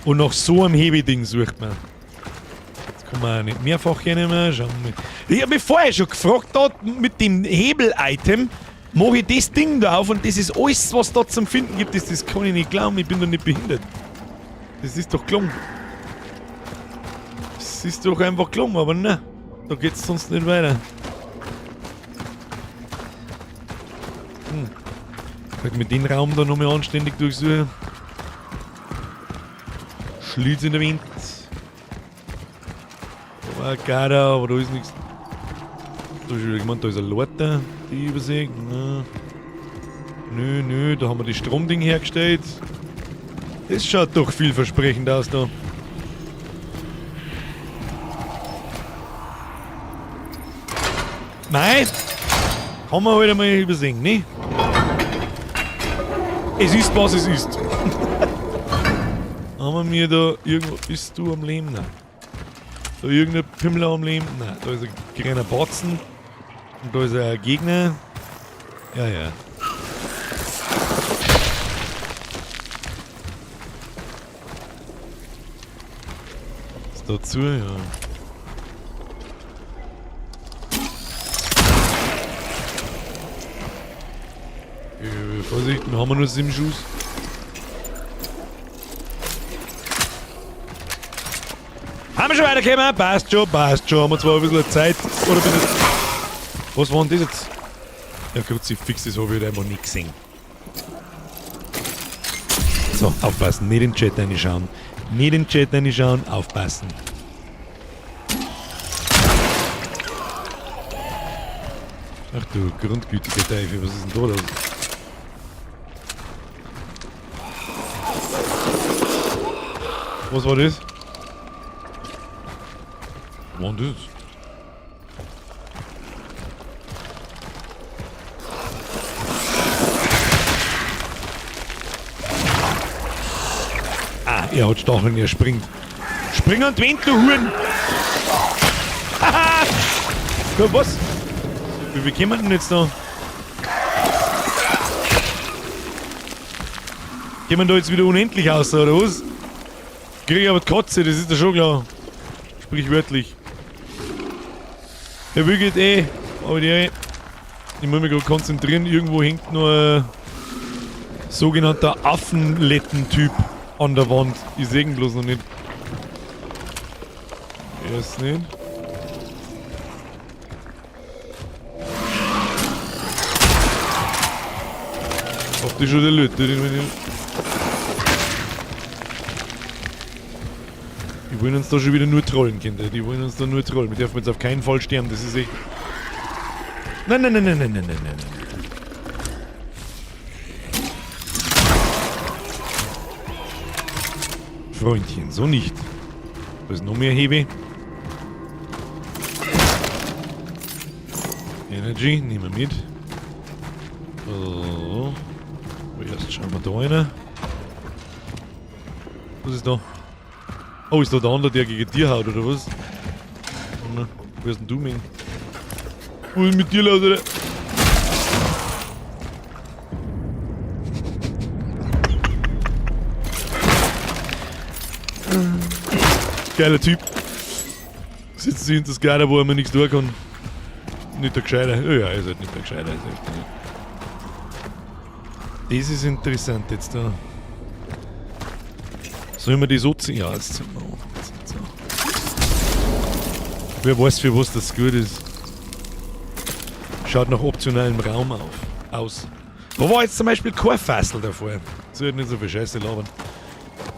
Und nach so einem Hebeding sucht man. Jetzt kann man auch nicht mehrfach hernehmen. Schauen wir mal. Ich habe mich vorher schon gefragt, da mit dem Hebel-Item mache ich das Ding da auf und das ist alles, was da zum Finden gibt. Das kann ich nicht glauben, ich bin doch nicht behindert. Das ist doch gelungen. Das ist doch einfach gelungen, aber ne, da geht's sonst nicht weiter. Vielleicht mit dem Raum da nochmal anständig durchsuchen. Schlitz in der Wind. Da war ein Gader, aber da ist nichts. Da ist wieder gemeint, da ist eine Leiter, die ich übersehe. Na. Nö, nö, da haben wir das Stromding hergestellt. Das schaut doch vielversprechend aus da. Nein! Kann man halt einmal übersehen, ne? Es ist, was es ist. Haben wir mir da irgendwo... Bist du am Leben? Nein. Da irgendein Pimmler am Leben? Nein. Da ist ein kleiner Batzen. Und da ist ein Gegner. Ja, ja. Ist dazu, ja. Vorsicht, wir haben nur 7 Schuss. Haben wir schon weitergekommen? Passt schon, passt schon. Haben wir zwar ein bisschen Zeit. Oder ein bisschen. Was war denn das jetzt? Ja, Kruzifix, das hab ich halt einfach nicht gesehen. So, aufpassen. Nicht in den Chat reinschauen. Nicht in den Chat reinschauen, aufpassen. Ach du grundgütiger Teufel, was ist denn da los? Was war das? Was war denn das? Ah, er hat Stacheln, er springt. Spring und Wind, du Huren! Haha! Ja, was? Wie kommen wir denn jetzt da? Gehen wir da jetzt wieder unendlich aus, oder was? Krieg ich aber die Katze, das ist ja schon klar. Sprichwörtlich. Der wügelt eh, aber die, ich muss mich gerade konzentrieren, irgendwo hängt nur ein sogenannter Affenletten-Typ an der Wand. Ich seh ihn bloß noch nicht. Er ist nicht. Auf die schon der Leute, die Die wollen uns da schon wieder nur trollen, Kinder. Die wollen uns da nur trollen. Wir dürfen jetzt auf keinen Fall sterben, das ist echt... Nein, nein, nein, nein, nein, nein, nein, nein, nein. Freundchen, so nicht. Da ist noch mehr Hebe. Energy, nehmen wir mit. So. Erst schauen wir da rein. Was ist da? Oh, ist da der andere, der gegen dir haut, oder was? Na, wer ist denn du, Mann? Was ist mit dir los, oder? Geiler Typ. Sitzt sich hinter das Geiler, wo er mir nichts tun kann. Nicht der Gescheiter. Ja, er ist halt nicht der Gescheiter. Ist echt nicht. Das ist interessant jetzt da. Sollen wir die so ziehen? Ja, jetzt ziehen wir an. So. Wer weiß, für was das gut ist. Schaut nach optionalem Raum aus. Da war jetzt zum Beispiel kein Fassel davor. Soll halt nicht so viel Scheiße labern.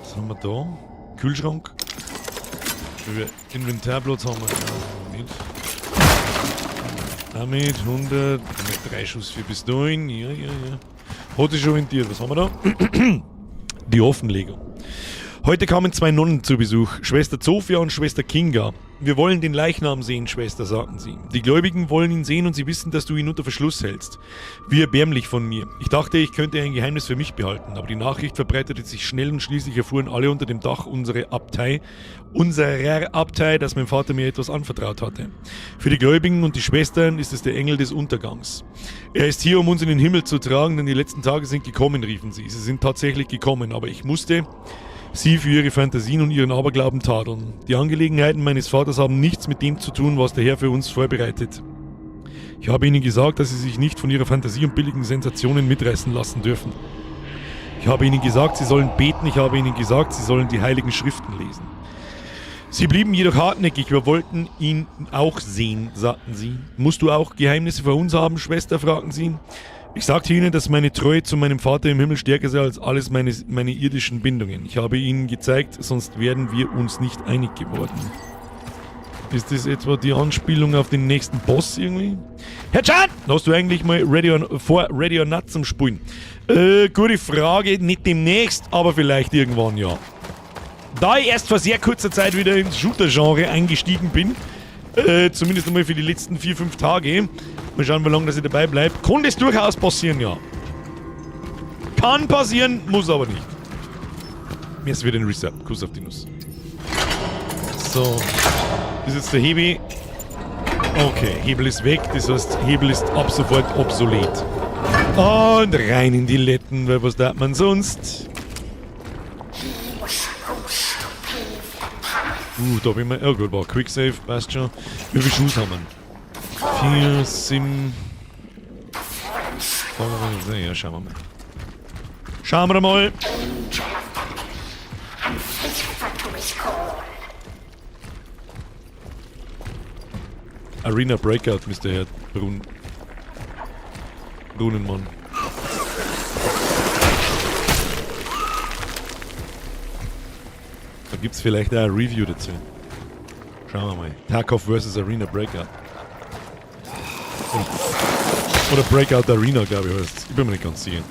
Was haben wir da? Kühlschrank. Inventarplatz haben wir mit. Damit 100, mit 3 Schuss für Pistolen. Ja, ja, ja. Hat sich schon rentiert. Was haben wir da? Die Offenlegung. Heute kamen 2 Nonnen zu Besuch, Schwester Zofia und Schwester Kinga. Wir wollen den Leichnam sehen, Schwester, sagten sie. Die Gläubigen wollen ihn sehen und sie wissen, dass du ihn unter Verschluss hältst. Wie erbärmlich von mir. Ich dachte, ich könnte ein Geheimnis für mich behalten, aber die Nachricht verbreitete sich schnell und schließlich erfuhren alle unter dem Dach unserer Abtei, dass mein Vater mir etwas anvertraut hatte. Für die Gläubigen und die Schwestern ist es der Engel des Untergangs. Er ist hier, um uns in den Himmel zu tragen, denn die letzten Tage sind gekommen, riefen sie. Sie sind tatsächlich gekommen, aber ich musste sie für ihre Fantasien und ihren Aberglauben tadeln. Die Angelegenheiten meines Vaters haben nichts mit dem zu tun, was der Herr für uns vorbereitet. Ich habe ihnen gesagt, dass sie sich nicht von ihrer Fantasie und billigen Sensationen mitreißen lassen dürfen. Ich habe ihnen gesagt, sie sollen beten. Ich habe ihnen gesagt, sie sollen die heiligen Schriften lesen. Sie blieben jedoch hartnäckig. Wir wollten ihn auch sehen, sagten sie. Musst du auch Geheimnisse vor uns haben, Schwester, fragten sie. Ich sagte ihnen, dass meine Treue zu meinem Vater im Himmel stärker sei als alles meine irdischen Bindungen. Ich habe ihnen gezeigt, sonst wären wir uns nicht einig geworden. Ist das etwa die Anspielung auf den nächsten Boss irgendwie? Herr Chan! Hast du eigentlich mal Ready or Not zum Spielen? Gute Frage, nicht demnächst, aber vielleicht irgendwann, ja. Da ich erst vor sehr kurzer Zeit wieder ins Shooter-Genre eingestiegen bin, zumindest einmal für die letzten 4-5 Tage, mal schauen, wie lange dass ich dabei bleibe, kann das durchaus passieren, ja. Kann passieren, muss aber nicht. Mir ist wieder ein Reset. Kuss auf die Nuss. So. Das ist jetzt der Hebel. Okay, Hebel ist weg, das heißt, Hebel ist ab sofort obsolet. Und rein in die Letten, weil was darf man sonst? Da bin ich mal. Oh gut, war Quick Save, passt schon. Wie viele Schuss haben wir? 4, 7. Ja, schauen wir mal. Schauen wir mal. Arena Breakout, Mr. Herr Brunenmann. Da gibt's vielleicht auch ein Review dazu. Schauen wir mal. Tarkov vs. Arena Breakout. Oder Breakout Arena, glaube ich, heißt's. Ich bin mir nicht ganz sicher.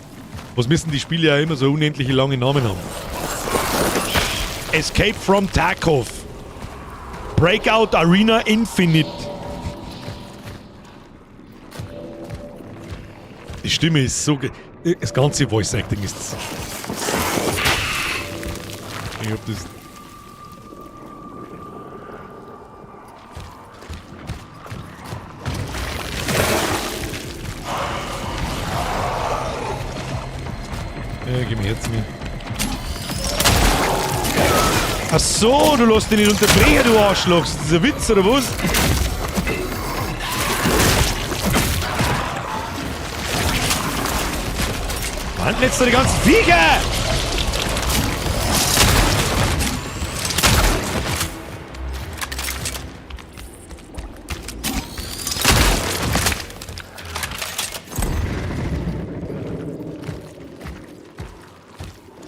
Was müssen die Spiele ja immer so unendliche lange Namen haben? Escape from Tarkov. Breakout Arena Infinite. Die Stimme ist so das ganze Voice Acting ist. Ich hab das. Ja, gib mir jetzt mir. Ach so, du lässt dich nicht unterbrechen, du Arschloch. Ist das ein Witz oder was? Wann jetzt da die ganzen Viecher?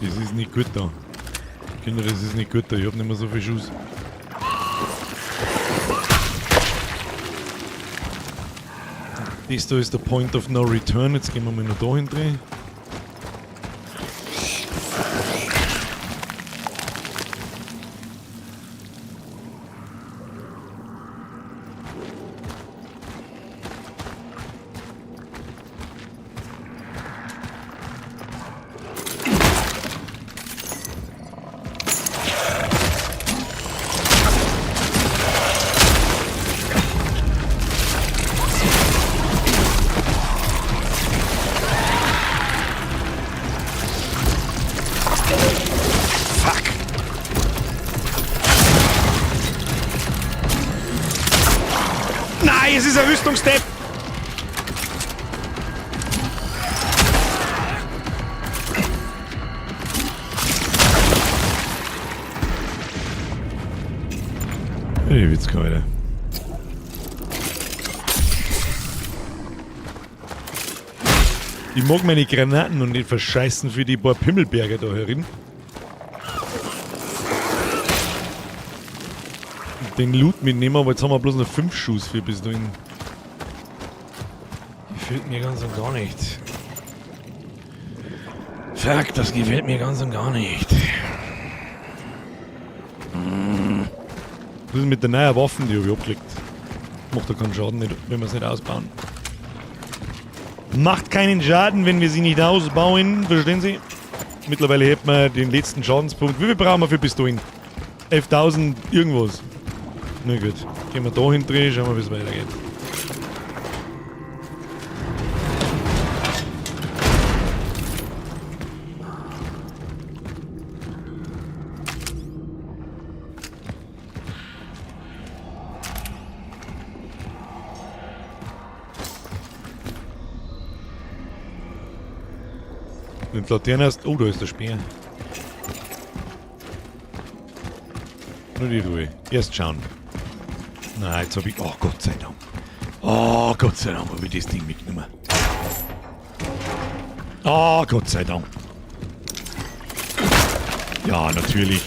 Das ist nicht gut da. Kinder, das ist nicht gut da. Ich hab nicht mehr so viel Schuss. Das da ist der Point of No Return. Jetzt gehen wir mal noch da hin drehen. Nein, es ist ein Rüstungsstep! Hey, Witzkeule. Ich mag meine Granaten und nicht verscheißen für die paar Pimmelberge da herin. Den Loot mitnehmen, aber jetzt haben wir bloß noch 5 Schuss für bis dahin. Gefällt mir ganz und gar nicht. Fuck, das gefällt mir ganz und gar nicht. Was ist mit der neuen Waffen, die habe ich abgelegt? Macht doch keinen Schaden, nicht, wenn wir es nicht ausbauen. Macht keinen Schaden, wenn wir sie nicht ausbauen. Verstehen Sie? Mittlerweile hätten wir den letzten Schadenspunkt. Wie viel brauchen wir für Pistolen? 11.000 irgendwas. Na gut. Gehen wir da hin drehen, schauen wir, wie es weitergeht. Wenn du Laterne hast. Oh, da ist der Speer. Nur die Ruhe. Erst schauen. Na, jetzt hab ich. Oh, Gott sei Dank. Oh, Gott sei Dank habe ich das Ding mitgenommen. Oh, Gott sei Dank. Ja, natürlich.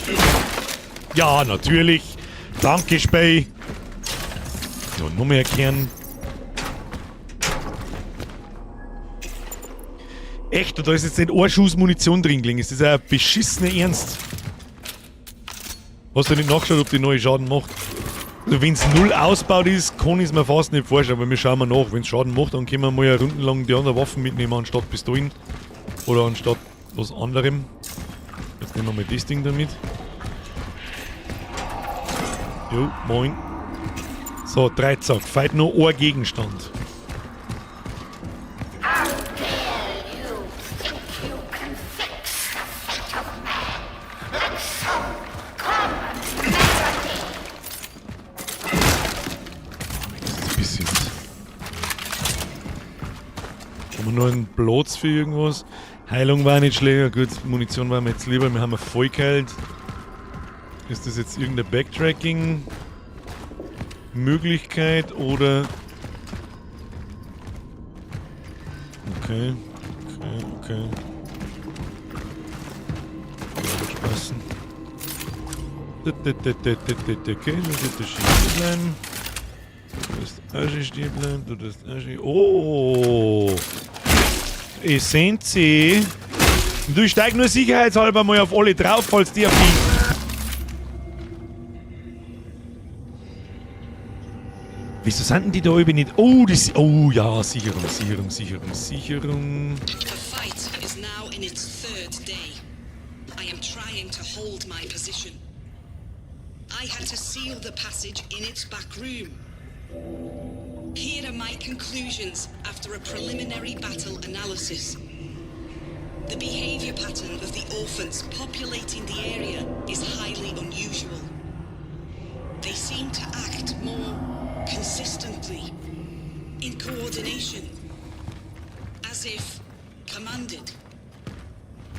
Ja, natürlich. Danke, Spey. So, noch mehr Kern. Echt, und da ist jetzt nicht ein Schuss Munition drin gelegen. Ist das ein beschissener Ernst? Hast du nicht nachgeschaut, ob die neue Schaden macht? Also wenn es null ausbaut ist, kann ich es mir fast nicht vorstellen, aber wir schauen mal nach. Wenn es Schaden macht, dann können wir mal eine Runde lang die anderen Waffen mitnehmen, anstatt Pistolen. Oder anstatt was anderem. Jetzt nehmen wir mal das Ding damit. Jo, moin. So, Dreizack. Fehlt nur ein Gegenstand. How dare you think you can fix the fate of man like some common melody? Das ist ein bisschen was. Haben wir noch einen Platz für irgendwas? Heilung war nicht schlecht. Gut, Munition war mir jetzt lieber. Wir haben voll geheilt. Ist das jetzt irgendeine Backtracking-Möglichkeit oder... Okay, okay, okay. Ja, wird schon passen. Okay, du darfst stehen bleiben. Du darfst auch schön stehen bleiben. Du darfst auch schön... Oh! Essenzi! Du steig nur sicherheitshalber mal auf alle drauf, falls die auf die... Wieso sind denn die da oben nicht? Oh, das... Oh ja, Sicherung, Sicherung, Sicherung, Sicherung. The fight is now in its third day. I am trying to hold my position. I had to seal the passage in its back room. Here are my conclusions after a preliminary battle analysis. The behavior pattern of the orphans populating the area is highly unusual. They seem to act more consistently, in coordination, as if commanded.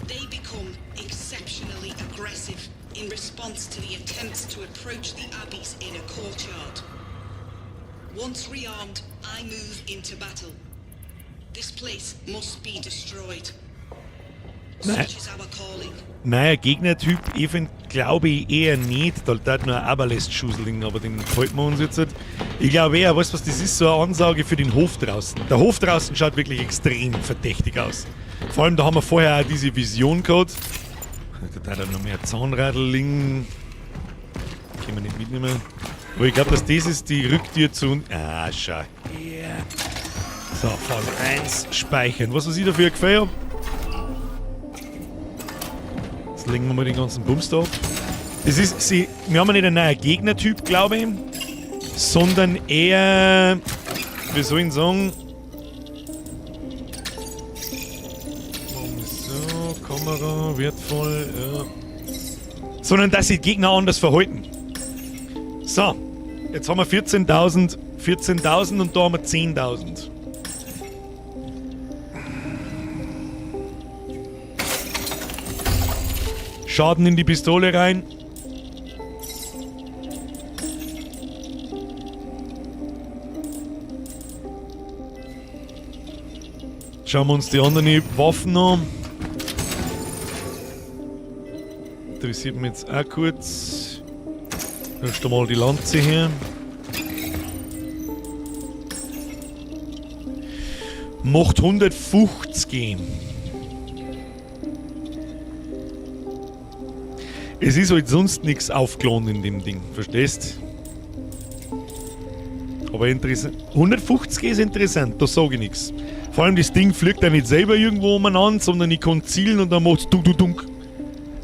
They become exceptionally aggressive in response to the attempts to approach the Abbey's inner courtyard. Once rearmed, I move into battle. This place must be destroyed. Such is our calling. Neuer Gegnertyp, even glaube ich eher nicht. Da hat nur ein Aberläst-Schuss liegen, aber den halten wir uns jetzt nicht. Ich glaube eher, weißt du was, das ist so eine Ansage für den Hof draußen. Der Hof draußen schaut wirklich extrem verdächtig aus. Vor allem, da haben wir vorher auch diese Vision gehabt. Da hat er noch mehr Zahnradl liegen. Können wir nicht mitnehmen. Aber ich glaube, dass das ist die Rücktür zu uns. Ah, schau her. So, Phase 1, speichern. Was, was ich dafür gefällt hab? Jetzt legen wir mal den ganzen Bums da ab. Das ist, sie, wir haben ja nicht einen neuen Gegnertyp, glaube ich, sondern eher, wie soll ich sagen, so, Kamera, wertvoll, ja. Sondern, dass sich Gegner anders verhalten. So, jetzt haben wir 14.000 und da haben wir 10.000. Schaden in die Pistole rein. Schauen wir uns die anderen Waffen an. Interessiert mich jetzt auch kurz. Erst einmal die Lanze her. Macht 150. Es ist halt sonst nichts aufgeladen in dem Ding, verstehst? Aber interessant. 150 ist interessant, da sage ich nichts. Vor allem das Ding fliegt ja nicht selber irgendwo umeinander, sondern ich kann zielen und dann macht's dunk, dunk, dunk.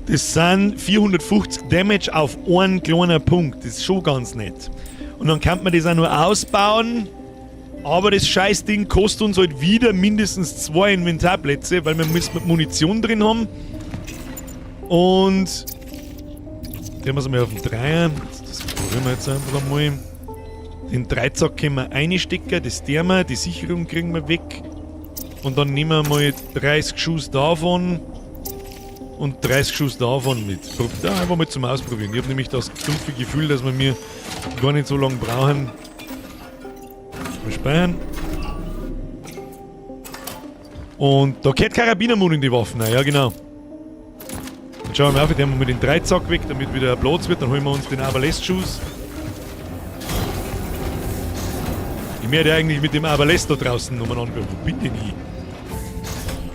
Das sind 450 Damage auf einen kleinen Punkt. Das ist schon ganz nett. Und dann kann man das auch nur ausbauen. Aber das Scheißding kostet uns halt wieder mindestens 2 Inventarplätze, weil wir müssen mit Munition drin haben. Und den haben wir mal auf den Dreier. Das probieren wir jetzt einfach einmal. Den Dreizack können wir einstecken, das tun wir, die Sicherung kriegen wir weg. Und dann nehmen wir mal 30 Schuss davon und 30 Schuss davon mit. Ja, einfach mal zum Ausprobieren. Ich hab nämlich das dumpfe Gefühl, dass wir mir gar nicht so lange brauchen. Mal speichern. Und da gehört Karabinermund in die Waffen rein, ja genau. Dann schauen wir mal auf, den haben wir mit den Dreizack weg, damit wieder Platz wird. Dann holen wir uns den Arbalest-Schuss. Ich werde eigentlich mit dem Arbalest da draußen umeinander gehen. Wo bin denn ich?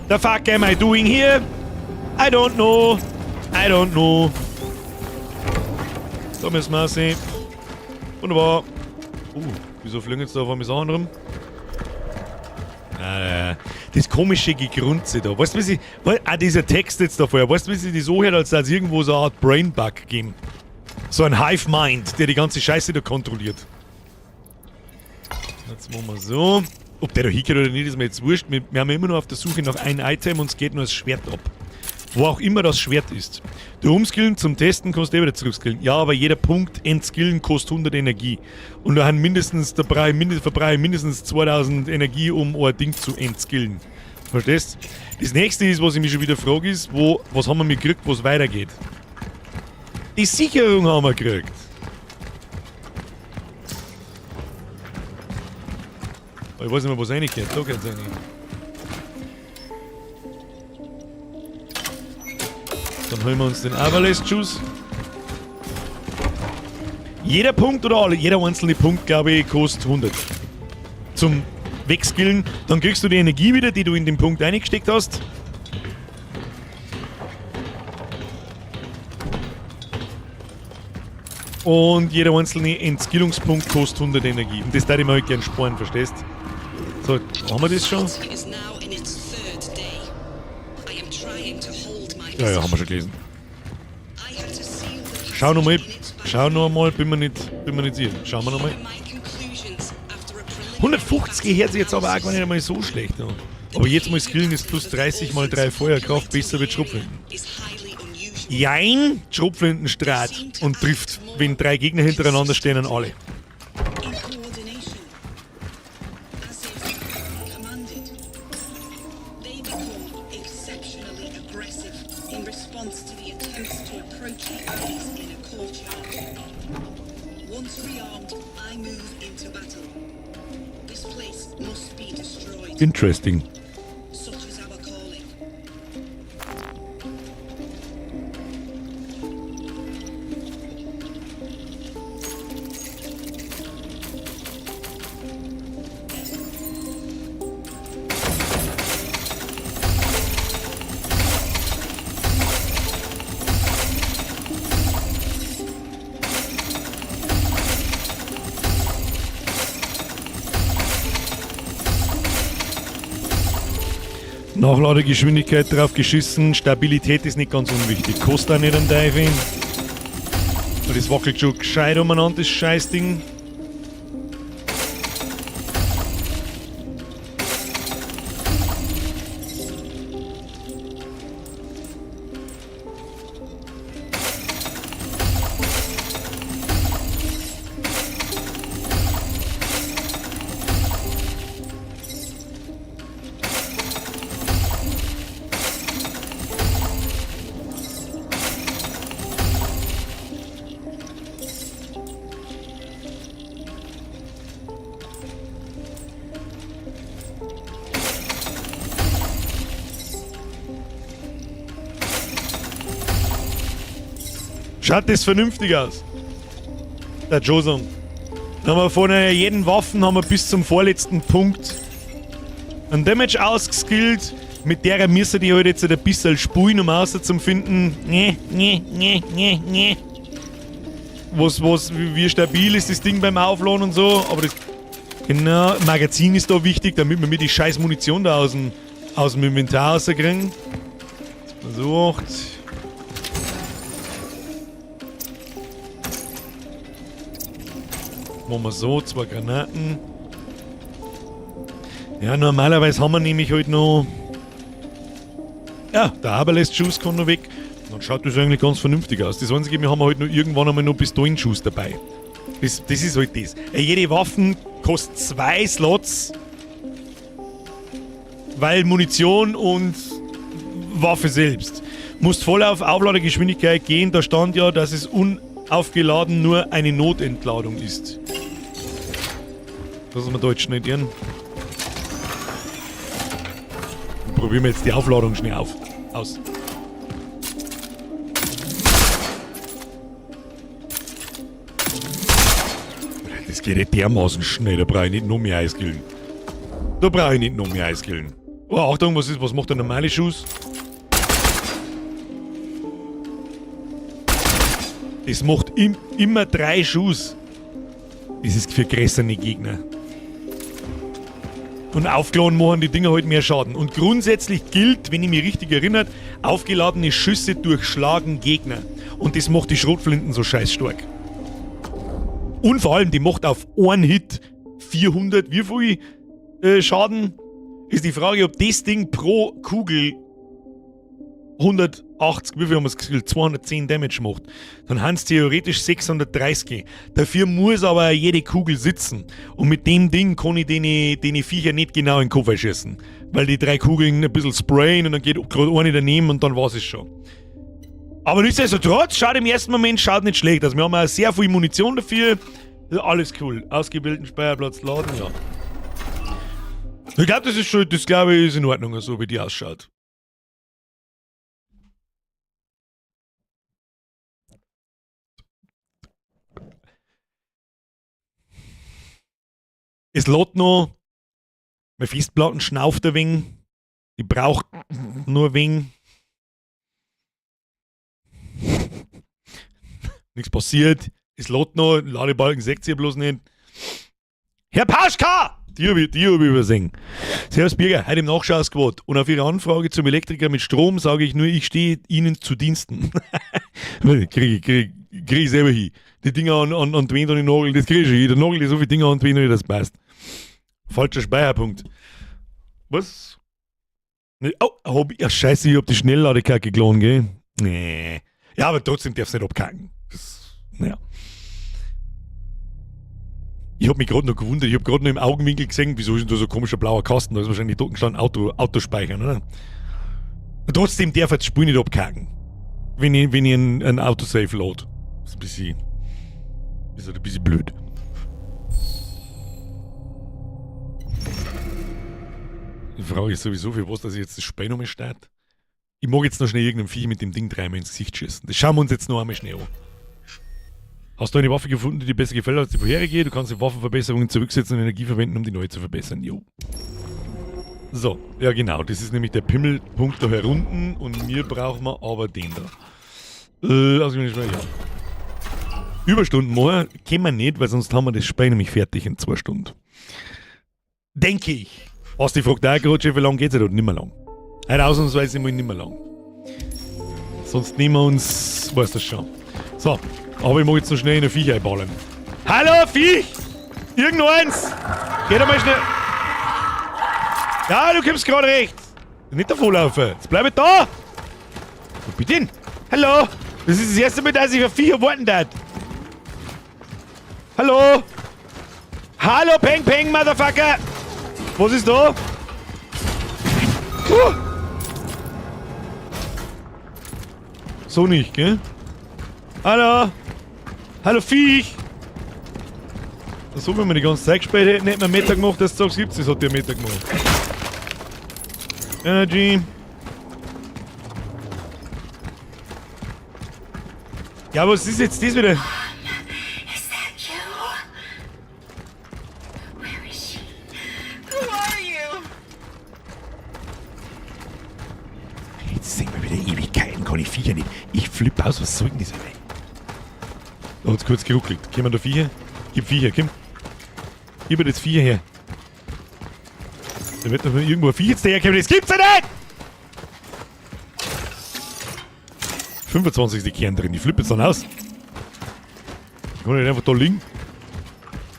The fuck am I doing here? I don't know. I don't know. Da müssen wir sehen. Wunderbar. Wieso fliegen jetzt da auf einmal Sachen rum? Das komische Gegrunze da. Weißt du, wie sie. Auch dieser Text jetzt da vorher. Weißt du, wie sie das so hört, als würde es irgendwo so eine Art Brainbug geben? So ein Hive-Mind, der die ganze Scheiße da kontrolliert. Jetzt machen wir so. Ob der da hingeht oder nicht, ist mir jetzt wurscht. Wir haben ja immer noch auf der Suche nach einem Item und es geht nur das Schwert ab. Wo auch immer das Schwert ist. Du umskillen zum Testen kannst du eh wieder zurückskillen. Ja, aber jeder Punkt entskillen kostet 100 Energie. Und da haben mindestens, da brauche ich mindestens, verbrauche ich mindestens 2000 Energie, um ein Ding zu entskillen. Verstehst? Das nächste ist, was ich mich schon wieder frage, ist, was haben wir mitgekriegt, wo es weitergeht? Die Sicherung haben wir gekriegt. Ich weiß nicht mehr, wo es reingeht. Da geht's rein. Dann holen wir uns den Arbalest-Schuss. Jeder Punkt oder alle, jeder einzelne Punkt, glaube ich, kostet 100. Zum Wegskillen. Dann kriegst du die Energie wieder, die du in den Punkt eingesteckt hast. Und jeder einzelne Entskillungspunkt kostet 100 Energie. Und das darf ich mir halt gern sparen, verstehst? So, haben wir das schon? Ja, ja, haben wir schon gelesen. Schau nochmal, schau noch einmal, bin mir nicht sicher. Schauen wir nochmal. 150 hört sich jetzt aber auch gar nicht einmal so schlecht an. Aber jetzt mal skillen ist plus 30 mal 3 Feuerkraft, besser wird Schrotflinten. Jein, Schrotflinten strahlt und trifft, wenn 3 Gegner hintereinander stehen, an alle. Interesting. Nachladegeschwindigkeit drauf geschissen, Stabilität ist nicht ganz unwichtig. Kostet auch nicht einen Teufel. Und das wackelt schon gescheit umeinander, das Scheißding. Schaut das vernünftig aus? Der Joe. Dann haben wir von jeden Waffen haben wir bis zum vorletzten Punkt einen Damage ausgeskillt. Mit der müssen die halt jetzt ein bisschen spulen, um rauszufinden. Nee, nee, nee, nee, nee. Wie stabil ist das Ding beim Aufladen und so. Aber das Genau, Magazin ist da wichtig, damit wir mir die scheiß Munition da aus dem Inventar rauskriegen. Versucht. Machen wir so, 2 Granaten. Ja, normalerweise haben wir nämlich halt noch... Ja, der Aberlässt-Schuss kann noch weg. Dann schaut das eigentlich ganz vernünftig aus. Das Einzige, wir haben halt noch irgendwann einmal noch Pistolenschuss dabei. Das ist halt das. Jede Waffe kostet 2 Slots, weil Munition und Waffe selbst. Musst voll auf Aufladegeschwindigkeit gehen, da stand ja, dass es unaufgeladen nur eine Notentladung ist. Lass uns mal da jetzt schnell irren. Probieren wir jetzt die Aufladung schnell aus. Das geht ja dermaßen schnell, da brauche ich nicht noch mehr Eiskillen. Da brauche ich nicht noch mehr Eiskillen. Oh, Achtung, was macht der normale Schuss? Das macht immer 3 Schuss. Das ist für größere Gegner. Und aufgeladen machen die Dinger halt mehr Schaden. Und grundsätzlich gilt, wenn ich mich richtig erinnere, aufgeladene Schüsse durchschlagen Gegner. Und das macht die Schrotflinten so scheiß stark. Und vor allem, die macht auf einen Hit 400, wie viel Schaden? Ist die Frage, ob das Ding pro Kugel 180, wie viel haben wir es gekillt? 210 Damage macht. Dann haben es theoretisch 630. Dafür muss aber jede Kugel sitzen. Und mit dem Ding kann ich den Viecher nicht genau in den Kopf schießen. Weil die 3 Kugeln ein bisschen sprayen und dann geht gerade eine daneben und dann war's es schon. Aber nichtsdestotrotz, schaut im ersten Moment schaut nicht schlecht. Also wir haben auch sehr viel Munition dafür. Alles cool. Ausgebildeten Speicherplatz laden, ja. Ich glaube, das ist schon, das glaube ich, ist in Ordnung, so wie die ausschaut. Es lädt noch. Meine Festplatten schnauft ein wenig. Die braucht nur ein wenig. Nichts passiert. Es lädt noch. Ladebalken seht ihr bloß nicht. Herr Paschka! Die hab ich übersehen. Servus Birger, heute im Nachschau-Squad. Und auf Ihre Anfrage zum Elektriker mit Strom sage ich nur, ich stehe Ihnen zu Diensten. Krieg ich selber hin. Die Dinger an die Wände und den Nagel, das krieg ich schon hin. Der Nagel, die so viele Dinger an die Wände, das passt. Falscher Speicherpunkt. Was? Nee, oh, hab ich, ja, scheiße, ich hab die Schnellladekacke geladen, gell? Nee. Ja, aber trotzdem darf's nicht abkacken. Das, naja. Ich hab mich gerade noch gewundert, ich hab gerade noch im Augenwinkel gesehen, wieso ist denn da so ein komischer blauer Kasten? Da ist wahrscheinlich dort gestanden, Autospeichern, oder? Und trotzdem darf er das Spiel nicht abkacken. Wenn ich ein Autosave lade. Das ist ein bisschen. Ist halt ein bisschen blöd. Die Frage ist sowieso, für was, dass ich jetzt das Spiel nochmal starte. Ich mag jetzt noch schnell irgendeinem Viech mit dem Ding dreimal ins Gesicht schießen. Das schauen wir uns jetzt noch einmal schnell an. Hast du eine Waffe gefunden, die dir besser gefällt als die vorherige? Du kannst die Waffenverbesserungen zurücksetzen und Energie verwenden, um die neue zu verbessern. Jo. So, ja genau, das ist nämlich der Pimmelpunkt da herunten und mir brauchen wir aber den da. Also ja. Überstunden machen können wir nicht, weil sonst haben wir das Spiel nämlich fertig in 2 Stunden. Denke ich. Was die fragt auch gerade schon, wie lange geht's ja dort? Nimmer lang. Heute ausnahmsweise mal nimmer lang. Sonst nehmen wir uns, weißt du schon. So, aber ich mag jetzt noch schnell in ein Viech einballen. Hallo Viech! Irgendeins! Geh doch mal schnell. Ja, du kommst gerade recht. Nicht davonlaufen. Jetzt bleib ich da! Wo bin ich denn? Hallo! Das ist das erste Mal, dass ich ein Viech erwarten darf. Hallo! Hallo, Peng Peng, Motherfucker! Was ist da? So nicht, gell? Hallo! Hallo, Viech! So, wenn wir die ganze Zeit gespielt hätten, hätten wir Meter gemacht, dass du sagst, gibt's, das hat der Meter gemacht. Energy. Ja, was ist jetzt das wieder? Is that you? Where is she? Who are you? Jetzt sehen wir wieder Ewigkeiten, kann ich Viecher nicht. Ich flippe aus, was soll denn das eigentlich? Da hat's kurz geruckelt. Kommen da Viecher? Gib Viecher, komm. Gib mir das Vieh her. Da wird doch irgendwo ein Vieh jetzt daherkommen. Das gibt's ja nicht! 25. Kern drin. Die flippen jetzt dann aus. Ich kann nicht einfach da liegen.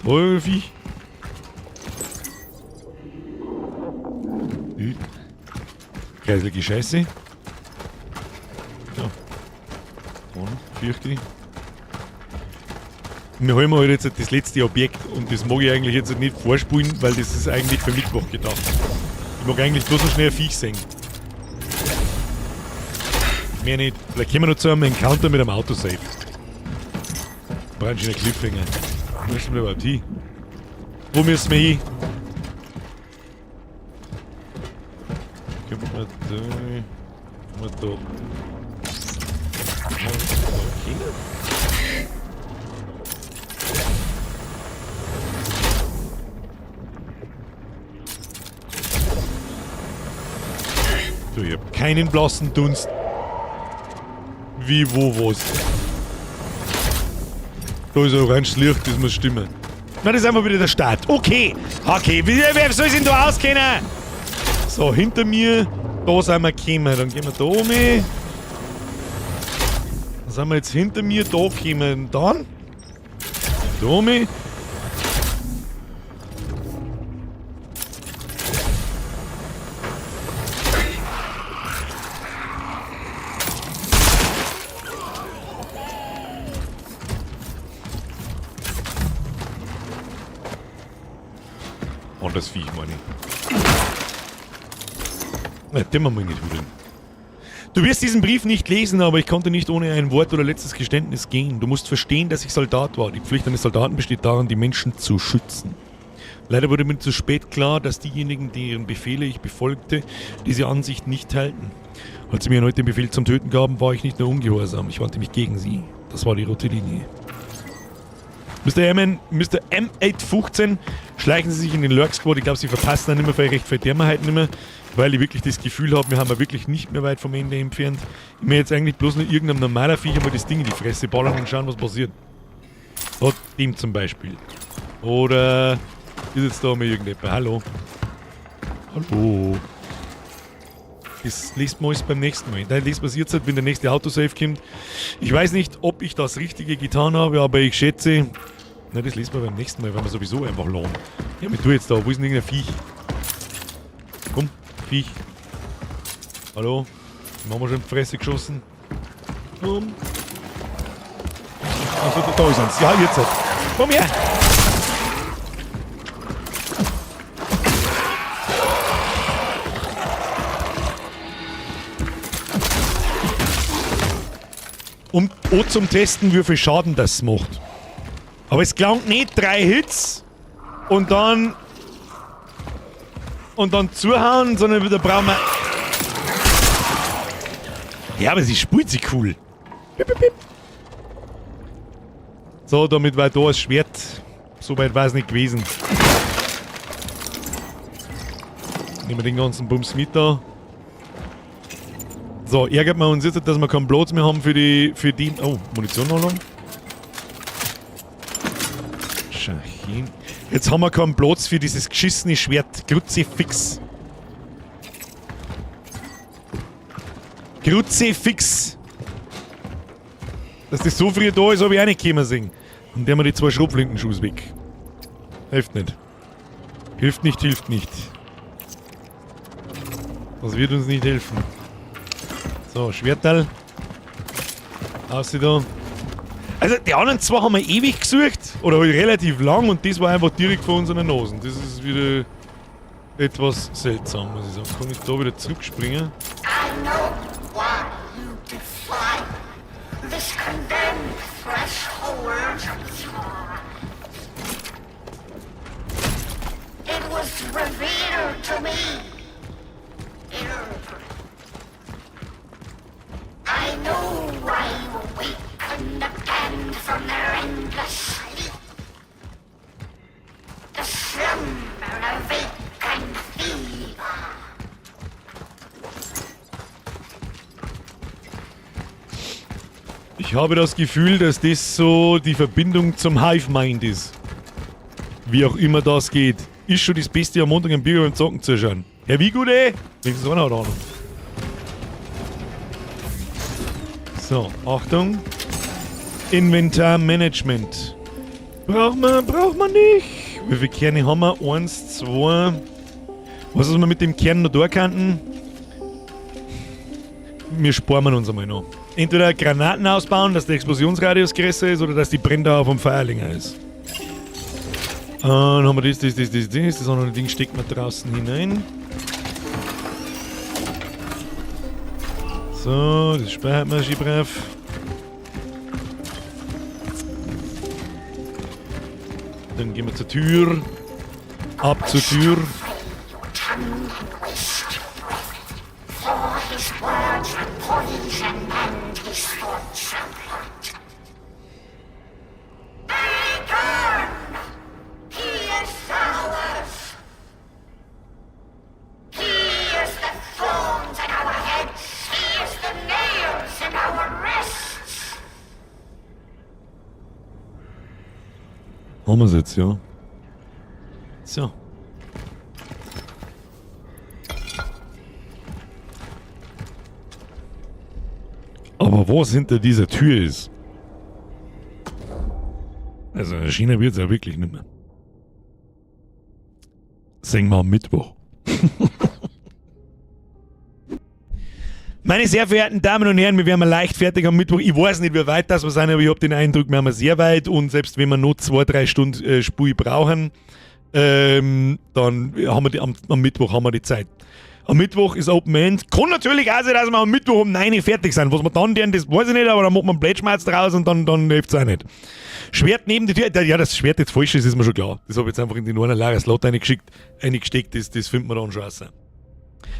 Da ist ein Viech. Kreiselige Scheiße. Ja. Und fürchte. Wir holen halt jetzt das letzte Objekt und das mag ich eigentlich jetzt nicht vorspulen, weil das ist eigentlich für Mittwoch gedacht. Ich mag eigentlich bloß noch schnell ein Viech sehen. Mehr nicht. Vielleicht kommen wir noch zu einem Encounter mit einem Autosave. Brandschöner Cliffhanger. Wo müssen wir überhaupt hin? Wo müssen wir hin? Kommt man da? Kommt man da? Du, ich hab keinen blassen Dunst. Wie, wo, was. Da ist ein oranges Licht, das muss stimmen. Na, das ist einfach wieder der Start. Okay, okay, wer soll sich denn da auskennen? So, hinter mir, da sind wir gekommen. Dann gehen wir da um. Dann sind wir jetzt hinter mir, da gekommen. Dann. Da um. Und das Viech, meine ich. Na, den wir mal nicht hudeln. Du wirst diesen Brief nicht lesen, aber ich konnte nicht ohne ein Wort oder letztes Geständnis gehen. Du musst verstehen, dass ich Soldat war. Die Pflicht eines Soldaten besteht darin, die Menschen zu schützen. Leider wurde mir zu spät klar, dass diejenigen, deren Befehle ich befolgte, diese Ansicht nicht teilten. Als sie mir erneut den Befehl zum Töten gaben, war ich nicht nur ungehorsam, ich wandte mich gegen sie. Das war die rote Linie. Mr. M, Mr. M815, schleichen Sie sich in den Lurk Squad. Ich glaube, Sie verpassen dann nicht mehr viel, recht viel der halt nicht mehr, weil ich wirklich das Gefühl habe, wir haben ja wirklich nicht mehr weit vom Ende entfernt. Ich möchte jetzt eigentlich bloß noch irgendeinem normaler Viech einmal das Ding in die Fresse ballern und schauen, was passiert. So, dem zum Beispiel. Oder ist jetzt da mal irgendjemand? Hallo. Hallo. Das liest man alles beim nächsten Mal. Nein, das passiert halt, wenn der nächste Autosave kommt. Ich weiß nicht, ob ich das Richtige getan habe, aber ich schätze... Na, das liest man beim nächsten Mal, weil wir sowieso einfach lohnen. Ja, mit du jetzt da. Wo ist denn irgendein Viech? Komm, Viech. Hallo? Haben wir schon in die Fresse geschossen? Komm. Also, da ist eins. Ja, jetzt halt. Komm her! Und auch zum Testen, wie viel Schaden das macht. Aber es gelangt nicht 3 Hits und dann zuhauen, sondern wieder brauchen wir... Ja, aber sie spielt sich cool. Pip, pip, pip. So, damit war da das Schwert. So weit war es nicht gewesen. Nehmen wir den ganzen Bums mit da. So, ärgert man uns jetzt, dass wir keinen Platz mehr haben für die... Oh, Munition noch lang. Schachin. Jetzt haben wir keinen Platz für dieses geschissene Schwert. Kruzifix. Kruzifix. Dass das so früh da ist, hab ich auch nicht kommen sehen. Und der haben wir die 2 Schrotflintenschuss weg. Hilft nicht. Hilft nicht, hilft nicht. Das wird uns nicht helfen. So, Schwerteil. Aussieht da. Also die anderen 2 haben wir ewig gesucht. Oder halt relativ lang und das war einfach direkt vor unseren Nasen. Das ist wieder etwas seltsam, muss ich sagen. Kann ich da wieder zurückspringen? I know why you defy this condemned threshold. It was revealed to me. I know why you awakened the damned from their endless sleep. The slumber of ache and fever. Ich habe das Gefühl, dass das so die Verbindung zum Hive Mind ist. Wie auch immer das geht. Ist schon das Beste am Montag am Bier beim Zocken zuschauen. Ja, wie gut, ey? Wenigstens einer hat Ahnung. So, Achtung. Inventarmanagement. Braucht man nicht. Wie viele Kerne haben wir? 1, 2. Was ist wir mit dem Kern noch da könnten? Wir sparen uns einmal noch. Entweder Granaten ausbauen, dass der Explosionsradius größer ist, oder dass die Brenndauer vom Feuer länger ist. Dann haben wir das. Das andere Ding steckt man draußen hinein. So, das speichert man schön brav. Dann gehen wir zur Tür. Ab zur Tür. Haben wir's jetzt, ja. So. Aber was hinter dieser Tür ist. Also in China wird's ja wirklich nicht mehr. Singen wir am Mittwoch. Meine sehr verehrten Damen und Herren, wir werden leicht fertig am Mittwoch. Ich weiß nicht, wie weit das wir sind, aber ich habe den Eindruck, wir haben sehr weit und selbst wenn wir noch 2-3 Stunden Spui brauchen, dann haben wir die, am Mittwoch haben wir die Zeit. Am Mittwoch ist Open End. Kann natürlich auch sein, dass wir am Mittwoch um 9 Uhr fertig sind. Was wir dann tun, das weiß ich nicht, aber dann macht man einen Blödschmerz draus und dann hilft es auch nicht. Schwert neben die Tür. Ja, das Schwert jetzt falsch ist, ist mir schon klar. Das habe ich jetzt einfach in den einen leeren Slot reingesteckt, das findet man dann schon raus.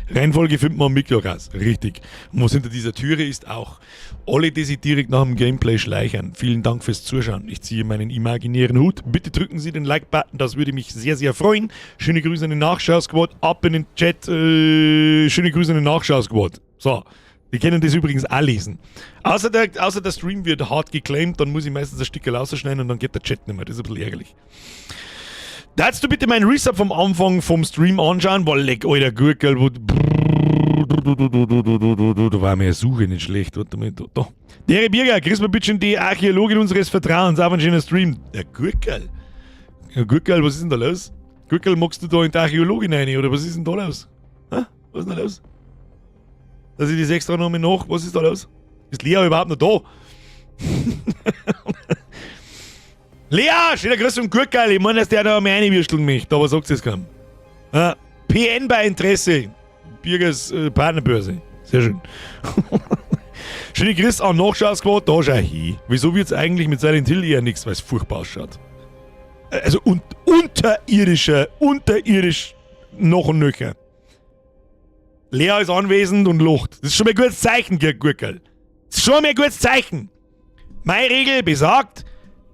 Reihenfolge findet man am Mittwoch raus. Richtig. Und was hinter dieser Türe ist auch. Alle, die sich direkt nach dem Gameplay schleichen, vielen Dank fürs Zuschauen. Ich ziehe meinen imaginären Hut. Bitte drücken Sie den Like-Button, das würde mich sehr, sehr freuen. Schöne Grüße an den Nachschau-Squad. Ab in den Chat. Schöne Grüße an den Nachschau-Squad. So. Die können das übrigens auch lesen. Außer der Stream wird hart geclaimt, dann muss ich meistens ein Stück rausschneiden und dann geht der Chat nicht mehr. Das ist ein bisschen ärgerlich. Darfst du bitte meinen Resub vom Anfang vom Stream anschauen? Boah, leck, alter Gurkel. Da war mir Suche nicht schlecht. Warte mal, da. Der Birger, grüß mal bitte die Archäologin unseres Vertrauens. Auf einen schönen Stream. Der Gurkel. Ja, Gurkel, was ist denn da los? Gurkel, magst du da in die Archäologin rein, oder was ist denn da los? Hä? Was ist denn da los? Dass ich das extra nochmal nach. Was ist da los? Ist Lea überhaupt noch da? Lea, schöner Grüß vom Gurkel. Ich meine, dass der da mal reinwürsteln möchte, aber sagt es kaum. Ja, PN bei Interesse. Birgers Partnerbörse. Sehr schön. Schöne Grüße an Nachschau-Squad. Da schau hin. Wieso wird's eigentlich mit Silent Hill eher nichts, weil es furchtbar ausschaut? Also unterirdisch noch und nöcher. Lea ist anwesend und lacht. Das ist schon mal ein gutes Zeichen, Gurkel. Das ist schon mal ein gutes Zeichen. Meine Regel besagt,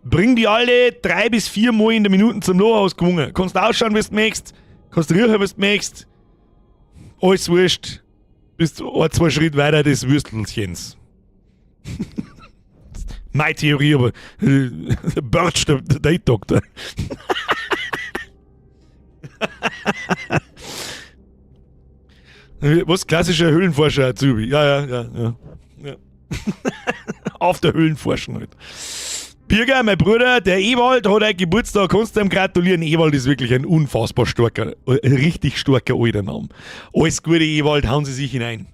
bring die alle 3 bis 4 Mal in der Minute zum Loch ausgewungen. Kannst ausschauen, wie du möchtest. Kannst riechen, wie du möchtest. Alles wurscht. Bist 1, 2 Schritt weiter des Würstelchens. Meine Theorie, aber Birch, der Date Doctor. Was? Klassischer Höhlenforscher, Azubi. Ja. Auf der Höhlenforschung halt. Birger, mein Bruder, der Ewald hat heute Geburtstag, kannst du ihm gratulieren. Ewald ist wirklich ein unfassbar starker, richtig starker alter Name. Alles Gute, Ewald, hauen Sie sich hinein.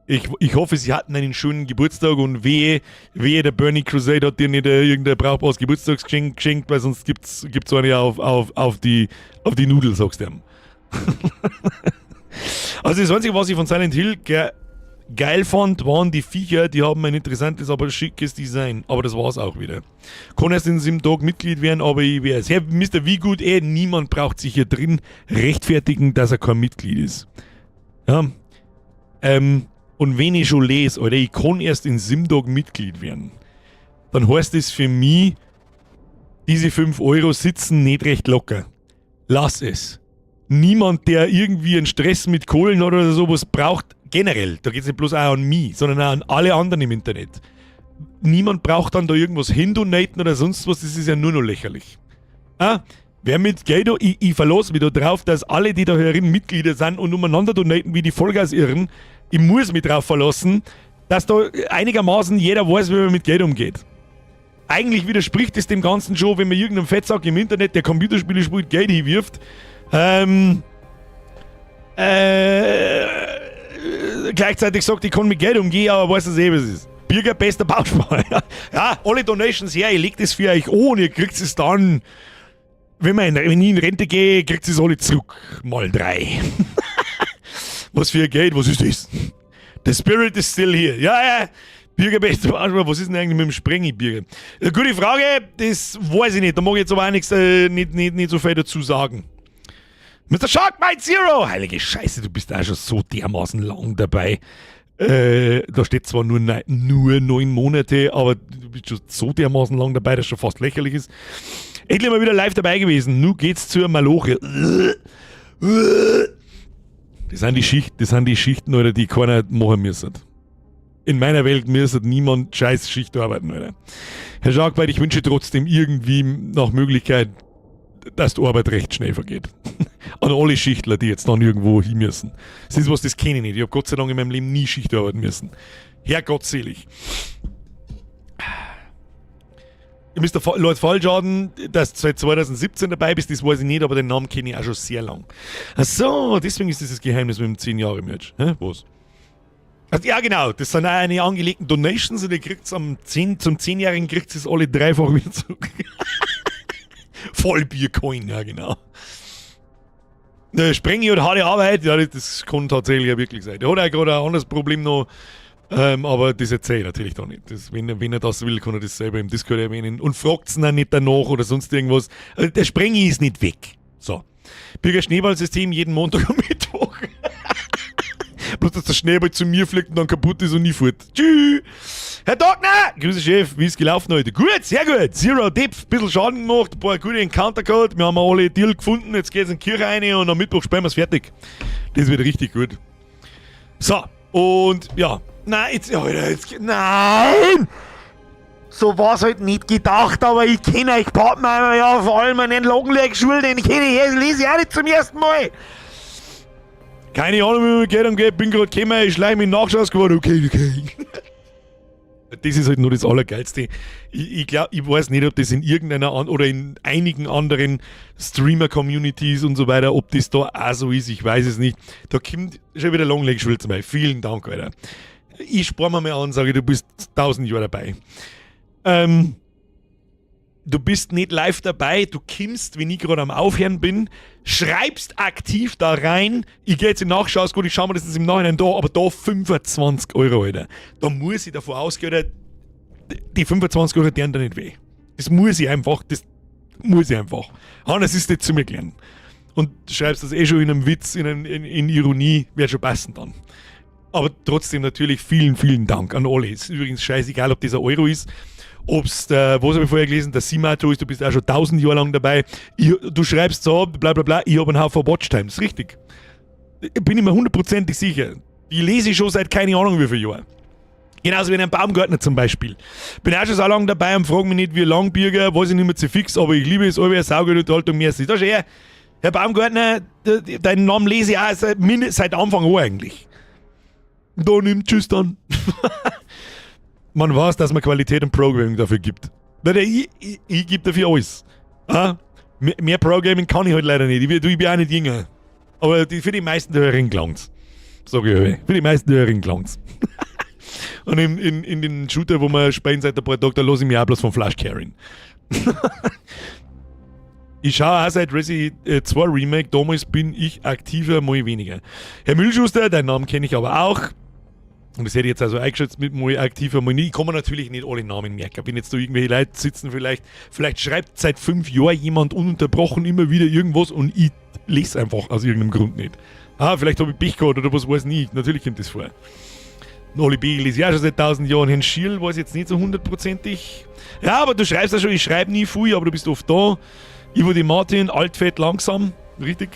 Ich hoffe, Sie hatten einen schönen Geburtstag und wehe, der Bernie Crusade hat dir nicht irgendein brauchbares Geburtstagsgeschenk geschenkt, weil sonst gibt's eine auf die Nudel, sagst du ihm. Also das Einzige, was ich von Silent Hill geil fand, waren die Viecher, die haben ein interessantes, aber schickes Design. Aber das war's auch wieder. Kann erst in 7 Tagen Mitglied werden, aber ich wär's. Herr Mr. Wie gut, niemand braucht sich hier drin rechtfertigen, dass er kein Mitglied ist. Ja. Und wenn ich schon lese, Alter, ich kann erst in 7 Tagen Mitglied werden, dann heißt das für mich, diese 5 Euro sitzen nicht recht locker. Lass es. Niemand, der irgendwie einen Stress mit Kohlen hat oder sowas braucht, generell, da geht's nicht bloß auch an mich, sondern auch an alle anderen im Internet. Niemand braucht dann da irgendwas hindonaten oder sonst was, das ist ja nur noch lächerlich. Ah, Wer mit Geld, ich verlasse mich da drauf, dass alle, die da herin Mitglieder sind und umeinander donaten wie die Vollgas-Irren, ich muss mich drauf verlassen, dass da einigermaßen jeder weiß, wie man mit Geld umgeht. Eigentlich widerspricht es dem Ganzen schon, wenn man irgendeinem Fettsack im Internet, der Computerspiele spielt, Geld hinwirft. Gleichzeitig sagt, ich kann mit Geld umgehen, aber weiß es eh, was es ist. Birger, bester Bausparer. Ja, alle Donations her, ich leg das für euch an und ihr kriegt es dann, wenn ich in Rente gehe, kriegt es alle zurück. Mal drei. Was für ein Geld, was ist das? The spirit is still here. Ja. Birger, bester Bausparer, was ist denn eigentlich mit dem Sprengi, Birger? Gute Frage, das weiß ich nicht. Da mag ich jetzt aber auch nichts, nicht so viel dazu sagen. Mr. Sharkbite Zero! Heilige Scheiße, du bist auch schon so dermaßen lang dabei. Da steht zwar nur 9 Monate, aber du bist schon so dermaßen lang dabei, dass schon fast lächerlich ist. Endlich mal wieder live dabei gewesen. Nun geht's zur Maloche. Das sind die Schichten, Alter, die keiner machen müssen. In meiner Welt müsste niemand scheiß Schicht arbeiten, Alter. Herr Sharkbite, ich wünsche trotzdem irgendwie nach Möglichkeit, dass die Arbeit recht schnell vergeht. An alle Schichtler, die jetzt dann irgendwo hin müssen. Das ist was, das kenne ich nicht. Ich habe Gott sei Dank in meinem Leben nie Schicht arbeiten müssen. Herrgottselig. Mr. Lord Fallschaden, dass du seit 2017 dabei bist, das weiß ich nicht, aber den Namen kenne ich auch schon sehr lang. Ach so, deswegen ist das das Geheimnis mit dem 10 Jahre Merch. Hä? Was? Also, ja, genau, das sind auch eine angelegten Donations und ihr kriegt am 10, zum 10-Jährigen kriegt es alle dreifach wieder zurück. Vollbiercoin, ja, genau. Der Sprengi hat harte Arbeit, ja, das kann tatsächlich ja wirklich sein. Der hat auch gerade ein anderes Problem noch, aber das erzähle ich natürlich da nicht. Das, wenn er das will, kann er das selber im Discord erwähnen und fragt es dann nicht danach oder sonst irgendwas. Also der Sprengi ist nicht weg. So. Bürger Schneeballsystem jeden Montag und Mittwoch. Bloß, dass der Schneeball zu mir fliegt und dann kaputt ist und nie fort. Tschüss! Herr Dogner! Grüße, Chef. Wie ist gelaufen heute? Gut, sehr gut. Zero Deaths, bisschen Schaden gemacht, ein paar gute Encounter gehabt. Wir haben alle Deal gefunden. Jetzt geht's in die Kirche rein und am Mittwoch spielen wir's fertig. Das wird richtig gut. So, und ja. Nein, jetzt, Alter, jetzt, nein! So war's halt nicht gedacht, aber ich kenne euch Pappenheimer ja, vor allem einen Longleg-Schul, den kenne ich, lese ich auch nicht zum ersten Mal. Keine Ahnung, wie man mit Geld umgeht, bin gerade gekommen, ich schleiche mich Nachschaus geworden, okay. Das ist halt nur das Allergeilste. Ich glaube, ich weiß nicht, ob das in irgendeiner an oder in einigen anderen Streamer-Communities und so weiter, ob das da auch so ist, ich weiß es nicht. Da kommt schon wieder Longleg Schul zum Beispiel. Vielen Dank, Alter. Ich spare mir mal an, sage ich, du bist 1000 Jahre dabei. Du bist nicht live dabei, du kommst, wenn ich gerade am Aufhören bin, schreibst aktiv da rein, ich gehe jetzt in Nachschaus, gut, ich schau mir das jetzt im Nachhinein da, aber da 25 Euro, Alter. Da muss ich davon ausgehen, Alter, die 25 Euro tun da nicht weh. Das muss ich einfach, das muss ich einfach. Anders ist nicht zu mir gelernt. Und du schreibst das eh schon in einem Witz, in Ironie, wird schon passen dann. Aber trotzdem natürlich vielen, vielen Dank an alle. Ist übrigens scheißegal, ob das ein Euro ist, ob's der, was habe ich vorher gelesen, der Simato ist, du bist auch schon 1000 Jahre lang dabei. Du schreibst so, bla bla bla, ich habe einen Haufen Watchtimes. Richtig. Bin ich mir hundertprozentig sicher. Die lese ich schon seit keine Ahnung wie vielen Jahren. Genauso wie ein Baumgartner zum Beispiel. Bin auch schon so lange dabei und frage mich nicht, wie lang, Birger, weiß ich nicht mehr zu fix, aber ich liebe es, alle saugeile Unterhaltung, merci. Das ist er. Herr Baumgartner, deinen Namen lese ich auch seit Anfang an eigentlich. Da nimmt tschüss dann. Man weiß, dass man Qualität und Programming dafür gibt. Ich gebe dafür alles. Ah? Mehr Programming kann ich halt leider nicht. Ich bin auch nicht jünger. Aber für die meisten der Hörerinnen gelangt's. Sag ich. Für die meisten der Hörerinnen gelangt's. Und in den Shooter, wo wir spielen seit ein paar Tagen, da lasse ich mich auch bloß vom Flash carryen. Ich schaue auch seit Resi 2 Remake, damals bin ich aktiver, mal weniger. Herr Müllschuster, deinen Namen kenne ich aber auch. Und das hätte ich jetzt also eingeschätzt mit mal aktiver, mal nie. Ich kann mir natürlich nicht alle Namen merken. Wenn jetzt da irgendwelche Leute sitzen, vielleicht schreibt seit 5 Jahren jemand ununterbrochen immer wieder irgendwas und ich lese einfach aus irgendeinem Grund nicht. Ah, vielleicht habe ich Pech gehabt oder was weiß ich. Natürlich kommt das vor. Oli Begel ist ja schon seit 1000 Jahren. Herrn Schiel weiß jetzt nicht so hundertprozentig. Ja, aber du schreibst ja schon, ich schreibe nie viel, aber du bist oft da. Ivo de Martin, altfett langsam, richtig?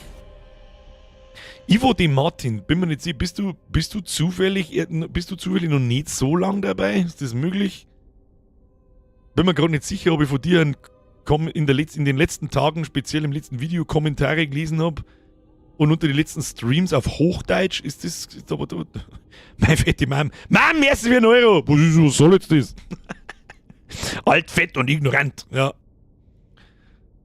Ivo de Martin, bin mir nicht sicher, bist du zufällig noch nicht so lang dabei? Ist das möglich? Bin mir gerade nicht sicher, ob ich von dir einen in den letzten Tagen, speziell im letzten Video, Kommentare gelesen habe und unter die letzten Streams auf Hochdeutsch, ist das. Ist aber, da, meine fette Mom. Mom, erstens wie ein Euro! Was soll jetzt das? Alt, fett und ignorant. Ja.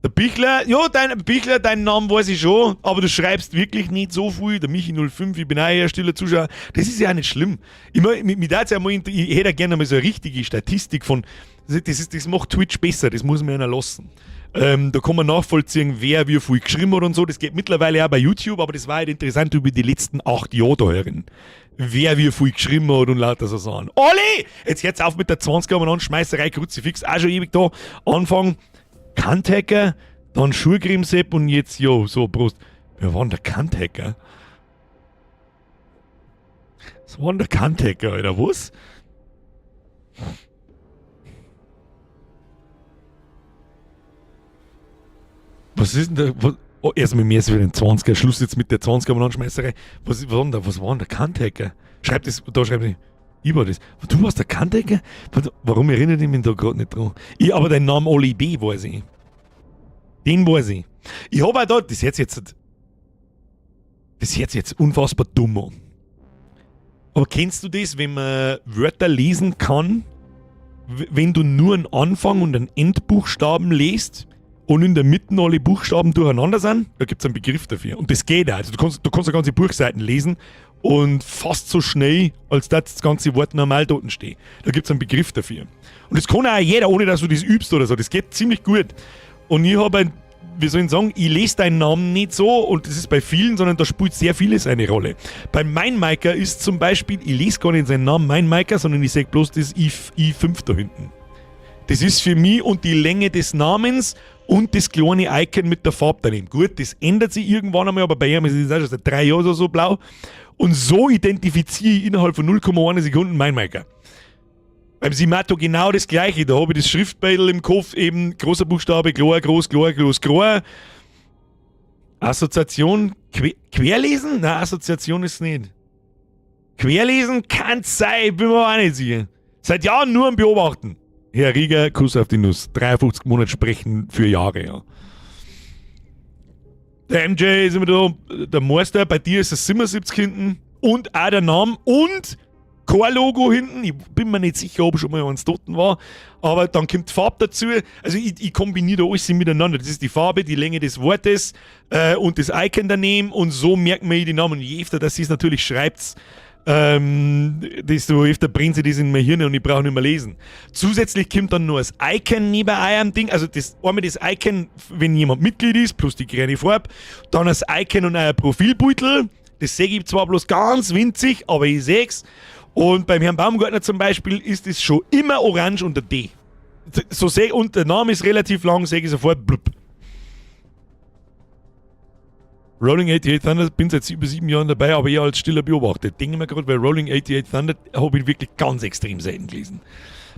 Der Bichler, ja, dein Bichler, deinen Namen weiß ich schon, aber du schreibst wirklich nicht so viel. Der Michi05, ich bin auch eher stiller Zuschauer. Das ist ja auch nicht schlimm. Ich, mein, mich, mich ja mal, ich hätte ja gerne mal so eine richtige Statistik von, das macht Twitch besser, das muss man ja lassen. Da kann man nachvollziehen, wer wie viel geschrieben hat und so. Das geht mittlerweile auch bei YouTube, aber das war halt interessant über die letzten 8 Jahre da herin. Wer wie viel geschrieben hat und lauter so Sachen. Olli! Jetzt hört's auf mit der 20er Anschmeißerei, Kruzifix, auch schon ewig da. Anfang Kanthacker, dann Schulgrimsepp und jetzt, jo, so, Prost. Wer war denn der Kanthacker? Was war denn der Kanthacker, Alter, was? Was ist denn da? Was? Oh, erstmal mehr als wieder den 20er. Schluss jetzt mit der 20er Anschmeißerei. Was war denn der Kanthacker? Schreibt das, da schreibt ich. Ich war das. Du warst der Kanthacker? Warum erinnere ich mich da gerade nicht dran? Ich, aber deinen Namen Oli B. weiß ich. Den weiß ich. Ich hab auch da, das hört sich jetzt unfassbar dumm an. Aber kennst du das, wenn man Wörter lesen kann, wenn du nur einen Anfang und einen Endbuchstaben lest und in der Mitte alle Buchstaben durcheinander sind? Da gibt's einen Begriff dafür. Und das geht auch. Also du kannst eine ganze Buchseiten lesen und fast so schnell, als dass das ganze Wort normal dort steht. Da gibt's einen Begriff dafür. Und das kann auch jeder, ohne dass du das übst oder so. Das geht ziemlich gut. Und ich habe ein, wie soll ich sagen, ich lese deinen Namen nicht so, und das ist bei vielen, sondern da spielt sehr vieles eine Rolle. Bei Meinmeiker ist zum Beispiel, ich lese gar nicht seinen Namen Meinmeiker, sondern ich sehe bloß das I5 da hinten. Das ist für mich und die Länge des Namens und das kleine Icon mit der Farbe daneben. Gut, das ändert sich irgendwann einmal, aber bei ihm ist es auch schon seit 3 Jahren oder so blau. Und so identifiziere ich innerhalb von 0,1 Sekunden Meinmeiker. Beim Simato genau das gleiche. Da habe ich das Schriftbild im Kopf, eben großer Buchstabe, klar, groß, klar, groß, klar. Assoziation, Querlesen? Nein, Assoziation ist nicht. Querlesen kann's sein, bin mir auch nicht sicher. Seit Jahren nur am Beobachten. Herr Rieger, Kuss auf die Nuss. 53 Monate sprechen für Jahre, ja. Der MJ ist immer da, der Meister, bei dir ist es 77 hinten und auch der Name und kein Logo hinten. Ich bin mir nicht sicher, ob schon mal eins dort war, aber dann kommt die Farbe dazu. Also ich kombiniere da alles miteinander. Das ist die Farbe, die Länge des Wortes und das Icon daneben und so merkt man die Namen. Und je öfter das ist natürlich schreibt's, desto öfter brennt sich das in mein Hirn und ich brauche nicht mehr lesen. Zusätzlich kommt dann nur das Icon neben eurem Ding, also das, einmal das Icon, wenn jemand Mitglied ist, plus die grüne Farbe, dann das Icon und euer Profilbeutel, das sehe ich zwar bloß ganz winzig, aber ich sehe es. Und beim Herrn Baumgartner zum Beispiel ist es schon immer orange und der D. So seh, und der Name ist relativ lang, sehe ich sofort, blub. Rolling 88 Thunder, bin seit über 7 Jahren dabei, aber eher als stiller Beobachter. Denke mir gerade, bei Rolling 88 Thunder habe ich wirklich ganz extrem selten gelesen.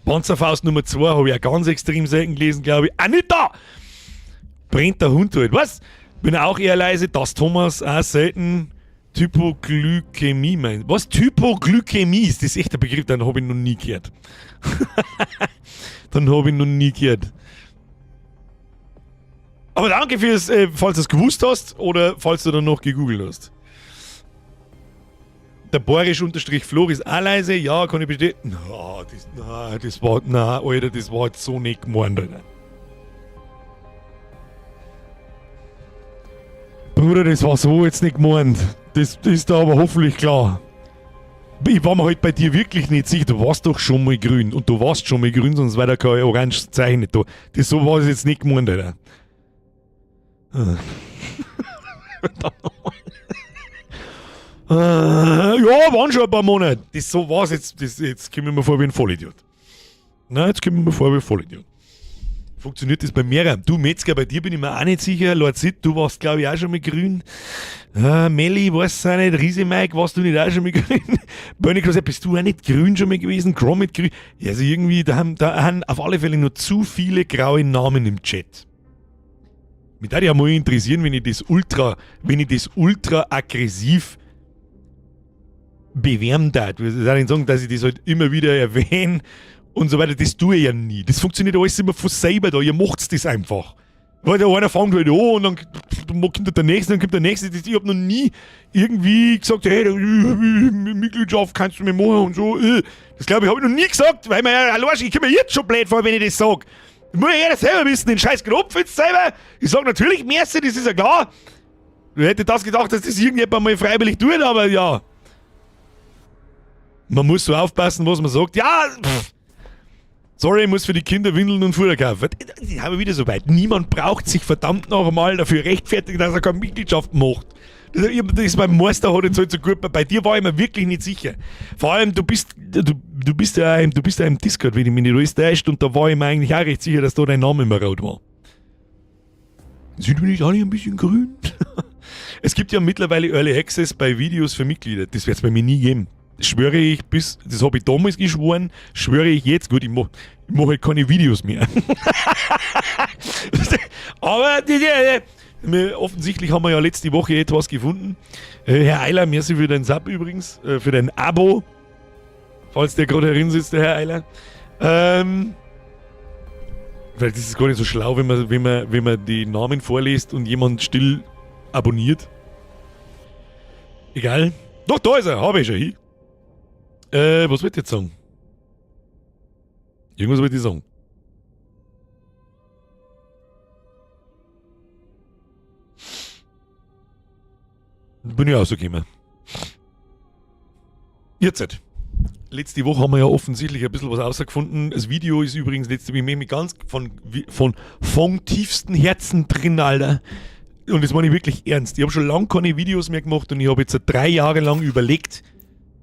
Panzerfaust Nummer 2 habe ich auch ganz extrem selten gelesen, glaube ich. Anita! Brennt der Hund halt. Was? Bin auch eher leise. Das Thomas auch selten. Typoglykämie, mein. Was? Typoglykämie? Ist das echt der Begriff? Den habe ich noch nie gehört. Den habe ich noch nie gehört. Aber danke fürs, falls du es gewusst hast oder falls du dann noch gegoogelt hast. Der Boris-Flor ist auch leise, ja, kann ich bestätigen. Na, das war, na, Alter, das war jetzt so nicht gemeint, Alter. Bruder, das war so jetzt nicht gemeint. Das ist da aber hoffentlich klar. Ich war mir halt bei dir wirklich nicht sicher, du warst doch schon mal grün. Und du warst schon mal grün, sonst war da kein oranges Zeichen nicht da. Das so war es jetzt nicht gemeint, Alter. Ja, waren schon ein paar Monate. Das so war's jetzt. Das, jetzt komme ich mir vor wie ein Vollidiot. Na, jetzt komme ich mir vor wie ein Vollidiot. Funktioniert das bei mehreren? Du, Metzger, bei dir bin ich mir auch nicht sicher. Lord Sid, du warst, glaube ich, auch schon mal grün. Melli, weiß auch nicht. Riese Mike, warst du nicht auch schon mal grün? Bernie Cross, bist du auch nicht grün schon mal gewesen? Gromit grün. Ja, also irgendwie, da haben auf alle Fälle nur zu viele graue Namen im Chat. Mich würde ja mal interessieren, wenn ich das ultra aggressiv bewerben darf. Ich würde nicht sagen, dass ich das halt immer wieder erwähne Und so weiter. Das tue ich ja nie. Das funktioniert alles immer von selber da. Ihr macht's das einfach. Weil der einer fängt halt an und dann kommt der nächste, dann kommt der nächste. Ich hab noch nie irgendwie gesagt, hey, Mitgliedschaft kannst du mir machen und so. Das glaube ich, habe ich noch nie gesagt, weil mir ja, allein, ich komme mir jetzt schon blöd vor, wenn ich das sag. Das muss ja jeder selber wissen, den scheiß Knopf jetzt selber. Ich sag natürlich merci, das ist ja klar. Du hättest das gedacht, dass das irgendjemand mal freiwillig tut, aber ja. Man muss so aufpassen, was man sagt. Ja, pff. Sorry, ich muss für die Kinder Windeln und Futter kaufen. Die haben wir wieder so weit. Niemand braucht sich verdammt noch einmal dafür rechtfertigen, dass er keine Mitgliedschaft macht. Das ist beim Meister hat jetzt halt so gut. Bei dir war ich mir wirklich nicht sicher. Vor allem, du bist ja im Discord, wenn ich mich nicht alles täuscht, und da war ich mir eigentlich auch recht sicher, dass da dein Name immer rot war. Sind wir nicht alle ein bisschen grün? Es gibt ja mittlerweile Early Access bei Videos für Mitglieder. Das wird's bei mir nie geben. Das schwöre ich bis, das habe ich damals geschworen, schwöre ich jetzt. Gut, ich mach halt keine Videos mehr. Aber offensichtlich haben wir ja letzte Woche etwas gefunden. Herr Eiler, merci für deinen Sub übrigens, für dein Abo. Falls der gerade herin sitzt, der Herr Eiler. Vielleicht ist es gar nicht so schlau, wenn man die Namen vorliest und jemand still abonniert. Egal. Doch, da ist er, hab ich schon hin. Was wollt ihr jetzt sagen? Irgendwas wollte ich sagen. Bin ich rausgekommen. Jetzt halt. Letzte Woche haben wir ja offensichtlich ein bisschen was rausgefunden. Das Video ist übrigens letzte Woche, ich mich ganz von tiefstem Herzen drin, Alter. Und das meine ich wirklich ernst. Ich hab schon lange keine Videos mehr gemacht und ich hab jetzt 3 Jahre lang überlegt,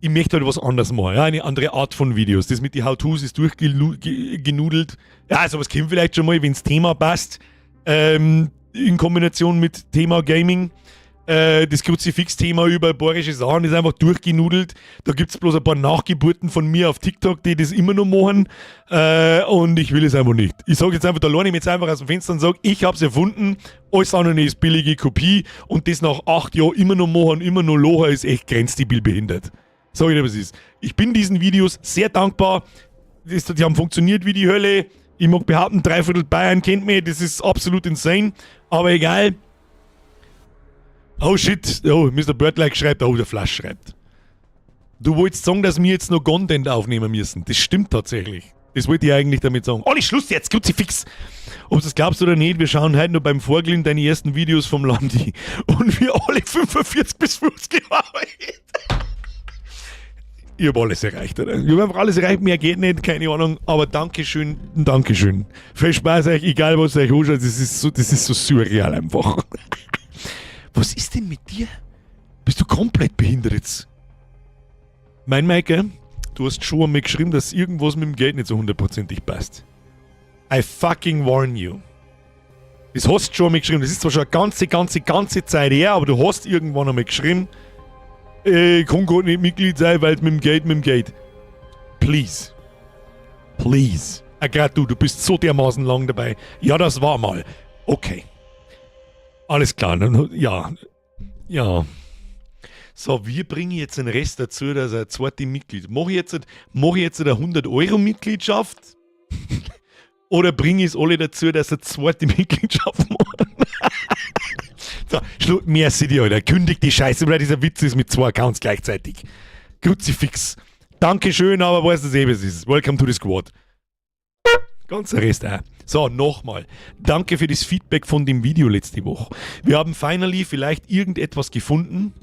ich möchte halt was anderes machen, ja, eine andere Art von Videos. Das mit den How-Tos ist durchgenudelt. Ja, sowas kommt vielleicht schon mal, wenn's Thema passt. In Kombination mit Thema Gaming. Das Kruzifix-Thema über bayerische Sachen ist einfach durchgenudelt. Da gibt's bloß ein paar Nachgeburten von mir auf TikTok, die das immer noch machen. Und ich will es einfach nicht. Ich sag jetzt einfach, da lehne ich mich jetzt einfach aus dem Fenster und sag, ich hab's erfunden, alles andere ist billige Kopie und das nach 8 Jahren immer noch machen, immer noch lachen, ist echt grenzdebil behindert. Sag ich dir, was ist. Ich bin diesen Videos sehr dankbar. Die haben funktioniert wie die Hölle. Ich mag behaupten, 3/4 Bayern kennt mich. Das ist absolut insane. Aber egal. Oh shit. Oh, Mister Birdlike schreibt. Oh, der Flash schreibt. Du wolltest sagen, dass wir jetzt noch Content aufnehmen müssen. Das stimmt tatsächlich. Das wollte ich eigentlich damit sagen. Olli, Schluss jetzt, Kruzifix! Ob du das glaubst oder nicht, wir schauen heute noch beim Vorglühen deine ersten Videos vom Landi. Und wir alle 45 bis 50 Jahre alt. Ich hab alles erreicht, oder? Ich hab einfach alles erreicht, mehr geht nicht, keine Ahnung. Aber Dankeschön, Dankeschön. Viel Spaß euch, egal was euch anschaut, das ist so surreal einfach. Was ist denn mit dir? Bist du komplett behindert jetzt? Mein Maike, du hast schon einmal geschrieben, dass irgendwas mit dem Geld nicht so hundertprozentig passt. I fucking warn you. Das hast du schon einmal geschrieben. Das ist zwar schon eine ganze, ganze, ganze Zeit her, aber du hast irgendwann einmal geschrieben, ich kann gar nicht Mitglied sein, weil es mit dem Geld. Please. Please. Grad du bist so dermaßen lang dabei. Ja, das war mal. Okay. Alles klar. Dann, ja. Ja. So, wir bringen jetzt den Rest dazu, dass er zweite Mitglied. Mach ich jetzt, mach ich jetzt eine 100-Euro-Mitgliedschaft? Oder bringe ich es alle dazu, dass er zweite Mitgliedschaft macht? So, Schluss, merci dir, Alter. Kündig die Scheiße, weil dieser Witz ist mit 2 Accounts gleichzeitig. Kruzifix. Dankeschön, aber weißt du eh, was es ist. Welcome to the squad. Ganzer Rest auch. So, nochmal. Danke für das Feedback von dem Video letzte Woche. Wir haben finally vielleicht irgendetwas gefunden,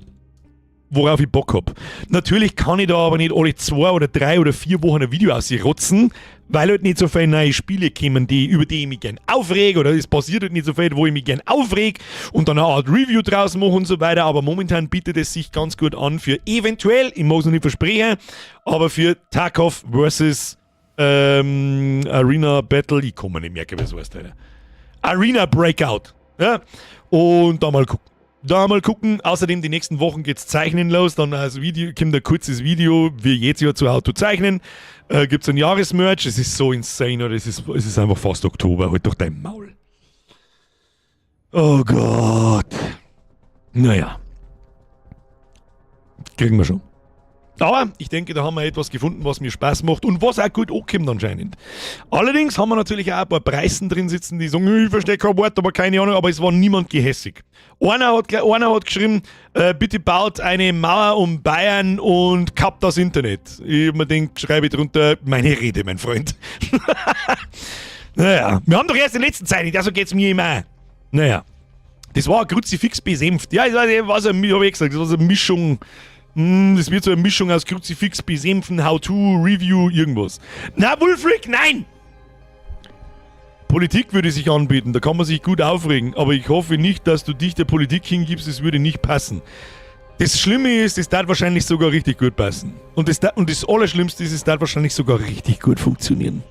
worauf ich Bock hab. Natürlich kann ich da aber nicht alle 2 oder 3 oder 4 Wochen ein Video ausrotzen, weil halt nicht so viele neue Spiele kommen, über die ich mich gern aufreg, oder es passiert halt nicht so viel, wo ich mich gern aufreg und dann eine Art Review draus mache und so weiter, aber momentan bietet es sich ganz gut an für eventuell, ich mag's noch nicht versprechen, aber für Tarkov versus Arena Battle, ich kann mir nicht merken, wie es heißt, Alter. Arena Breakout. Ja? Und da mal gucken. Da mal gucken. Außerdem, die nächsten Wochen geht's Zeichnen los. Dann als Video, kommt ein kurzes Video, wie jedes Jahr zu How to Zeichnen. Gibt's ein Jahresmerch. Es ist so insane, oder? Es ist einfach fast Oktober. Halt doch dein Maul. Oh Gott. Naja. Kriegen wir schon. Aber ich denke, da haben wir etwas gefunden, was mir Spaß macht und was auch gut ankommt anscheinend. Allerdings haben wir natürlich auch ein paar Preisen drin sitzen, die sagen, ich verstehe kein Wort, aber keine Ahnung, aber es war niemand gehässig. Einer hat geschrieben, bitte baut eine Mauer um Bayern und kappt das Internet. Ich hab mir gedacht, schreibe ich drunter, meine Rede, mein Freund. Naja, wir haben doch erst die letzten Zeit nicht, also geht's mir immer auch. Naja. Das war ein Kruzifix besenft. Ja, ich weiß nicht, was, hab ich gesagt, das war so eine Mischung. Das wird so eine Mischung aus Kruzifix besänften, How-To, Review, irgendwas. Na, Wulfric, nein! Politik würde sich anbieten, da kann man sich gut aufregen, aber ich hoffe nicht, dass du dich der Politik hingibst, es würde nicht passen. Das Schlimme ist, es darf wahrscheinlich sogar richtig gut passen. Und das Allerschlimmste ist, es darf wahrscheinlich sogar richtig gut funktionieren.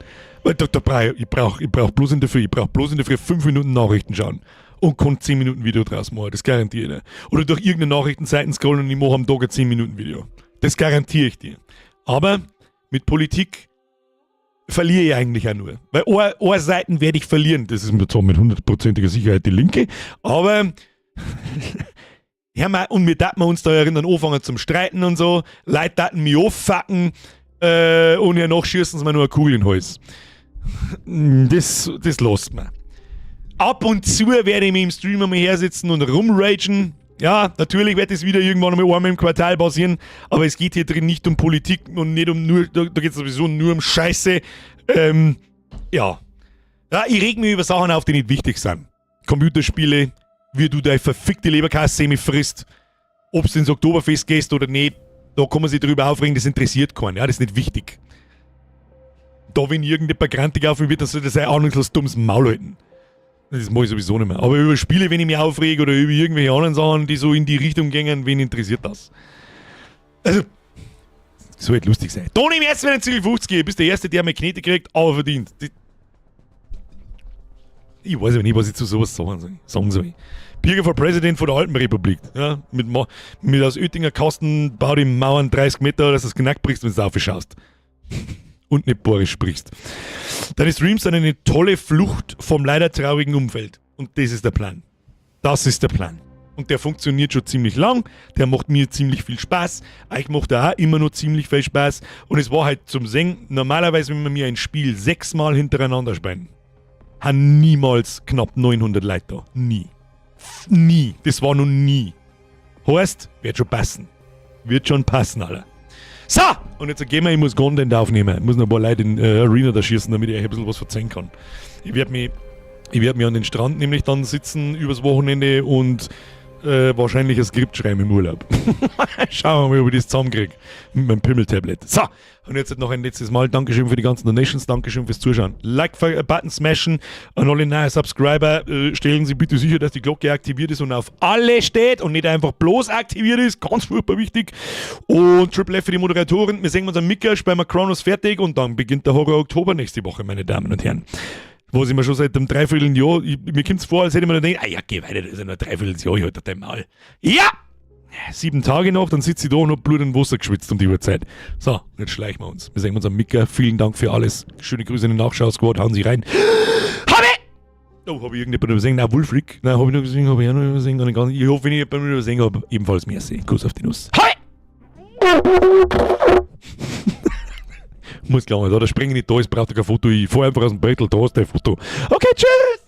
Weil da brauch ich, ich brauch bloß in der Früh, ich brauch bloß in der Früh 5 Minuten Nachrichten schauen und kann 10 Minuten Video draus machen, das garantiere ich dir. Oder durch irgendeine Nachrichtenseiten scrollen und ich mache am Tag ein 10 Minuten Video. Das garantiere ich dir. Aber mit Politik verliere ich eigentlich auch nur. Weil eine Seiten werde ich verlieren. Das ist mir zwar mit hundertprozentiger Sicherheit die linke, aber ja, mal, und wir daten uns da erinnern, anfangen zum Streiten und so. Leute daten mich auffacken und hernach schießen sie mir nur eine Kugel in den Hals. Das lasst man. Ab und zu werde ich mich im Stream einmal hersitzen und rumragen. Ja, natürlich wird es wieder irgendwann einmal einmal im Quartal passieren, aber es geht hier drin nicht um Politik und nicht um nur, da geht es sowieso nur um Scheiße. Ja. Ja, ich reg mich über Sachen auf, die nicht wichtig sind. Computerspiele, wie du deine verfickte Leberkassemmel frisst, ob du ins Oktoberfest gehst oder nicht, da kann man sich drüber aufregen, das interessiert keinen, ja, das ist nicht wichtig. Da, wenn irgendjemand grantig auf mich wird, dann soll das sein ahnungslos dummes Maul halten. Das mache ich sowieso nicht mehr. Aber über Spiele, wenn ich mich aufrege oder über irgendwelche anderen Sachen, die so in die Richtung gehen, wen interessiert das? Also, das soll halt lustig sein. Toni im ersten, wenn ich 50 gehe, bist der Erste, der mir Knete kriegt, aber verdient. Ich weiß aber nicht, was ich zu sowas sagen soll. Sagen soll. Birger for President von der Alpenrepublik. Ja, mit aus Oettinger Kasten bau die Mauern 30 Meter, dass du das Knack brichst, wenn du aufschaust. Und nicht Boris sprichst. Deine Streams sind eine tolle Flucht vom leider traurigen Umfeld. Und das ist der Plan. Das ist der Plan. Und der funktioniert schon ziemlich lang. Der macht mir ziemlich viel Spaß. Euch macht er auch immer noch ziemlich viel Spaß. Und es war halt zum Sehen, normalerweise, wenn wir mir ein Spiel 6-mal hintereinander spielen, haben niemals knapp 900 Leute da. Nie. Nie. Das war noch nie. Heißt, wird schon passen. Wird schon passen, Alter. So, und jetzt gehen wir, ich muss Content aufnehmen. Ich muss noch ein paar Leute in Arena da schießen, damit ich euch ein bisschen was verzeihen kann. Ich werd mich an den Strand nämlich dann sitzen übers Wochenende und wahrscheinlich ein Skript schreiben im Urlaub. Schauen wir mal, ob ich das zusammenkriege mit meinem Pimmel-Tablet. So, und jetzt noch ein letztes Mal. Dankeschön für die ganzen Donations, Dankeschön fürs Zuschauen. Like-Button smashen an alle neuen Subscriber. Stellen Sie bitte sicher, dass die Glocke aktiviert ist und auf alle steht und nicht einfach bloß aktiviert ist. Ganz furchtbar wichtig. Und Triple F für die Moderatoren. Wir sehen uns am Mittag, spielen wir Chronos fertig und dann beginnt der Horror Oktober nächste Woche, meine Damen und Herren. Was ich mir schon seit einem Dreivierteljahr, mir kommt es vor, als hätte ich mir gedacht, ah ja, geh weiter, das ist ja nur ein Dreivierteljahr, ich halt dein Maul. Ja! 7 Tage noch, dann sitze ich da und hab Blut und Wasser geschwitzt um die Uhrzeit. So, jetzt schleichen wir uns. Wir sehen uns am Micker. Vielen Dank für alles. Schöne Grüße in den Nachschau-Squad. Hauen Sie rein. Habe! Oh, hab ich irgendjemanden übersehen? Nein, Wulfric. Nein, hab ich noch gesehen, hab ich auch noch übersehen. Ich hoffe, wenn ich jemanden übersehen hab, ebenfalls merci. Kuss auf die Nuss. Hi! Muss klar, da der Springer nicht da ist, braucht er kein Foto. Ich fahr einfach aus dem Brettel, da hast du dein Foto. Okay, tschüss!